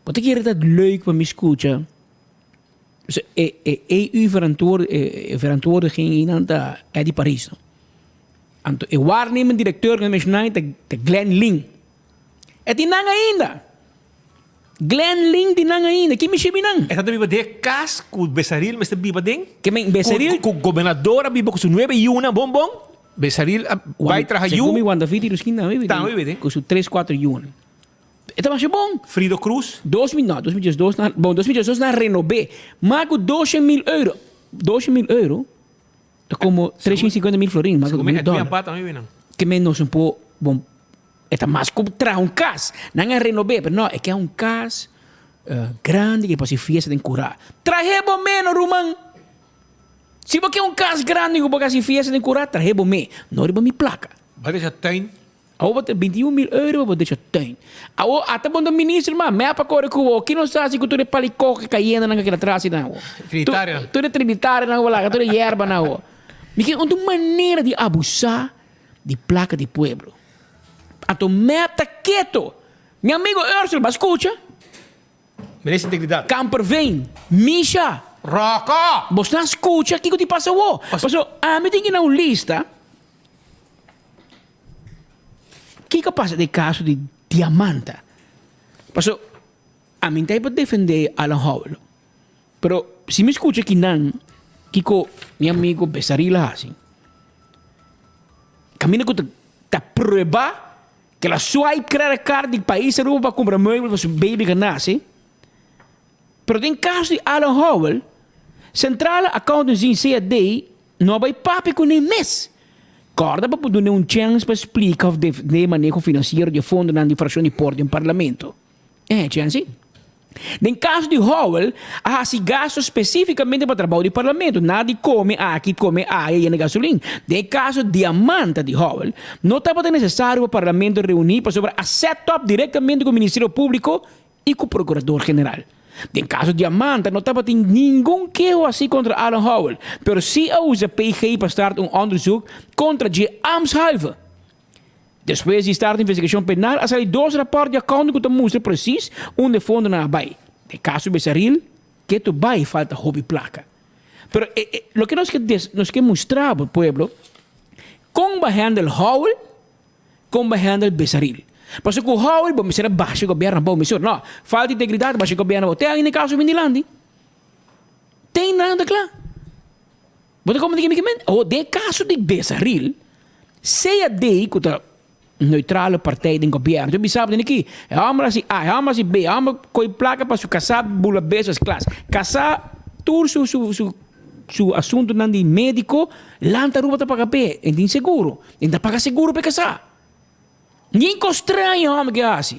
bo ta kere ta leuk pa mi skucha e e EU verantwoord e verantwoordiging einan ta Eddy Paris no. Anto e waarnemend directeur ku mi a menshoná ta Glenn Ling. E tin nan ainda. Glenn Ling di nan ainda. Ki mishi bi nan? E ta biba den kas ku Besaril mester biba den. Ke men Besaril? Ku gobernador a biba ku su nuebe yunan bon bon. Besaril a bai traha yu. Segun mi Juan David i Ruskin tambe biba den. Ku su tres kuater yunan. E ta masha bon. Frido Cruz. Dos mil no 2012 nan bon 2012 nan renob'é. Mas ku 200 mil euro. 200 mil euro ta komo 350 mil florin. Mas ku mil dòler. Ke men nos un por bon. E ta mas ku traha un kas. Nan a renob'é, pero no, e ke un kas grandi ke por hasi fiesta den kurá. Trah'é bo me no, ruman! Si bo ke un kas grandi ku por hasi fiesta den kurá, trah'é bo me. No riba mi plaka. Bo a decha tuin? Awor bo ta 21 mil euro bo decha tuin. Awor ata bo ta minister mas, mep a kore ku bo. Ki nos ta hasi ku tur e palikòk e kayenda nan ku a keda tras di nan awor? Trinitario. Tur e trinitario nan ku bo laga, tur e yerba nan awor. Mi ke un manera di abusá di plaka di pueblo. Anto mep ta keto. Mi amigo Ursel, ba scucha. Merece integridad. Kamperveen, Misha. Rocco! Bos na scucha kico ti pasa awo. Paso ami tin gina un lista. Kico a pasa den caso di Diamanta? Paso ami ta pa defende Alan Howell. Pero si mi scucha kinan kico mi amigo Besaril a haci. Caminda cu ta prueba cu el a swipe credit card di pais Aruba pa cumpra meubel pa su baby cu a nace. Pero den caso di Alan Howell, Centrale Accountantsdienst CAD no a bay papia cu ne mes. Corda pa por dune un chens pa splica of defende maneho financiero di e fondonan di fraccion di por den Parlamento. E chens si. Den kaso di Howell, a hasi gasto spesífikamente pa trabou di Parlamento, nada di kome aki, kome aya, yena gasolin. Den e kaso Diamanta di Howell, no tabata nesesario pa Parlamento reuní pasobra a set up direktamente ku Ministerio Públiko i ku Prokurador General. Den kaso Diamanta no tabatin ningun keho hasi kontra Alan Howell, pero sí a usa PG pa start un onderzoek kontra dje ambtshalve. Despues di start investigashon penal a sali dos rapòrt di accounting ku ta mustra presis unda e fondonan a bai. Den kaso Besaril, ketu bai falta hopi plaka. Pero e loke nos ke nos ke mustra bo pueblo, Kon bo handle Howell, kon bo handle Besaril. Pasobra ku Howell bo mester a basha gobièrnu abou mesora. No, falta di integridat basha gobièrnu abou. Te ainda e kaso bin dilanti. Te ainda nan ta kla. Bo ta komprende ke mi ke men? Awor den e kaso di Besaril, CAD ku ta neutrale partij den gobièrnu ta bisa bo den aki, e hòmber hasi A, e hòmber hasi B, e hòmber koi plaka pa su kasá bula business class. Kasá tur su su su su asuntunan di médiko, lanta Aruba ta paga p'e, e tin seguro, e ta paga seguro p'e kasá. Nin kos straño e hòmber ke hasi.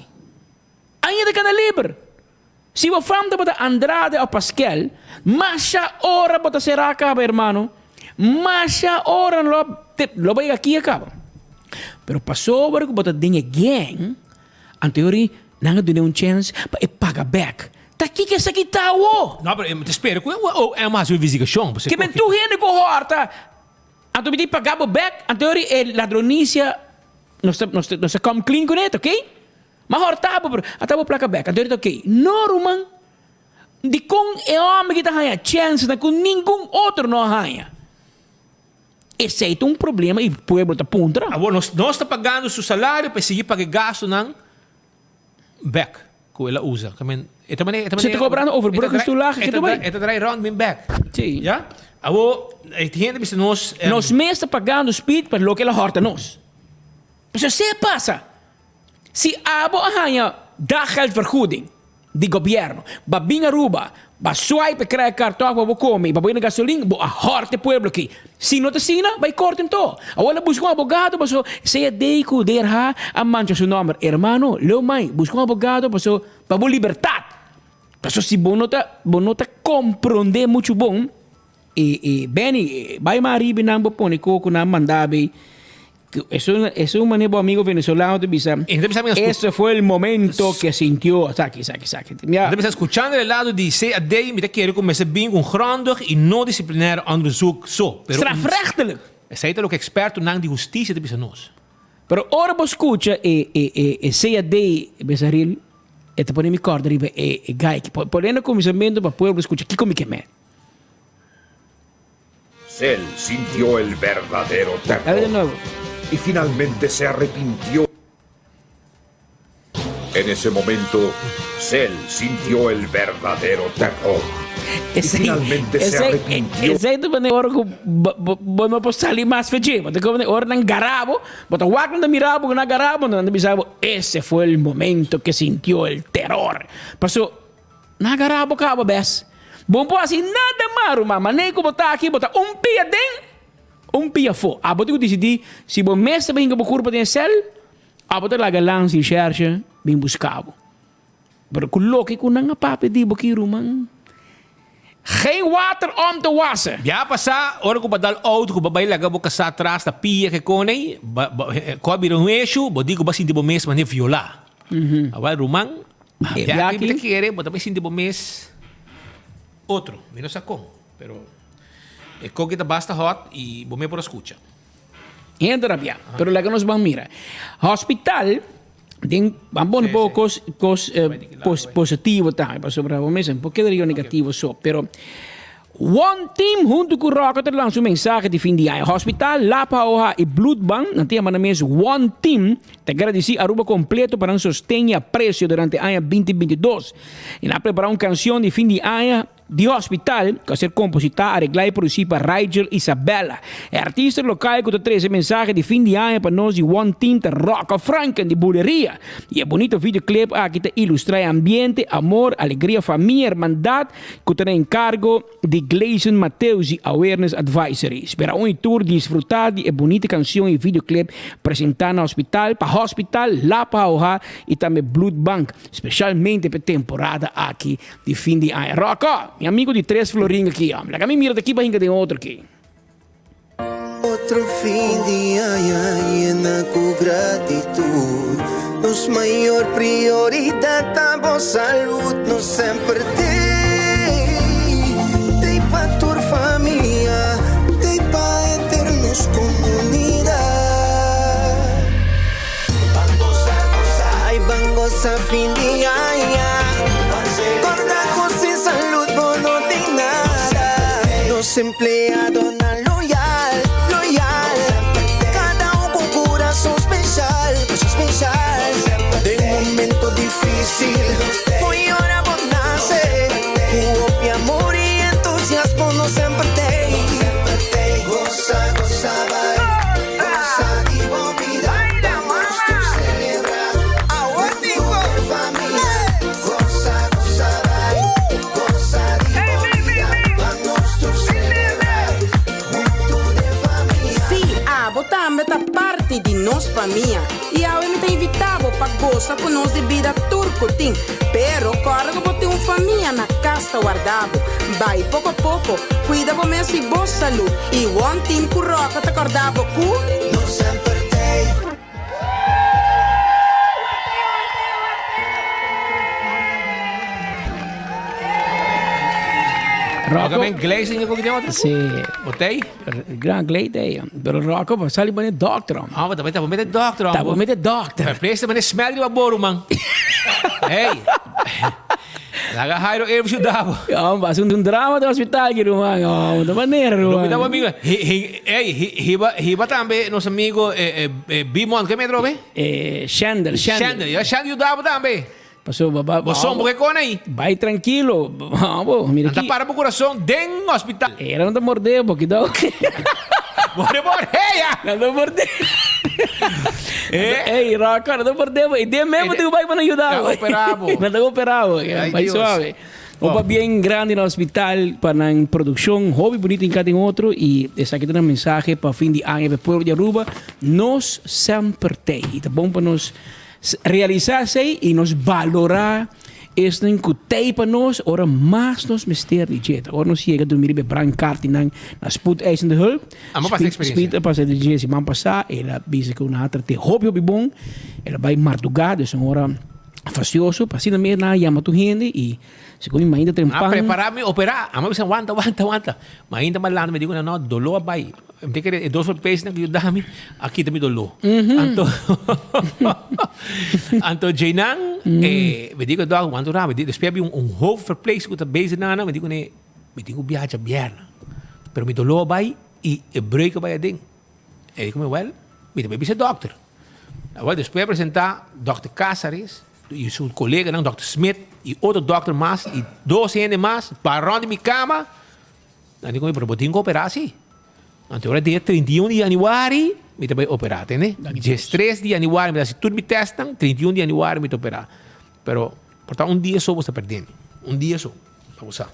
Ainda ta keda liber. Si bo fam tabata Andrade of Pasquel, masha ora bo ta será kaba, hermano. Masha ora lo lo bo yega aki a kaba. Pero pasobra ku bo ta den e gang, anto yori nan a dun'é un chèns pa e paga bèk. Ta kiko esaki ta awo? No, pero mi ta spera ku e OM hasi un investigashon. Ke men tur hende ku hòrta, anto mi tin paga bo bèk, anto yori e ladronisia nos ta nos ta nos ta come clean kuné, ta oké? Ma horta bo pero ata bo plaka bek. Anto e ta ok. No ruman. Dikon e hòmber ki ta haña chènsnan ku ningun otro no a haña? Esei ta un problema i pueblo ta puntra. Awor nos nos ta pagando su salario pa e sigui paga e gastunan bek ku el a usa. Ke men e ta manera e ta Se ta kobrando overbruggingstoelage ke ta bai. E ta draai rond bin bek. Sí. Ya? Awor e hende bisa nos. Nos mes ta pagando speed pa loke el a hòrta nos. Pasobra esei a pasa. Si abo a haña daggeldvergoeding di gobierno, ba bin Aruba, ba swipe e credit card toch pa bo come y pa bo yena gasolin, bo a hort e pueblo aki. Si no ta asina, bay corte anto. Awor la busca un abogado paso sea dey cu DRH a mancha su nomber. Hermano, leu mai, busca un abogado paso pa bo libertad. Paso si bo no ta, bo no ta compronde mucho bon, e, e, Benny, bay mas ariba y nan bo pone coco nan manda bay. Eso es un manera bo amigo venezolano te bisa. Ese fue el momento que sintió. Saki, saki, saki. Ya. Te bisa escuchando el lado di CAD, mi ta kere ku mester bin un grondig y no disciplinair onderzoek so. Pero Strafrechtelijk. Esei ta loke expertonan di husticia ta bisa nos. Pero ora bo scucha e e e e CAD Besaril, e ta pone mi corda riba e e guy aki. Pone na cuminsamentu pa pueblo scucha kico mi ke men. Cell sintió el verdadero terror y finalmente se arrepintió. En ese momento, Cell sintió el verdadero terror y finalmente se arrepintió. Esei ta pone ora ku bo no por sali mas fe dje. Bo ta komo ora nan gara bo, bo ta wak nan ta mira bo ku nan gara bo, nan ta bisa bo, ese fue el momento que sintió el terror. Paso Nan agará bo kaba bes. Bo no por hasi nada mas, ruman. Manera ku bo ta aki, bo ta un pia den, un pia afó. Abo tin ku disidí si bo mes ta bin hinka bo kurpa den e sèl, abo ta laga lans di shèrshe bin buska bo. Pero ku loke ku nan a papia di bo aki, ruman, geen water om te wassen. Bia pasá, ora ku bo a dal outo ku bo a bai laga bo kasá atras ta pia ke kone, ku a bira un eshu, bo di ku bo a sinti bo mes manera violá. Awor, ruman, E Biaha biaha mi ta aki. kere, bo ta bai sinti bo mes otro. Mi no sa kon, pero e koki ta basta hot i bo mes por a skucha. Hende rabia, pero laga nos ban mira. Hospital den ban pone poco cos cos positivo tambe pasobra bo mes no por keda riba negativo so, pero One Team huntu ku Roca ta lansa un mensahe di fin di aña. Hospital, Lapa OH i Bloedbank nan ta yama nan mes One Team ta gradisí Aruba kompleto pa nan sosten i apresio durante aña 2022. I nan a prepará un kansion di fin di aña di hospital ku a ser kompositá, areglá i produsí pa Rigel Isabella. E artista lokal ku ta trese mensahe di fin di aña pa nos di One Team ta Rocco Franken di Buleria. I e bunito videoclip aki ta ilustrá e ambiente, amor, alegria, famia, hermandad ku ta na enkargo di Gleison Mateus di Awareness Advisory. Spera un i tur disfrutá di e bunita kansion i videoclip presentá na hospital pa Hospital La Paoha i tambe Bloedbank, spesialmente pa e temporada aki di fin di aña. Rocco, mi amigo di tres florin aki, hombre. Laga mi mira ta ki pa hinka den otro aki. Otro fin di aña yena ku gratitud. Nos mayor prioridad ta bo salud. Nos semper tei, tei pa tur famia, tei pa henter nos comunidad. Ban goza, goza, ay ban goza fin di aña. Corda cu sin salud bo no tin nada. Nos empleadonan loyal, loyal. dificil. Foi ora bo nace. Cu hopi amor y entusiasmo nos semper t'ey. Goza, goza, bai. Goza di bo bida. Vamos tur celebra. Hunto den famia. Goza, goza, bai. Goza di bo bida. Vamos tur celebra. Hunto den famia. Sí, abo tambe ta parti di nos famia. I awe mi ta invitá bo pa gosa ku nos di bida tur ku tin. Pero kòrda ku bo tin un famia na kas ta warda bo. Bai poko poko, kuida bo mes i bo salú. I One Team ku Ròka ta kòrda bo ku. Nos semper t'ei. Rocco ben glazing e koki den otro? Sí. Botei? Gran glade ei. Pero Rocco pa sali bane dokter. Ah, maar ta mete dokter. Ta mete dokter. Verpleegster mene smel riba boru man. Hey. Laga Jairo even judabo. Ja, was un drama do hospital ki ruman. Oh, de manera ruman. Lo amigo. Hey, hiba hiba tambe nos amigo eh eh Bimon, ke metro be? Eh, Shandel, Shandel. Shandel, ja Shandel judabo tambe. Paso ba Bo son porque con ahí. Bai tranquilo. Bo, mira Anta aquí. para bo corazón den hospital. Era no te mordé, porque do. Morde morde, ya. No te mordé. Eh? Ey, Rocco, no te mordé, bo. Y de mesmo tu bai para ayudar. Te operabo. No te operabo. Ay, Bai Dios. suave. Opa bien grande na hospital pa nan producción, hobby bonito en cada otro y esaki ta nan mensaje pa fin di aña pa pueblo di Aruba, nos semper t'ey. Y ta bon pa nos Realisá esei i nos balorá esnan ku t'ei pa nos ora mas nos mester di dje. Ta ora nos yega drumi riba e brankartinan na Spoedeisende Hulp. Amo pasa experiencia. Speed a pasa di dje siman pasá. El a bisa ku nan a trat'é hopi hopi bon. El a bai mardugá, dus un ora fastioso. Pa asina mes nan a yama tur hende i segun mi mainta trempan. A prepará mi operá. Amo a bisa wanta wanta wanta. Mainta malanda mi di ku nan no doló a bai. Mi ta kere e dos verpleegster ku yuda mi a kita mi doló. Anto anto djeinan mi di ku e dòkter wanta un rato. Despues a bin un hoofdverpleegster ku ta bezig na nan. Mi di kuné mi tin ku biaha djabièrnè pero mi doló a bai i e breuk a bai aden. E di ku mi wèl mi ta bai bisa e dòkter. Awor despues a presentá dòkter Casares i su koleganan dòkter Smit i otro dòkter mas i dos hende mas para rònt di mi kama. Nan di ku mi, pero bo tin ku operá si. Anto ora dia 31 di januari mi ta bai operá, tende? Diestres di januari mi ta hasi tur mi tèstnan, 31 di januari mi ta operá. Pero por ta un dia so bo sta perdiendo, un dia so, pa bo sa.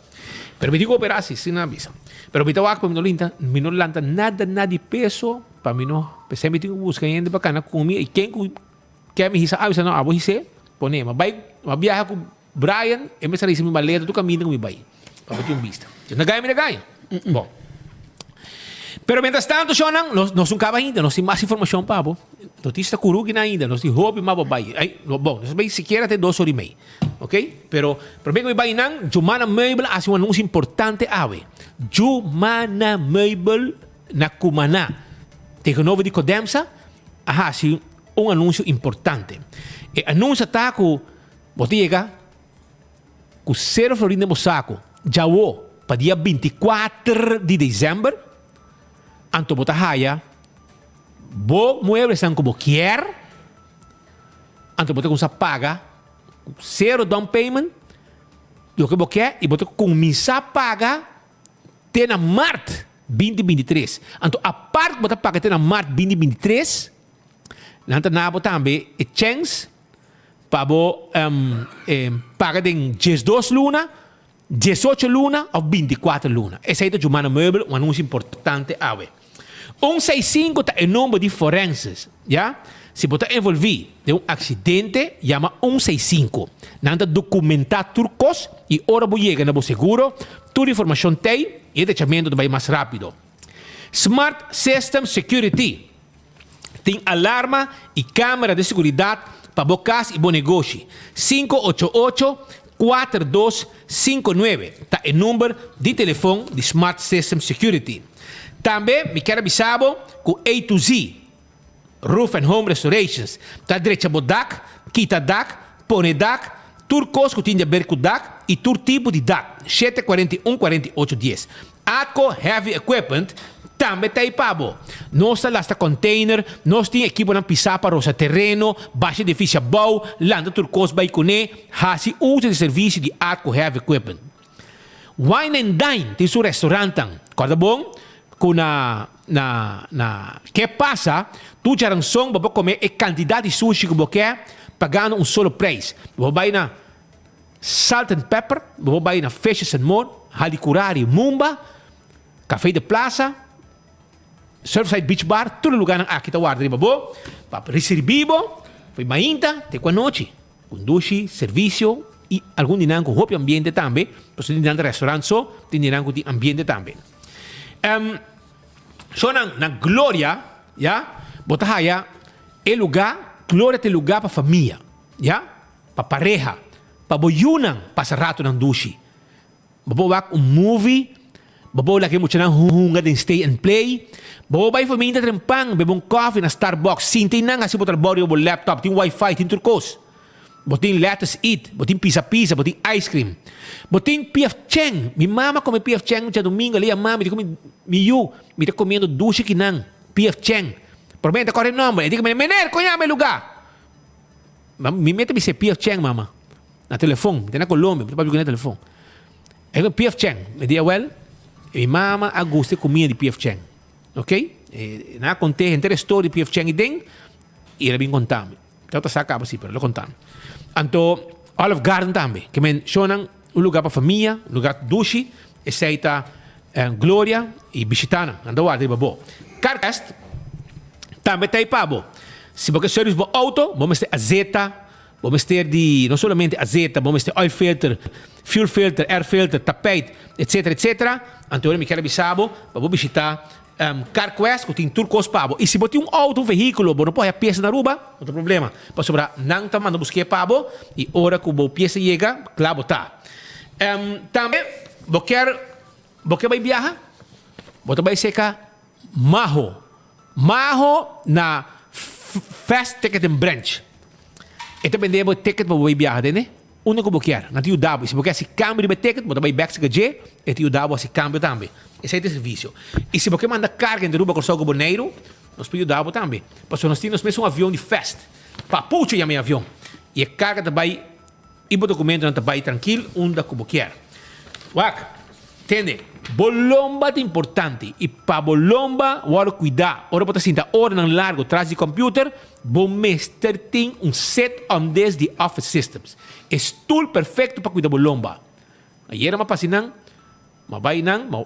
Pero mi tin ku operá si, si nan a bisa. Pero mi ta wak pa mi no linta, mi no lanta nada nada di peso pa mi no, p'esei mi tin ku buska hende pa kana ku mi i ken ku ke mi hisa a bisa no abo his'é, pone. Ma bai, ma biaha ku Brian, e mester a ricibi mi maleta tur caminda cu mi bay, pa bo tin un bista. Yo na gaya mi na gaya. Bon. Pero mientras tanto, shownan, nos, nos no caba ainda, nos tin mas informacion pa bo. Noticia ta curugi nan ainda, nos tin hopi mas bo bay. Ay, no, bon, nos bay sikiera te dos ora y mei. Ok? Pero, prome cu mi bay nan, Jumana Meubel a haci un anuncio importante awe. Jumana Meubel na Cumaná, tegenover di Codemsa, a haci un anuncio importante. E anuncio ta cu Bo ta yega ku sero florin den bo saku djawo pa dia binti kuater di desèmber, anto bo ta haya bo mueblesnan ku bo kier, anto bo ta kuminsá paga ku sero down payment loke bo kier i bo ta kuminsá paga te na mart binti 23. Anto apart ku bo ta paga te na mart binti 23, nan ta na bo tambe e chèns Pa bo paga den diesdos luna, diesocho luna of binticuater luna. Esey ta Jumana Meubel, un anuncio importante awe. Un seis sinku ta e number di forenses, ya. Si bo ta envolvi den un accidente, yama un seis sinku. Nan ta documenta tur cos y ora bo yega na bo seguro, tur informacion t'ey y e techamento ta bay mas rapido. Smart System Security. Tin alarma i kamera di seguridat pa bo kas i bo negoshi. Sinku ocho ocho, kuater dos sinku nuebe ta e number di telefon di Smart System Security. Tambe mi kier a bisa bo ku A to Z Roof and Home Restorations ta drecha bo dak, kita dak, pone dak, tur kos ku tin di aber ku dak i tur tipo di dak. Shete kuarenta i un kuarenta i ocho dies. Atco Heavy Equipment. Tambe ta ei pa bo. Nos ta lasta container, nos tin ekiponan pisá pa rosa tereno, basha edifisio abou, lanta tur kos bai kuné, hasi uso di servisio di Arco Heavy Equipment. Wine and Dine tin su restaurantnan. Kòrda bon ku na na na Ke Pasa tur djaranson bo por kome e kantidat di sushi ku bo ke pagando un solo preis. Bo por bai na Salt and Pepper, bo por bai na Fishes and More, Halikurari, Mumba, Café de Plaza, Surfside Beach Bar, tur e lugarnan aki ta warda riba bo pa risirbi bo for di mainta te ku anochi. Ku dushi, servisio i algun di nan ku hopi ambiente tambe, pasobra tin di nan ta restaurant so, tin di nan ku tin ambiente tambe. So nan na Gloria, ya, bo ta haya e luga, Gloria ta e luga pa famia, ya, pa pareha, pa bo yunan pasa ratonan dushi. Bo por wak un movie, bo por laga e muchanan hunga den stay and play, bo por bai famia ta trempan, bebe un koffie na Starbucks, sinta einan hasi bo trabou riba bo laptop, tin wifi, tin tur kos. Bo tin Lettuce Eat, bo tin Pizza Pizza, bo tin ice cream. Bo tin PF Chang, mi mama kome PF Chang djadumingu, el a yama mi, di ku mi, mi yu, mi ta komiendo dushi kinan, PF Chang. Prome e ta kore nomber, e di ku mi, meneer, kon yama e luga? Mi meta bis'é PF Chang, mama. Na telefon, mi ta na Colombia, mi ta papia ku na telefon. E ku PF Chang, mi di awel, mi mama a gusta e kumida di PF Chang. Ok? E nan a kont'é henter e story di PF Chang i den, i el a bin konta mi. Tabata sa kaba si, pero el a konta mi. Anto Olive Garden tambe, ke men shownan un lugar pa famia, un lugar dushi, esei ta Gloria i bishita nan, nan ta warda riba bo. Carquest tambe ta ei pa bo. Si bo ke service bo auto, bo mester azeta, Bo mester di no solamente azeta, bo mester oil filter, fuel filter, air filter, tapijt, etcetera, etcetera. Anto mi kier a bisa bo pa bo bishita Carquest ku tin tur kos pa bo. I si bo tin un outo, un vehíkulo, bo no por haya piesa na Aruba, no ta problema, pasobra nan ta manda busk'é pa bo i ora ku bo piesa yega, kla bo ta. Tambe bo kier bo kier bai biaha? Bo ta bai seka Maho. Maho na Fast Ticketing Branch. E ta bende bo e ticket pa bo bai biaha, tende? Unda ku bo kier. Nan ta yuda bo. I si bo kier hasi kambio riba e ticket, bo ta bai bèk serka dje, e ta yuda bo hasi kambio tambe. Esei ta e servisio. I si bo ke manda karga entre Aruba, Kòrsou ku Boneiru, nos por yuda bo tambe. Pasobra nos tin nos mes un avion di Fast. Papucho yama e avion. I e karga ta bai. I bo dokumentonan ta bai trankil unda ku bo kier. Wak, tende, bo lomba ta importante i pa bo lomba wòrdu kuidá ora bo ta sinta oranan largu tras di kòmpiuter, bo mester tin un set on des di Office Systems, e stul perfekto pa kuida bo lomba. Ayera mi a pasa nan, mi a bai nan, mi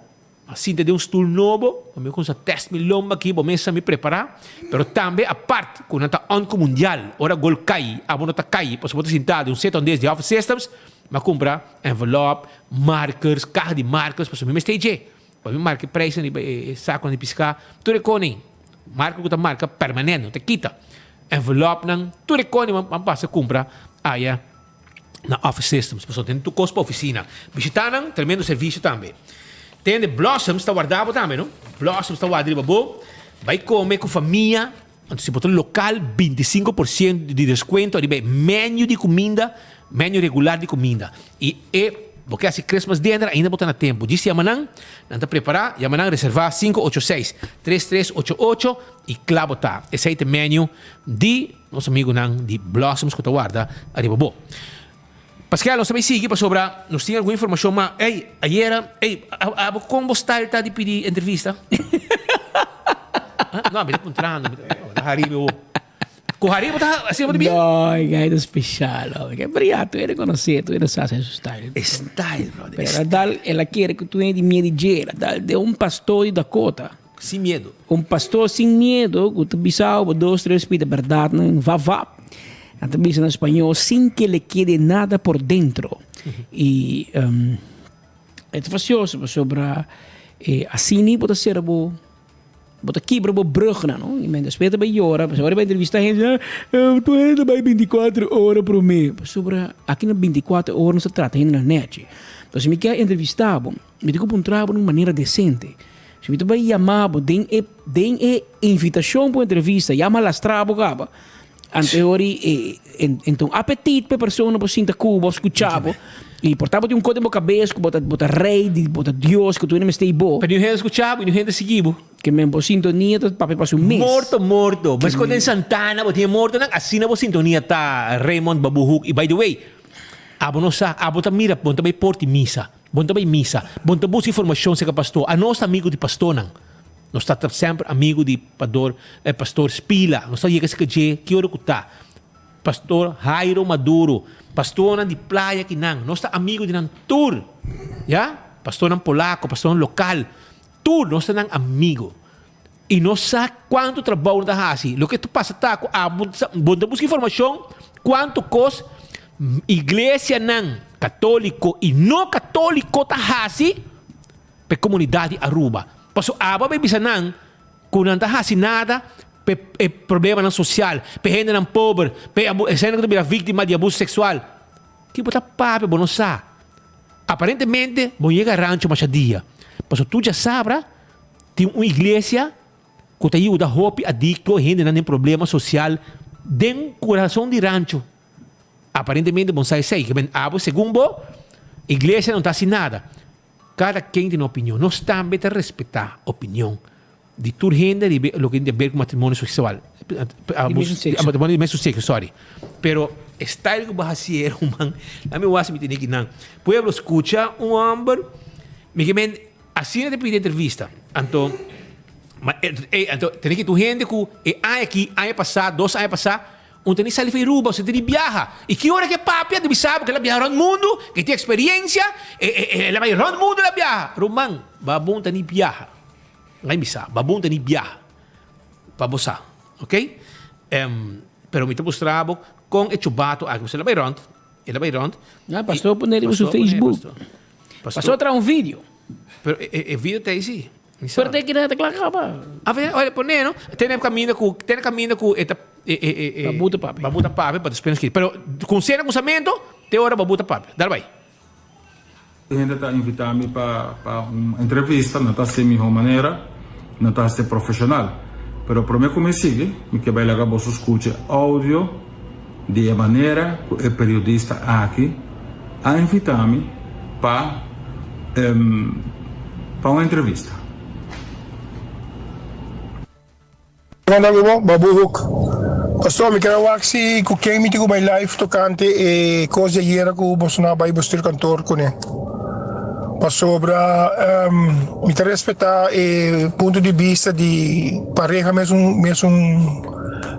a sinta den un stul nobo, mi a kuminsá tèst mi lomba aki, bo mesa mi prepará, pero tambe apart ku nan ta on ku mundial, ora gol kai, abo no ta kai, pasobra bo ta sintá den un set on des di Office Systems, mi a kumpra envelop, markers, kaha di markers, pasobra mi mester dje, pa mi marka e preisnan riba e sakonan di piská, tur e koning, marker ku ta marka permanent, no ta kita, envelopnan, tur e koning mi a pasa kumpra aya. na Office Systems. Pasobra tin tur kos pa ofisina. Bishita nan, tremendo servisio tambe. Tende, Blossoms ta warda bo tambe, no? Blossoms ta warda riba bo. Bai kome ku famia. Anto si bo ta lokal, 25% di deskuento riba e menu di kuminda, menu regular di kuminda. I e bo ke hasi Christmas dinner, ainda bo ta na tempu. Djis yama nan, nan ta prepará. Yama nan, reservá 586 3388 i kla bo ta. Esei ta e menu di. Nos amigunan di Blossoms ku ta warda ariba bo. Paskel, nos ta bai sigui pasobra nos tin algun informashon ma ey, ayera, ey, abo kon bo style ta di pidi entrevista? No, mi ta puntrando, mi ta hari mi bo. Ku hari bo ta asina bo ta bia? No, e guy ta special, hombre. Ke bria, tu hende konosé, tu hende sa su style. E style, brother. Pero el a dal, el a kere ku tu hende di miedo di dje, el a dal den un pastor di Dakota. Sin miedo. Un pastor sin miedo ku ta bisa bo dos tres pida bèrdatnan va va. Nan ta bisa na spañol sin ke le kede nada por dentro. I e ta fasioso pasobra asina bo ta sera bo bo ta kibra bo brùgnan no. I men despues ta bai yora pasobra ora bai entrevista hende tur hende ta bai bintikuater ora promé pasobra aki na bintikuater ora nos ta trata hendenan nèchi. Entonces mi kier entrevista bo. Mi tin ku puntra bo na un manera desente. Si mi ta bai yama bo den e den e invitashon pa un entrevista, ya mi a lastra bo kaba. Anto e ora e enton apetit pa e persona por sinta ku bo, skucha bo. I por ta bo tin un kos den bo kabes ku bo ta bo ta rei di bo ta Dios ku tur hende mester bo. Pero niun hende ta skucha bo i niun hende ta sigui bo. Ke men bo sintonia ta papia pa su mes. Morto morto. Meskos den Santana bo tin e mortonan asina bo sintonia ta Raymond Babu Hoek i by the way abo no sa abo ta mira bo no ta bai porti misa bo no ta bai misa bo no ta buska informashon serka pastor anos ta amigu di pastornan nos ta semper amigu di pador pastor Spila nos ta yega serka dje ki ora ku ta Pastor Jairo Maduro, pastornan di playa kinan, nos ta amigo di nan tur, ya, pastornan polaco, pastornan local, tur nos ta nan amigo. Y nos sa cuanto trabou nan ta haci. Loke ta pasa ta cu abo bo ta busca informacion cuanto cos iglesianan catolico y no catolico ta haci pa e comunidad di Aruba. Pasobra abo a bay bisa nan cu nan ta haci nada p'e e problemanan sosial, p'e hendenan pober, p'e esnan ku ta bira víktima di abuso seksual. Ki bo ta papia bo no sa. Aparentemente bo yega rancho masha dia, pasobra tur djasabra tin un iglesia ku ta yuda hopi adikto, hendenan den problema sosial den kurason di rancho. Aparentemente bo no sa esei. Abo segun bo, iglesia no ta hasi nada. Kada ken tin un opinion. Nos tambe ta respetá opinion di tur hende riba loke tin di aber ku matrimonio seksual. Di mesun sekso. Matrimonio di mesun sekso, sorry. Pero e style ku bo hasi e ruman, na mi wak si mi tene kinan. Pueblo skucha un hòmber, mi ke men asina ta pidi entrevista. Anto, ma e anto tene ki tur hende ku e aña aki, aña pasá, dos aña pasá, Un ta ni sali for Aruba, un ta ni biaha. I ki ora ke papia debe sa ku el a biaha rònt mundu, ke tin eksperensia, el a bai rònt mundu el a biaha. Ruman, babon ta ni biaha. Ngai mi sa, babon ta ni biaha. Pa bo sa, ok? Pero mi ta mustra bo kon e chubato aki, pasobra el a bai rònt, el a bai rònt. Ya, pastor pone riba su Facebook. Pastor traha un video. Pero e video ta ei si. Pero te keda ta kla kaba. A ver, oye, pone no. Tene caminda ku, tene caminda ku e ta e e e e. Babuta papia. Babuta papia pa despues nos kiri. Pero ku sena kunsamentu, te ora babuta papia. Dal bai. Hende ta invita mi pa pa un entrevista, no ta hasi e miho manera, no ta hasi profesional. Pero prome ku mi sigui, mi ke bai laga boso skucha e audio di e manera ku e periodista aki a invita mi pa pa un entrevista. Manda ku bo, Babu Hoek. Pastor, mi kere wak si ku ken mi tin ku bai live tokante e kos di ayera ku boso nan a bai bestuurkantoor kuné. Pasobra mi ta respetá e punto di bista di pareha mesun mesun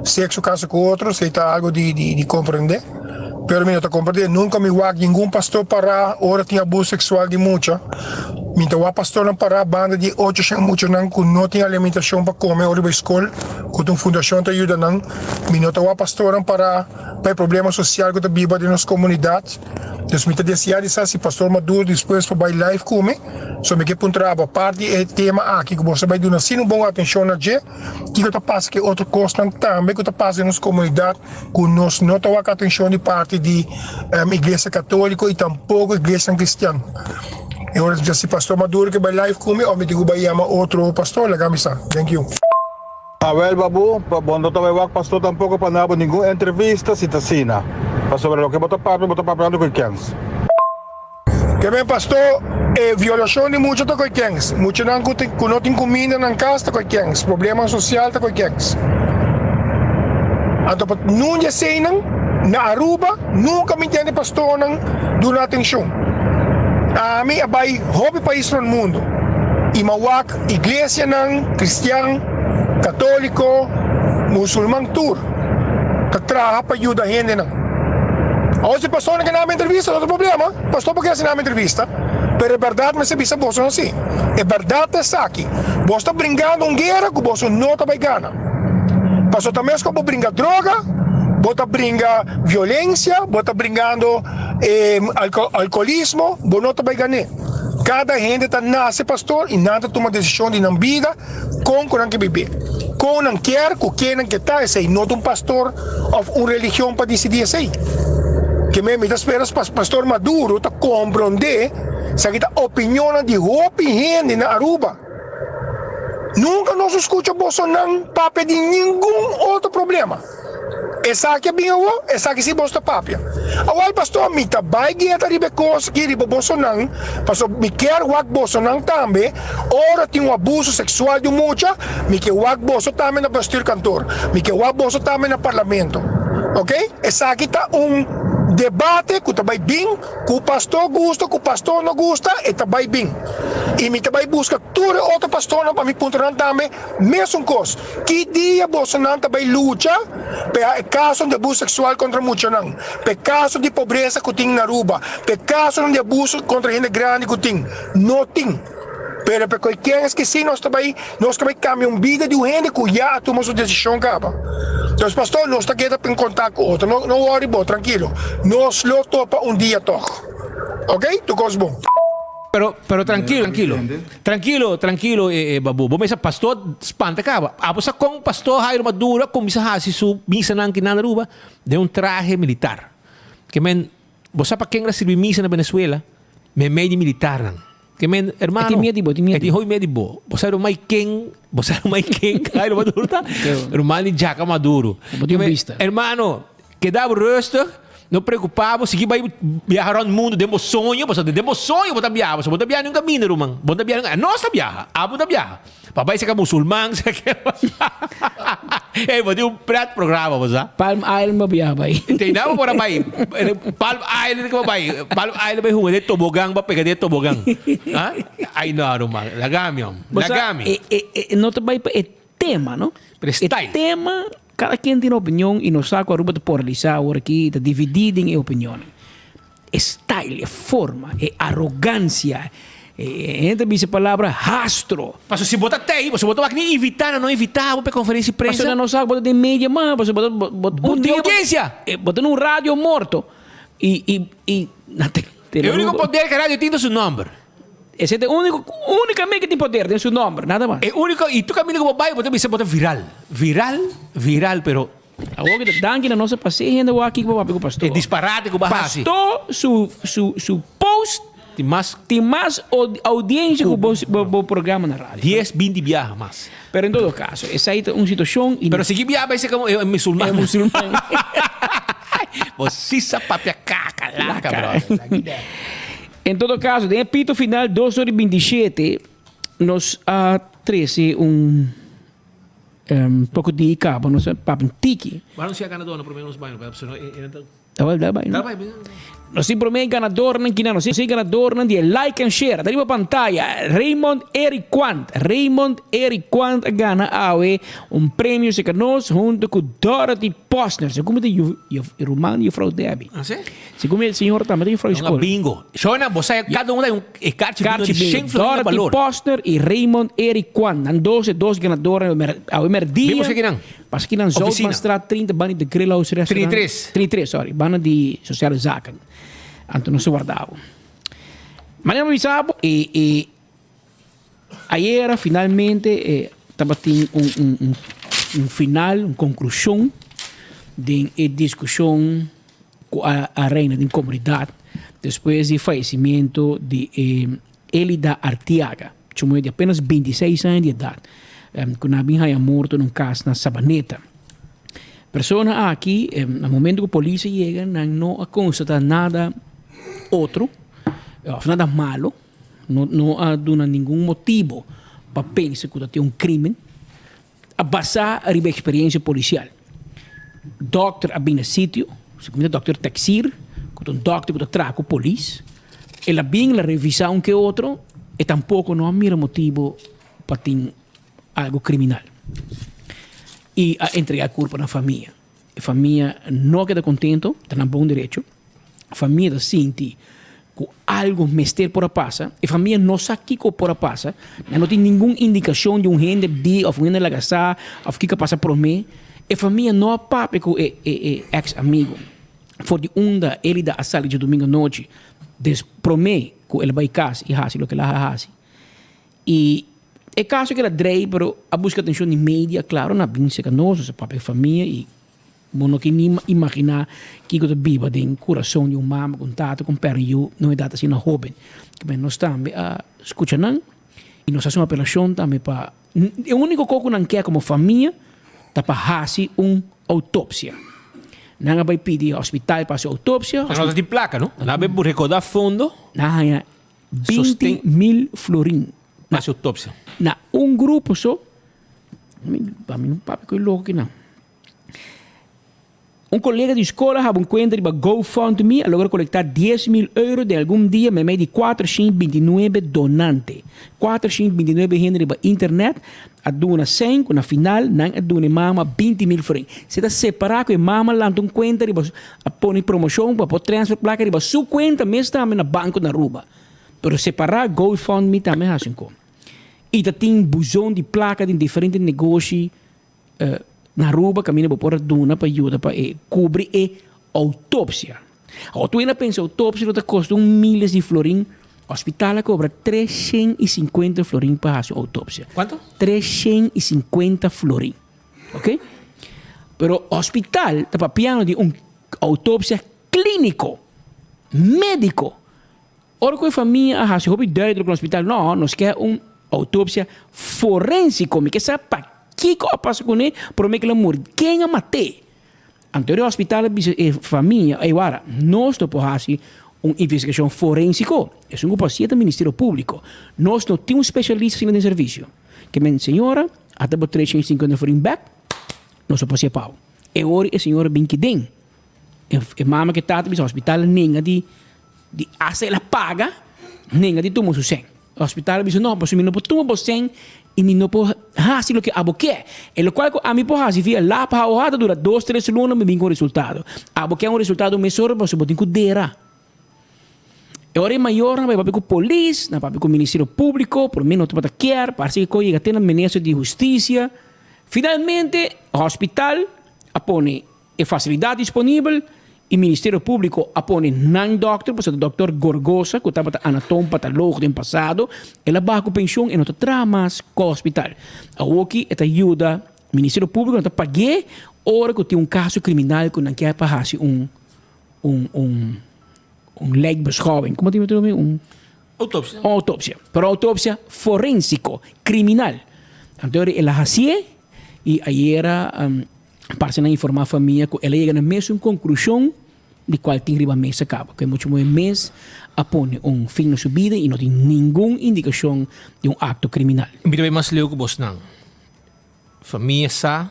sexo kasa ku otro, esei ta algo di di komprendé. Pero mi no ta komprendé, nunka mi wak ningun pastor pará ora tin abuso seksual di mucha. Mi ta wak pastornan pará banda di ocho shen muchanan ku no tin alimentashon pa kome ora bai skol, ku ta un fundashon ta yuda nan. Mi no ta wak pastornan pará pa e problema sosial ku ta biba den nos komunidat. Dus mi ta deseá di sa si pastor Maduro dispues pa bai live ku mi. So mi ke puntra bo, apart di e tema aki ku boso ta bai duna asina un bon atenshon na dje, Kiko ta pasa ku e otro kosnan tambe ku ta pasa den nos komunidat ku nos no ta wak atenshon di parti di iglesia katoliko i tampoko iglesianan kristian? E ora dja si pastor Maduro ke bai live ku mi òf mi tin ku bai yama otro pastor laga mi sa. Thank you. Awel babu, bo no ta bai wak pastor tampoko pa na bo ningun entrevista si ta asina, pasobra loke bo ta papia bo ta papiando ku e kens. Ke men pastor, e violashon di mucha ta koe kens, muchanan ku ku no tin kuminda nan kas ta koe kens, probleman sosial ta koe kens. Anto pa nun di eseinan na Aruba nunka mi tende pastornan duna atenshon. Ami a bai hopi pais rònt mundu i m'a wak iglesianan kristian, katoliko, musulman tur ta traha pa yuda hendenan. Awor si pastornan ke nami entrevista no ta problema. Pastor por ke hasi nami entrevista, pero e bèrdat mester bisa boso si. E bèrdat ta esaki, boso ta bringando un guera ku boso no ta bai gana. Pasobra ta mes ku bo bringa droga, bo ta bringa violensia, bo ta bringando alkoholismo, bo no ta bai gan'é. Kada hende ta nase pastor i nan ta tuma desishon di nan bida. Kon ku nan ke bibé? Kon nan kier ku ken nan ke ta esei? No ta un pastor òf un religion pa disidí esei. Ke men mi ta spera pastor Maduro ta komprondé esaki ta opinionnan di hopi hende na Aruba. Nunka nos a skucha bosonan papia di ningun otro problema. Esaki a bin awo, esaki si bos ta papia. Awal pastor mi ta bai gueta riba e kos aki riba bosonan, paso mi kier wak bosonan tambe, ora tin un abuso seksual di un mucha, mi ke wak boso tambe na bestuurkantoor, mi ke wak boso tambe na parlamento. Ok, esaki ta un debate ku ta bai bin. Ku pastor gusta, ku pastor no gusta, e ta bai bin. I mi ta bai buska tur e otro pastornan pa mi puntra nan tambe mesun kos. Ki dia bosonan ta bai lucha pa e kasonan di abuso seksual kontra muchanan, pa e kaso di pobresa ku tin na Aruba, pa e kasonan di abuso kontra hende grandi ku tin? No tin. Pero pa koe ken es ke si nos ta bai, nos ta bai kambia un bida di un hende ku ya a tuma su desishon kaba. Entonces pastor nos ta keda en kontak ku otro, no no wòri bo, trankilo. Nos lo topa un dia tòg. Ok? Tur kos bon. Pero pero trankilo, trankilo. Trankilo, trankilo e babu. Bo mester pastor spanta kaba. Abo sa kon pastor Jairo Maduro a kuminsá hasi su misanan kinan na Aruba? Den un trahe militar. Ke men, bo sa pa ken el a sirbi misa na Venezuela? Meimei di militarnan. Ke men, hermano. E tin miedu di bo, e tin miedu. E tin hopi miedu di bo. Bo sa rumai ken, bo sa rumai ken Jairo Maduro ta? Ruman di Djaka Maduro. Bo tin un bista. Hermano, keda bo rustig, no preocupa bo, sigui bai biaha rond mundo den bo soño, pasobra den bo soño bo ta biaha, pasobra bo ta biaha nunca minda ruman, bo no ta biaha nunca, nos ta biaha, abo ta biaha. Pa bai seka musulman, seka Ey, bo tin un pret programa, bo sa. Palm Island bo biaha bai. Te na bo por a bai. Palm Island ke bo bai. Palm Island bai hunga den tobogan, bo pega den tobogan. Ha? Ay no, ruman. Laga mi, hom. Bo sa, Laga mi. e, e, e no ta bai pa e tema, no? Pero e style. E tema, kada ken tin opinion y nos sa ku Aruba ta polarisá awor aki, ta dividí den e opinionnan. E style, e forma, e arogancia, e hende ta bisa e palabra hastro. Pasobra si bo ta tei, pasobra bo ta wak ni invita nan no invita bo pa e conferencia di prensa. Pasobra nan no sa ku bo ta den media mas, pasobra bo ta, bo Bo tin audiencia. Bo ta na un radio morto y, y, y nan ta. E unico poder ku e radio tin ta su nomber. Ese ta e unico, unicamente ke tin poder den su nomber, nada mas. E unico, y tur caminda ku bo bai bo ta bisa bo ta viral, viral, viral, pero. Awor ki ta danki na nos a pas'é hende wak kiko pa papia ku pastor. E disparate ku bo a hasi. Pastor su su su post Tin mas. Tin mas audiencia ku bo bo programa na radio. Dies, binti biaha mas. Pero en todo caso esei ta un situacion y. Pero sigui biaha bai ser como e musulman. E musulman. Bo si sa papia kaka laka brother. En todo caso den e pito final dos ora y bintishete nos a trese un. Poko di kaba nos a papia un tiki. Bo anuncia ganador na prome nos bai no pasobra e nan ta. Awel da bai no. Nos tin prome ganadornan kinan nos tin ganadornan di e like and share ta riba pantaya Raymond Eric Quant Raymond Eric Quant a gana awe un premio cerca nos hunto cu Dorothy Posner segun mi ta ruman di juffrouw Debbie segun mi e señora tambe ta juffrouw di scol. Bingo shona bo sa cada un ta un E karchi bingo Karchi di bingo. shen florin na Dorothy balor. Posner y Raymond Eric Kwan. Nan dos e dos ganadornan awe mer awe merdia. Bin busca kinan? Pasa kinan Oficina. Zoutmanstraat 30 banda di The Grill House Restaurant. 33. 33, sorry. Banda di Sociale Zaken. Anto nos ta warda bo. Manera mi bisa bo e e ayera finalmente e tabatin un un un un final, un conclusion den e discusion ku a a reina den komunidat despues di fayesimiento di e Elida Artiaga, su muher di apenas bintiseis aña di edat, ku nan a bin haya morto na un kas na Sabaneta. Persona aki, na momento ku polis a yega, nan no a konstatá nada otro òf nada malo, no no a duna ningun motibo pa pensa ku ta tin un krimen. A basá riba eksperensia polisial. Dòkter a bin na sitio, segun ta dòkter Taxir, ku ta un dòkter ku ta traha ku polis. El a bin, el a revisá un ke otro, e tampoko no a mira motibu pa tin algu kriminal. I a entregá e kurpa na famia. E famia no a keda kontento, ta nan bon derecho. Famia ta sinti ku algu mester por a pasa. E famia no sa kiko por a pasa. Nan no tin ningun indikashon di un hende di òf un hende laga sa òf kiko a pasa promé. E famia no a papia ku e e eks amigu for di unda Elida a sali djadumingu anochi des promé ku el a bai kas i hasi loke el a hasi. I e kaso keda drei pero a buska atenshon di media klaro nan a bin serka nos, nos a papia ku famia i Bo no ke ni imaginá kiko ta biba den kurason di un mama ku un tata ku un pèrdè yu na un edat asina hóben. Kiben nos tambe a skucha nan i nos hasi un apelashon tambe pa e úniko kos ku nan ke komo famia ta pa hasi un outopsia. Nan a bai pidi hospital pa hasi outopsia. Nan no ta tin plaka no. Nan a bai rekoda fondo. Nan a haña 20 mil florin. Pa hasi outopsia. Na un grupo so. Pa mi no papia ku e loko kinan. Un kolega di skola haba un kuenta riba GoFundMe a logra kolektá 10,000 euro den algun dia meimei di 429 donante. 429 hende riba internet a duna sèn ku na final nan a duna e mama 20,000 florin. Se ta separá ku e mama lanta un kuenta riba a pone promoshon pa por transfer plaka riba su kuenta mes tambe na banko na Aruba. Pero separá GoFundMe tambe hasi un kon. I ta tin buzon di plaka den diferente negoshi Na Aruba kaminda bo por a duna pa yuda pa e kubri e outopsia. Awor tur hende a pensa outopsia lo ta kosta un miles di florin. Hospital a kobra 350 florin pa hasi outopsia. Kuantu? 350 florin. Ok? Pero hospital ta papiando di un outopsia kliniko, mediko. Ora ku e famia a hasi hopi duidelijk na hospital, no, nos ke un autopsia forensiko, mi ke sa pakiko a pasa kuné promé ku el a muri, ken a mat'é. Anto e hospital a bisa e famia, ey wara, nos no por hasi un investigashon forensiko, esun ku por hasié ta Ministerio Públiko, nos no tin un spesialista asina den servisio. Ke men, señora, ata bo 350 florin bèk, nos no por hasié pao. E ora e señora bin kiden, e mama ku e tata bisa hospital a nenga di Di hasta el a paga, nenga di tuma su sen. Hospital a bisa, no, pasobra mi no por tuma bo sen i mi no por hasi loke abo ke. E lokual ku ami por hasi via lap haoha ta dura dos, tres luna mi bin ku un resultado. Abo ke un resultado mesora pasobra bo tin ku dera. E ora e mayornan a bai papia ku polis, nan a papia ku Ministerio Públiko, pero mi no tabata kier, parse ku yega te na Minister di Hustisia. Finalmente, hospital a pone E fasilidat disponibel i Ministerio Públiko a pone nan dòkter, pasobra dòkter Gorgosa ku tabata anatoom pataloog den pasado, el a baha ku penshon e no ta traha mas ku hospital. Awoki e ta yuda Ministerio Públiko nan ta pag'é ora ku tin un kaso kriminal ku nan kier pa hasi un un un un lijkbeschouwing, komo ta yama un Outopsia. Un outopsia, pero outopsia forensiko, kriminal. Anto el a hasié i ayera Parse nan informá famia ku el a yega na mesun konklushon di kual tin riba mesa kaba, ku e mucha muhé mes a pone un fin na su bida i no tin ningun indikashon di un akto kriminal. Mi ta bai mas leu ku bosnan. Famia sa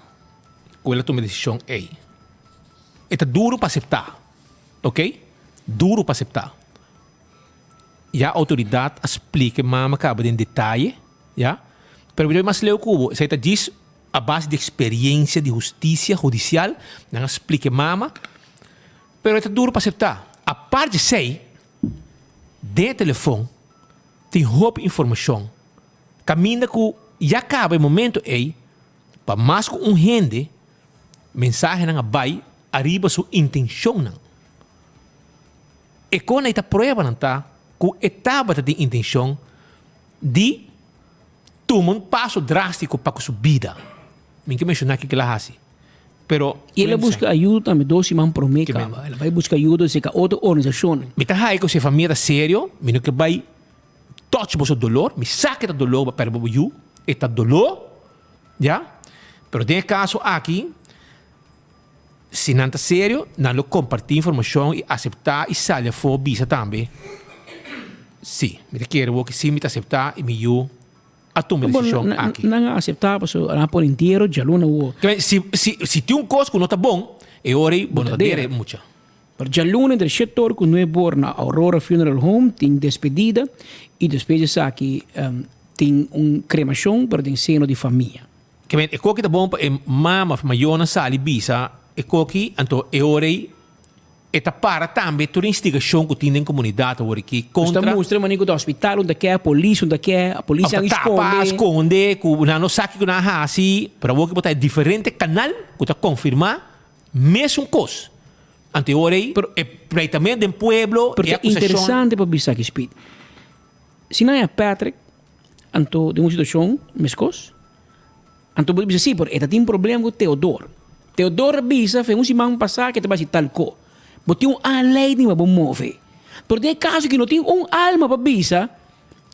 ku el a tuma e desishon ei. E ta duru pa aseptá, oke? Duru pa aseptá. Ya outoridat a splika e mama kaba den detaye, ya. Pero mi ta bai mas leu ku bo. Esei ta djis A base di experiencia di husticia hudicial, nan a splica e mama, pero e ta duro pa acepta. Apart di esey, den e telefon tin hopi informacion caminda cu ya caba e momento ey pa mas cu un hende mensahenan a bay ariba su intencionnan. E con ey ta pruebanan ta cu e tabata tin intencion di tuma un paso drástiko pa ku su bida. Mi ke menshoná kiko el a hasi, pero. I el a buska ayuda tambe dos siman promé kaba. El a bai buska ayuda serka otro organisashonnan. Mi ta haña ku si e famia ta serio, mi no ke bai touch boso dolor. Mi sa ke ta dolor pa pèrdè bo yu, e ta dolor, ya. Pero den e kaso aki, si nan ta serio, nan lo kompartí informashon i aseptá i sali afó bisa tambe, Sí, mi ta kere wou ke sí mi ta aseptá i mi yu a tuma e desishon aki. Nan a aseptá pasobra nan a pone entiero djaluna wou. Si, si, si tin un kos ku no ta bon, e ora ei bo no ta dera e mucha. Pero djaluna entre shete or ku nuebe or na Aurora Funeral Home tin despedida i despues di esaki tin un kremashon pero den seno di famia. Ke men e koki ta bon pa e mama of mayornan sali bisa e koki, anto e ora ei e ta para tambe tur e instigashon ku tin den komunidat awor aki Nos ta kontra. mustra manera ku ta hospital un ta ke, polis un ta ke, polis Of ta a tapa, skonde. skonde, ku nan no sa kiko nan a hasi, pero awor ki bo ta e diferente kanal ku ta konfirmá mesun kos. Anto e ora ei e pleitament den pueblo, Pero e ta akusashon. interesante pa bisa aki, Speed. Si nan a Patrick, anto den un situashon meskos. Anto bo ta bisa, sí, pero e ta tin problema ku Teodor. Teodor a bisa fe un siman pasá ku e ta bai hasi tal ko. Bo tin un aanleiding pa bo move. Pero den e kaso ki no tin un alma pa bisa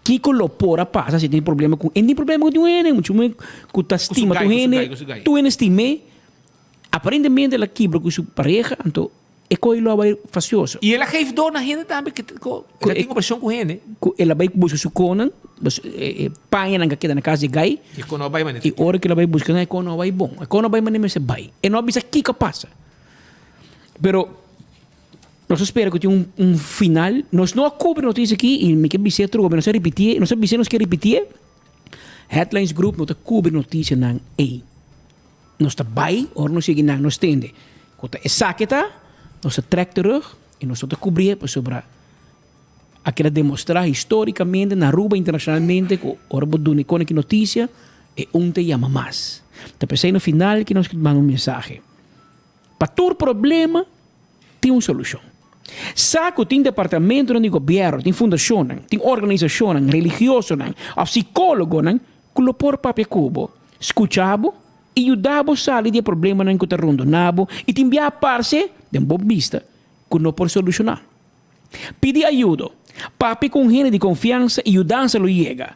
kiko lo por a pasa si e tin problema ku, e tin problema ku tin un hende, muchu men ku ta stima tur hende, tur hende stim'é. Aparentemente el a kibra ku su pareha, anto e koe lo a bai fasioso. I el a geef door na hende tambe ku el a tin opreshon ku hende. Ku el a bai buska su konan, e pañanan ku a keda na kas di gai. I e kon no a bai manera. I ora ku el a bai buska nan e kon no a bai bon. E kon no a bai manera mester bai. E no a bisa kiko a pasa. Pero nos a spera ku tin un un final. Nos no a kubri notisia aki i mi ke bis'é atrobe, nos a ripitié, nos a bis'é nos ke ripitié. Headlines Group no ta kubri notisianan ei. Nos ta bai ora nos yega nan nos tende ku ta esaki ta, nos ta trèk terug i nos no ta kubrié pasobra a keda demostrá histórikamente na Aruba internashonalmente ku ora bo duna e kone ki notisia e un ta yama mas. Ta p'esei na final ki nos manda un mensahe. Pa tur problema tin un solushon. Sa ku tin departamentonan di gobièrnu, tin fundashonnan, tin organisashonnan religiosonan òf sikólogonan ku lo por papia ku bo, skucha bo i yuda bo sali di e problemanan ku ta rondoná bo i tin bia parse den bo bista ku no por solushoná. Pidi ayudo. Papia ku un hende di konfiansa i yudansa lo yega.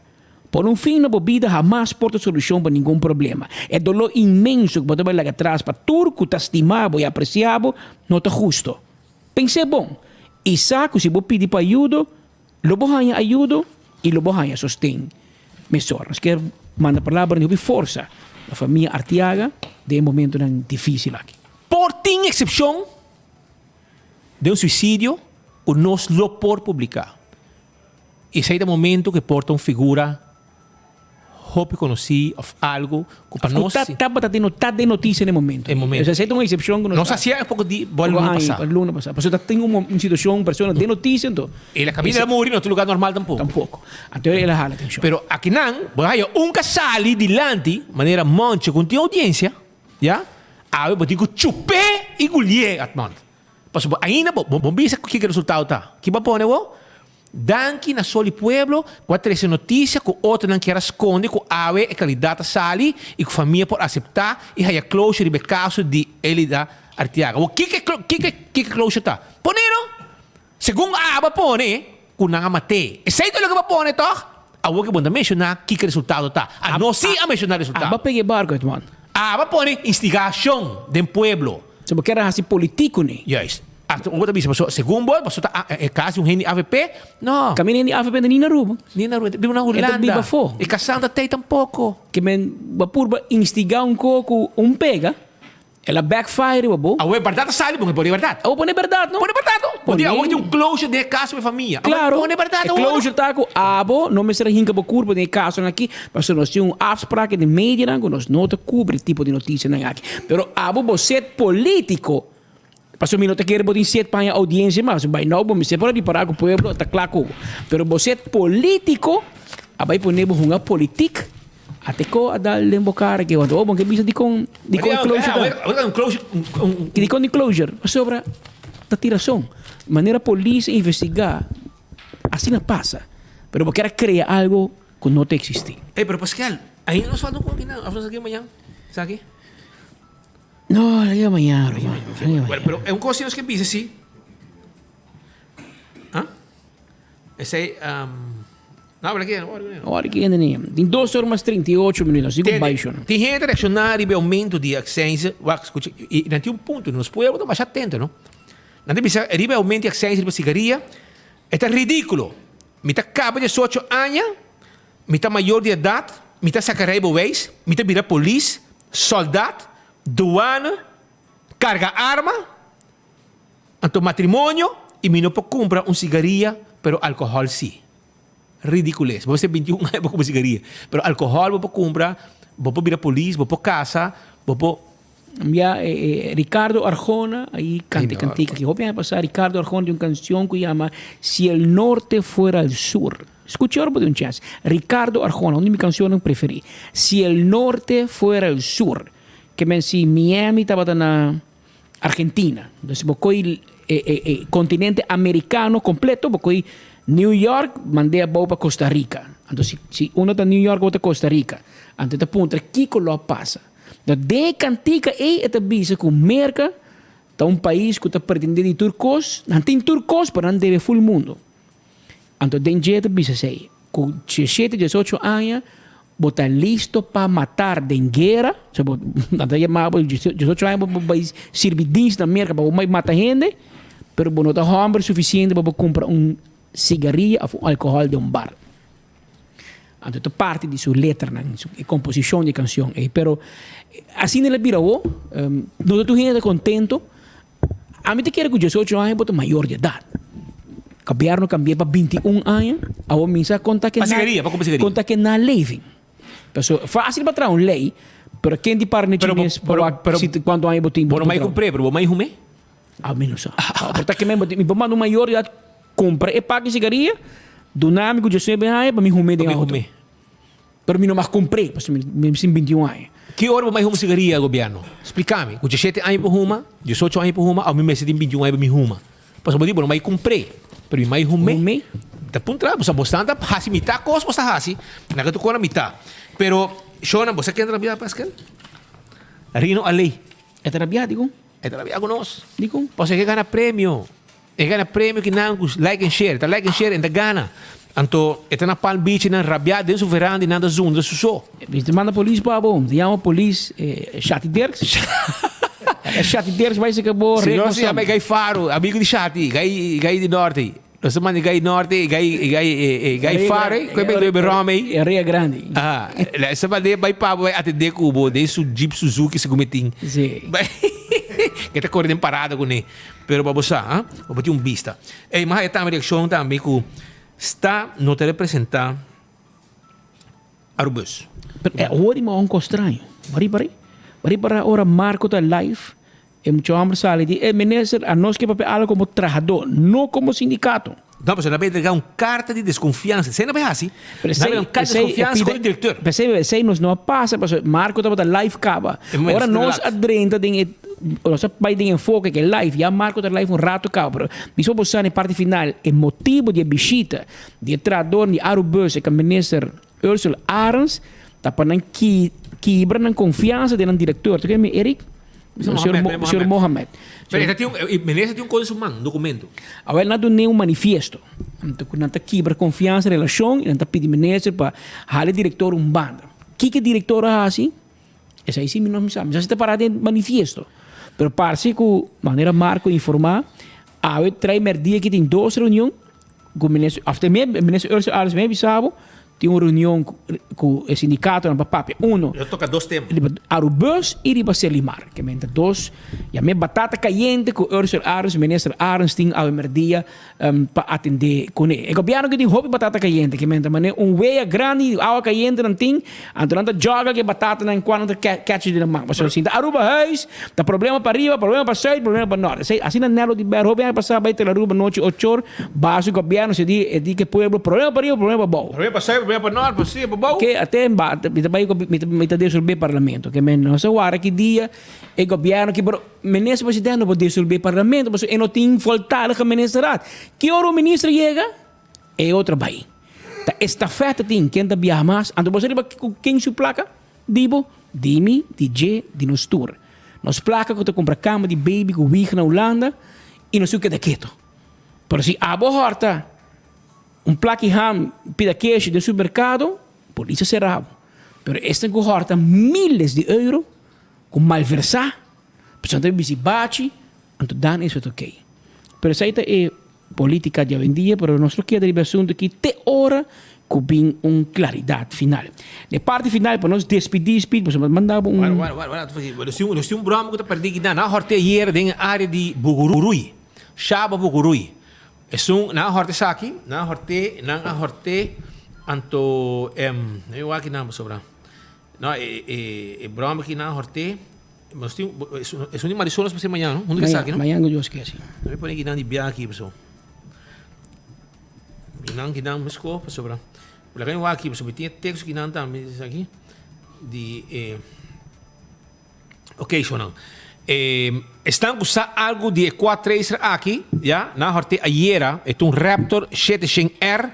Pone un fin na bo bida hamas por ta solushon pa ningun problema. E doló inmenso ku bo ta bai laga tras pa tur ku ta stima bo i apresiá bo no ta husto. Pens'é bon i sa ku si bo pidi pa ayudo, lo bo haña ayudo i lo bo haña sosten mesora. Nos kier manda palabra di hopi forsa na famia Artiaga den e momentonan difísil aki. Por tin eksepshon den un suisidio ku nos lo por publiká. Esei ta momento ku e por ta un figura hopi konosí òf algu ku pa nos. Ku tabata den ta den notisia den e momento. E momento. Esei ta un eksepshon ku nos. Nos hasié poko di bo luna pasá. Luna pasá. Pasobra ta tin un situashon, un persona den notisia anto. El a kaminda el a muri no ta un lugá normal tampoko. Tampoko. Anto el a hala atenshon. Pero akinan bo a haya un ka sali dilanti manera Moncho ku no tin oudiensia. Ya, awe bo tin ku chup'é i gulié, Atmond. Pasobra bo ainda bo bo bisa kiko e resultado ta. Ki bo a pone bo? Danki na Sol i Pueblo ku a trese notisia ku otronan kier a skonde ku awe e kandidat a sali i ku famia por aseptá i haya closure riba e kaso di Elida Artiaga. Bo kiko e kiko e closure ta? Pone no! Segun abo a pone ku nan a mat'é. Esei ta loke bo a pone tòg? Awor ke bo no ta menshoná kiko e resultado ta. Anos sí a menshoná resultado. Abo a pega e barko, Edmond. Abo a pone instigashon den pueblo. So bo kier a hasi politik kuné? Juist. Hasta un bo ta bisa pasobra segun bo, pasobra ta e kas di un hende di avp. No. Kaminda hende di avp ta ni na Aruba. Ni na Aruba, e ta biba na Hulanda. E ta biba afó. E kasá no ta tei tampoko. Ke men bo a purba instigá un ko ku un pega. El a backfire riba bo. Awe berdad a sali, bo ke pone berdad. Awe pone berdad no. Pone berdad no. Bo di awe tin un closure den e caso pa e famia. Claro. Awe pone berdad E awor. closure ta cu abo no mester a hinca bo curpa den e casonan aki, pasobra nos tin un afspraak den medianan cu nos no ta cubri tipo di noticianan aki. Pero abo bo set politico, pasobra mi no ta kere bo tin set pa haña audiencia mas, by now bo mester por a ripara cu pueblo ta cla cu bo. Pero bo set politico a bay pone bo hunga politic. Ate ko a dal den bo kara ke want oh bo ke bisa dikon dikon e closure ta. Un closure un Dikon di closure pasobra ta tin rason manera polis a investiga asina pasa pero bo kier a crea algo ku no ta existi. Ey pero Pascal ainda nos falta un poco kinan of nos a ke mañan esaki? No la ke mañan ruman Bueno pero e un cos si nos ke bisa si ah esey. No, habla aquí, no, habla Ora ki hende ni. Tin dos ora mas 38 minuut, así ku bai shona. Tin hende reacciona riba e aumento di accijnzen. Wak, scucha, y nan tin un punto, nos pueblo ta masha atento, no? Nan ta bisa riba e aumento di accijnzen riba sigaria, e ta ridiculo. Mi ta caba 18 aña, mi ta mayor di edad, mi ta saca rijbewijs, mi ta bira polis, soldat, douane, carga arma, anto matrimonio, y mi no por cumpra un sigaria, pero alcohol si. Ridicules. Bo mester 21 aña pa cumpra sigaria. Pero alcohol bo por cumpra, bo por bira polis, bo por casa, bo por. Ya Ricardo Arjona ahí canta e cantica aki. Hopi aña pasa Ricardo Arjona tin un cancion cu yama Si el norte fuera el sur. Scucha ora bo tin un chance. Ricardo Arjona, un di mi cancionnan preferi. Si el norte fuera el sur. Ke men si Miami tabata na Argentina. Entonces bo coy e continente americano completo, bo coy New York mand'é abou pa Costa Rica. Anto si si uno ta New York otro ta Costa Rica. Anto e ta puntra kico lo a pasa. Anto den e cantica ey e ta bisa cu Merca ta un pais cu ta pretende di tur cos, nan tin tur cos pero nan debe full mundo. Anto den dje e ta bisa esey, cu diesshete, diesocho aña. Bo ta listo pa matar den guera? So bo nan ta yama bo 18 aña bo bai sirbi dienst na Merka pa bo bai mata hende, pero bo no ta homber suficiente pa bo cumpra un cigaria of un alcohol den un bar. Anto ta parti di su letranan, su e composicion di e cancion ey. Pero asina el a bira awo, no ta tur hende ta contento. Ami ta kere cu 18 aña bo ta mayor di edad. Gobierno cambia pa 21 aña, awo mi sa con ta ke Pa cigaria, pa compra cigaria. con ta ke na living. Paso facil pa traha un ley, pero ken di para na chines pa wak si cuanto aña bo tin. Bo no mai cumpr'e, pero bo mai hum'e? Ami no sa. Por ta ke men bo tin, mi por manda un mayor di edad compra e paki cigaria, duna mi cu 19 aña pa mi hum'e den auto. Pero mi no mag compr'é, pasobra mi sin 21 aña. Ki ora bo mai huma sigaria, gobierno? Splica mi. Cu 17 aña por huma, 18 aña por huma, of mi mester tin 21 aña pa mi huma? Pasobra bo di bo no mai compr'é, pero mi mai hum'é. Hum'é. Ta puntra, bo sa bo stan ta haci mitad cos bo sta haci, na ke tur cos na mitad. Pero, shownan, bo sa ken ta rabia, Pascal? Rino Aley. E ta rabia, dikon? E ta rabia cu nos. Dikon? Pasobra e ke gana premio. E gana premio ki nan ku like and share. Ta like and share en ta gana. Anto e ta na Palm Beach nan rabiá den su veranda i nan ta zundra su so. Mi ta manda polis pa bo. Mi ta yama polis Shati Dirks. Shati Dirks bai seka bo Si rek nos yama e gai Faro, amigo di Shati, gai gai di norte. Nos ta manda e gai norte, e gai e gai e gai Faro ei, ku e bebe rom ei. E Ria Grande. Aha. Esa manera bai pa bo bai atendé ku bo den su Jeep Suzuki segun mi tin. Si. Bai ke ta kore den parada kuné. Pero pa bo sa, ha? Pa bo tin un bista. Ey, mas haya tambe reaccion tambe cu sta no ta representa Arubus. Pero e hoor ma un cos straño. Bo ripara? Bo ripara ora Marco ta live, e mucha homber sali di, e minister, a nos ke papia algo como trahador, no como sindicato. No, pasobra nan a bay entrega un carta di desconfiansa. Esey nan bay haci. Nan a bay un carta di desconfiansa con e directeur. Pesey, esey nos no a pasa, pasobra Marco tabata live caba. Ora nos a drenta den e, nos a bay den enfoke ke live, ya Marco ta live un rato caba. Pero mismo bo sa na e parti final, e motibo di e bishita di e trahador di Arubus, e minister Ursula Arends, ta pa nan kibra nan confiansa den nan directeur. Ta kende mi Eric? Señor Mohamed. Pero e ta tin un, e minister tin un cosa den su man, un documento. Awel nan a dun'é un manifiesto. Anto cu nan ta kibra confiansa, relacion, y nan ta pidi minister pa hala e director un banda. Kiko e director a haci? Esai si mi no sa. Mi sa si ta para den manifiesto. Pero parse cu manera Marco informa, awe trae merdia ki tin dos reunion cu minister, of te minister Ursula Arends me bisa bo, Tin un reunion ku e sindikatonan pa papia. Uno. Lo toka dos tema. Riba Arubus i riba Selimar. Ke menta dos. Ya me batata kayente ku Ursel Arends, minister Arends tin awe merdia pa atende kuné. E gobièrnu ke tin hopi batata kayente. Ke menta manera un wea grandi awa kayente nan tin, anto nan ta jòga ke batatanan kua nan ta kèchi den nan man. Pasobra sinta Aruba huis, ta problema pa riba, problema pa sùit, problema pa nòrt. Esei asina Nelo di Ber hopi aña pasá bai tel Aruba nochi ochor. Baso gobierno se di e di ke pueblo problema pa riba problema pa bou. Problema pa sui problema pa nort pa si pa bou. Ke ate ba mi ta bai mi ta mi ta disolbe parlamento ke men nos a wara ki dia e gobierno ki pero minister presidente no por disolbe parlamento pasobra e no tin voltalige ministerraad ki ora un minister yega e otro bai ta estafeta tin ken ta biaha mas anto bo sa riba ku ken su plaka di bo di mi di dje di nos tur nos plaka ku ta kumpra kama di baby ku wig na Hulanda i nos tur keda keto. Pero si abo hòrta un plaki ham pida keshi den supermerkado, polis a sera bo. Pero esnan ku hòrta miles di euro, ku malversá, pasobra nan ta bisti bachi, anto dan esei ta okey. Pero esei ta e politika di awendia, pero nos lo keda riba e asuntu aki te ora ku bin un klaridat final. Na e parti final pa nos despidí Speed, pasobra manda bo un. Wara, wara, wara, nos tin un broma ku ta pèrdí kinan. Nan a hòrt'é ayera den e área di Bugurui. Shaba Bugurui. Esun, nan a hòrta esaki, nan a hòrt'é, nan a hòrt'é, anto em, mi wak aki nan pasobra. No, e, e, e bròma aki nan a hòrt'é, nos tin, esun, esun di Marisol nos pas'é mañana, no? Huntu ku esaki, no? Mañana ku Dios ke, si. Mi pone kinan di bia aki pasobra. Kinan, kinan meskos pasobra. Laga mi wak aki pasobra mi tin e teksto kinan tambe, esaki, di e. Ok, shownan. Eh, esnan ku sa algu di e quad tracer aki, ya, nan a hort'é ayera, e ta un Raptor 700 R,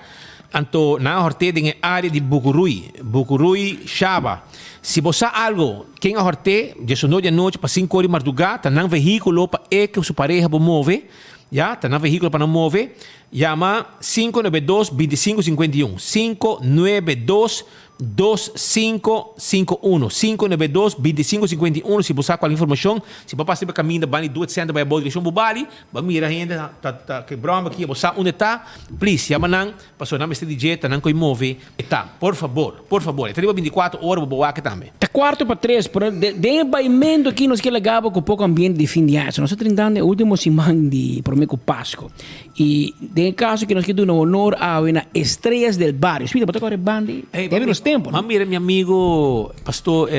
anto nan a hort'é den e área di Bucurui, Bucurui, Shaba. Si bo sa algu, ken a hort'é, diesunor di anochi pa sinku ora di mardugá, ta nan vehíkulo pa e ku su pareha por move, ya, ta nan vehíkulo pa nan move, yama 592 25 51, 592. 2551. 592 2551. Si bo sa cual informacion, si bo pasa riba caminda bani Duet Center bay abou direccion Bubali, bo mira hende ta ta ke brommer aki, bo sa unda e ta, please yama nan pasobra nan mester di dje ta nan koe move e ta. Por fabor, por fabor. E ta riba 24 ora bo bo wak tambe. Ta cuarto pa tres, pero den e baimento aki nos ke laga bo cu poco ambiente di fin di aña. So nos ta trintando e ultimo siman di prome cu Pasco. Y den e caso ki nos ke duna honor awe na Estrellas del Barrio. Speedy, bo ta core banda ei? Debe nos tempo, no? M'a mira mi amigo pastor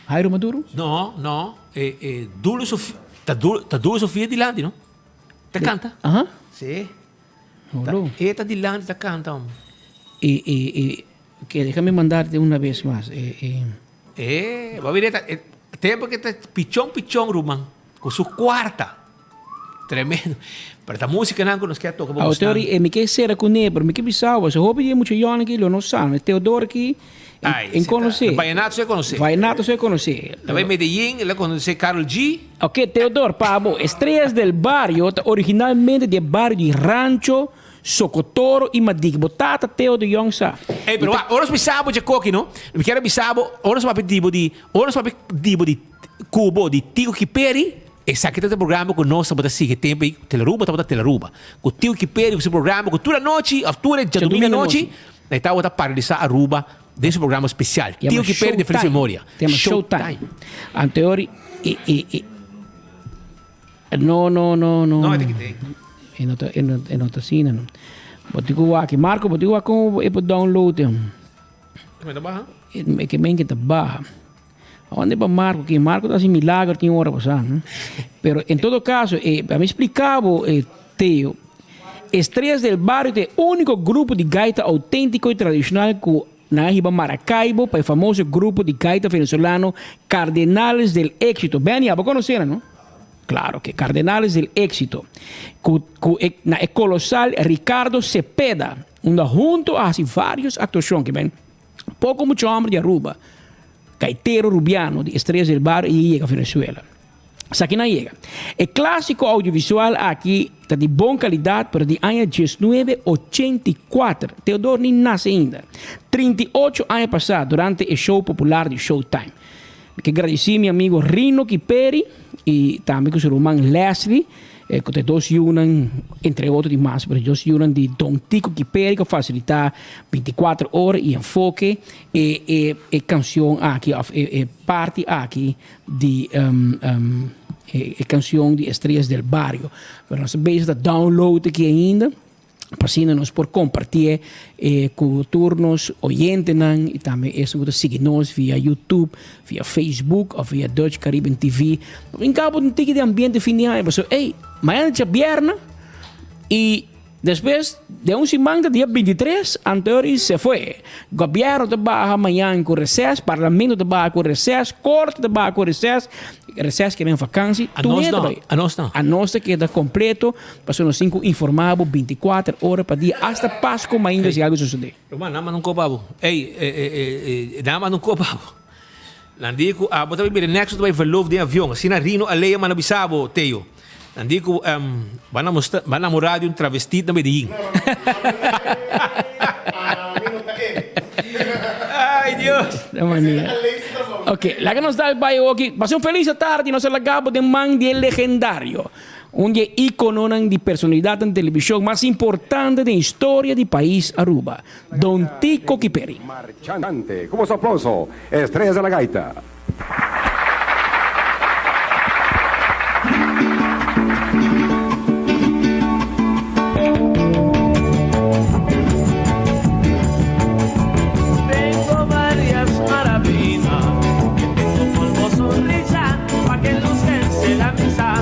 Jairo Maduro? No, no. E, e Dulio Sofia, ta Dulio, ta Dulio Sofia dilanti, no? Ta canta. Aha. Sí. Ta, e ta dilanti ta canta, hombre. E, e, e, ok, déjame mandarte una vez más. E, e. E, bo a mira, e tempo ke ta pichon pichon, ruman, cu su cuarta. Tremendo. Pero ta musicanan ku nos ke a toka pa Awo Teori, e mi ke sera kuné, pero mi ke bisa bo, hopi di e mucha yòn aki lo no sa. Teodoro aki, en konosé. Vallenato si e konosé. Vallenato si e konosé. Ta bai Medellin, el a konosé Karol G. Ok, Teodor, pa bo, Estrellas del Barrio ta originalmente di e bario di Rancho, Socotoro y Madique. Bo tata Teo de Jong sa. Ey, pero wak, ora nos bisa bo dje koki, no? Mi kier a bisa bo, ora nos papia di bo di, ora nos papia di bo di Cubo, di Tico Kiperi, Esaki ta e programa ku nos tabata sigui e tempu ei, Telaruba tabata Telaruba. Ku Tio Kiperi ku su programa ku tur anochi òf tur e djadumingu anochi e tabata paralisá Aruba den su programa spesial. Tio Kiperi de feliz memoria. Yama Showtime. Anteori e e e no no no no. No e ta kite. E no ta e no e no ta asina no. Bo tin ku wak Marco bo tin ku wak kon e por download. E ta baha? E ke men ke ta baha. Aonde pa Marco ki Marco ta haci milagro tin ora pasá. Pero en todo caso, eh, a mi splica bo, eh, Teo, Estrellas del Barrio ta e unico grupo di gaita autentico y tradicional cu nan a hiba Maracaibo pa e famoso grupo di gaita venezolano Cardenales del Éxito. Benny, abo conoce nan, no? Claro que Cardenales del Éxito. Cu, cu e, na e colosal Ricardo Cepeda, unda hunto a haci varios actuacion, ke men. Poco mucho homber di Aruba, gaitero Rubiano di Estrellas del Barrio y yega Venezuela. Esaki nan yega. E clasico audiovisual aki ta di bon calidad pero di aña diesnuebe ochenta i kuater. Theodor ni nace ainda. 38 aña pasa durante e show popular di Showtime. Mi ke gradici mi amigo Rino Kiperi y tambe cu su ruman Leslie cu ta e dos yunan, entre otro di mas, pero e dos yunan di Don Tico Kiperi cu a facilita 24 ora y enfoke e e e cancion aki of e e parti aki di e e cancion di Estrellas del Barrio. Pero nos ta bezig ta download aki ainda. Pa asina nos por compartié e cu tur nos oyentenan y tambe esun cu ta sigui nos via YouTube, via Facebook of via Dutch Caribbean TV. In cabo un tiki di ambiente fin di aña pasobra ey, mañana ta djabièrnè y despues den un siman ta dia 23 anto se fue. Gobierno ta baha mañan cu reces, parlamento ta baha cu reces, corte ta baha cu reces, reces ke men vakantie, A tur nos hende ta no, bay. a nos no. A nos ta keda completo. Pasobra nos tin ku informá bo bintikuater ora pa dia, asta Pasko mainda si algu sosodé. Ruman, nan manda un kop abo. Ey, nan manda un kop abo. Nan di ku abo ta bai bira nèks ta bai verlof den avion. Asina Rino Alea manda bisa bo, Teo. Nan di ku bo a namorá di un travestit na Medellin. Ay, Dios! Ok, laga nos dal bai awoki. Pasa un felis atardi. Nos a laga bo den man di e legendario. Un di e icononan di personalidadnan televisión mas importante den historia di pais Aruba, Don Tico Kiperi. Marchante, cu boso aplauso, Estrellas de la Gaita. Tengo varias maravillas que tengo polvo sonrisa pa que lucense la misa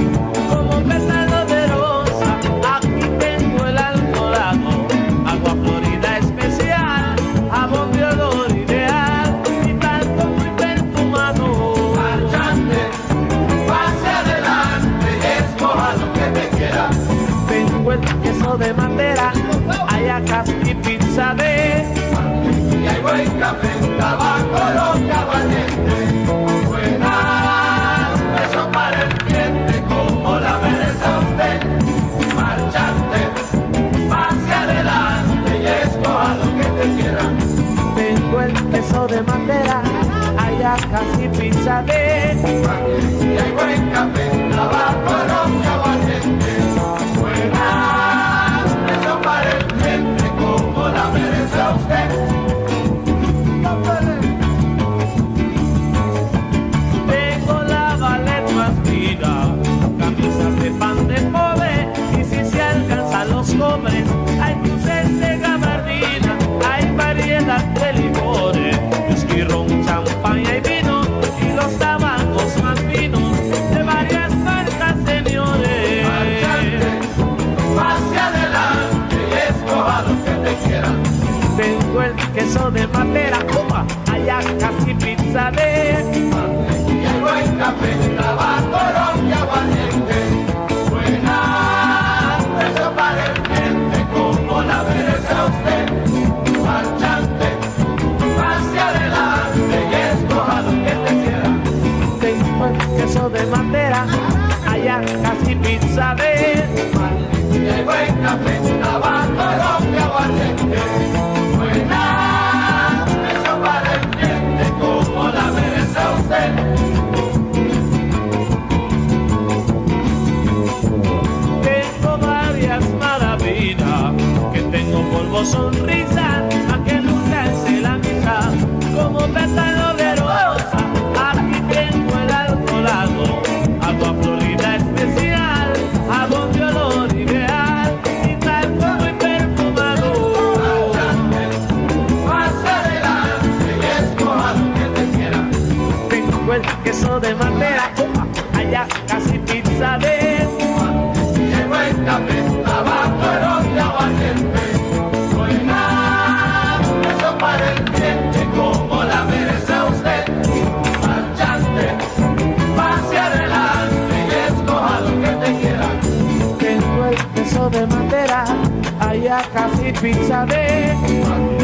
como pétalo de rosa. Aquí tengo el alcoholado, agua florida especial, jabón de olor ideal y talco muy perfumado. el queso de madera, hallacas y pizza de. Y hay buen café, tabaco, ron y aguardiente. Buena eso para el cliente como la merece usted. Tengo la ballet más fina, camisas de pan de pobre, y si se alcanzan los cobres, hay cruces de gabardina, hay variedad de licores, whisky, ron, champaña y vino, y los tabacos más finos, de varias marcas, señores. Pase adelante y escoja lo que te quiera. Tengo el queso de madera, upa, hallacas y pizza de. Y hay buen café, tabaco, ron y aguardiente. Buena precio para el cliente como la merece usted. Marchante, pase adelante y escoja lo que te quiera. Tengo el queso de madera, hallacas y pizza de. Y hay buen café, tabaco, ron y aguardiente. Buena precio para el cliente como la merece usted. Tengo varias maravillas, que tengo polvo sonrisa, a que nunca se la misa, como pétalo de rosa, aquí tengo el alcoholado, agua florida especial, jabón de olor ideal, y tal como y perfumado. Pase adelante y escoja lo que te quiera. Tengo el queso de madera, allá casi pizza de. Y hay buen café, tabaco, ron y aguardiente. Buena precio para el cliente como la merece usted. Marchante, pase adelante y escoja lo que te quiera. Tengo el queso de madera, allá casi pizza de.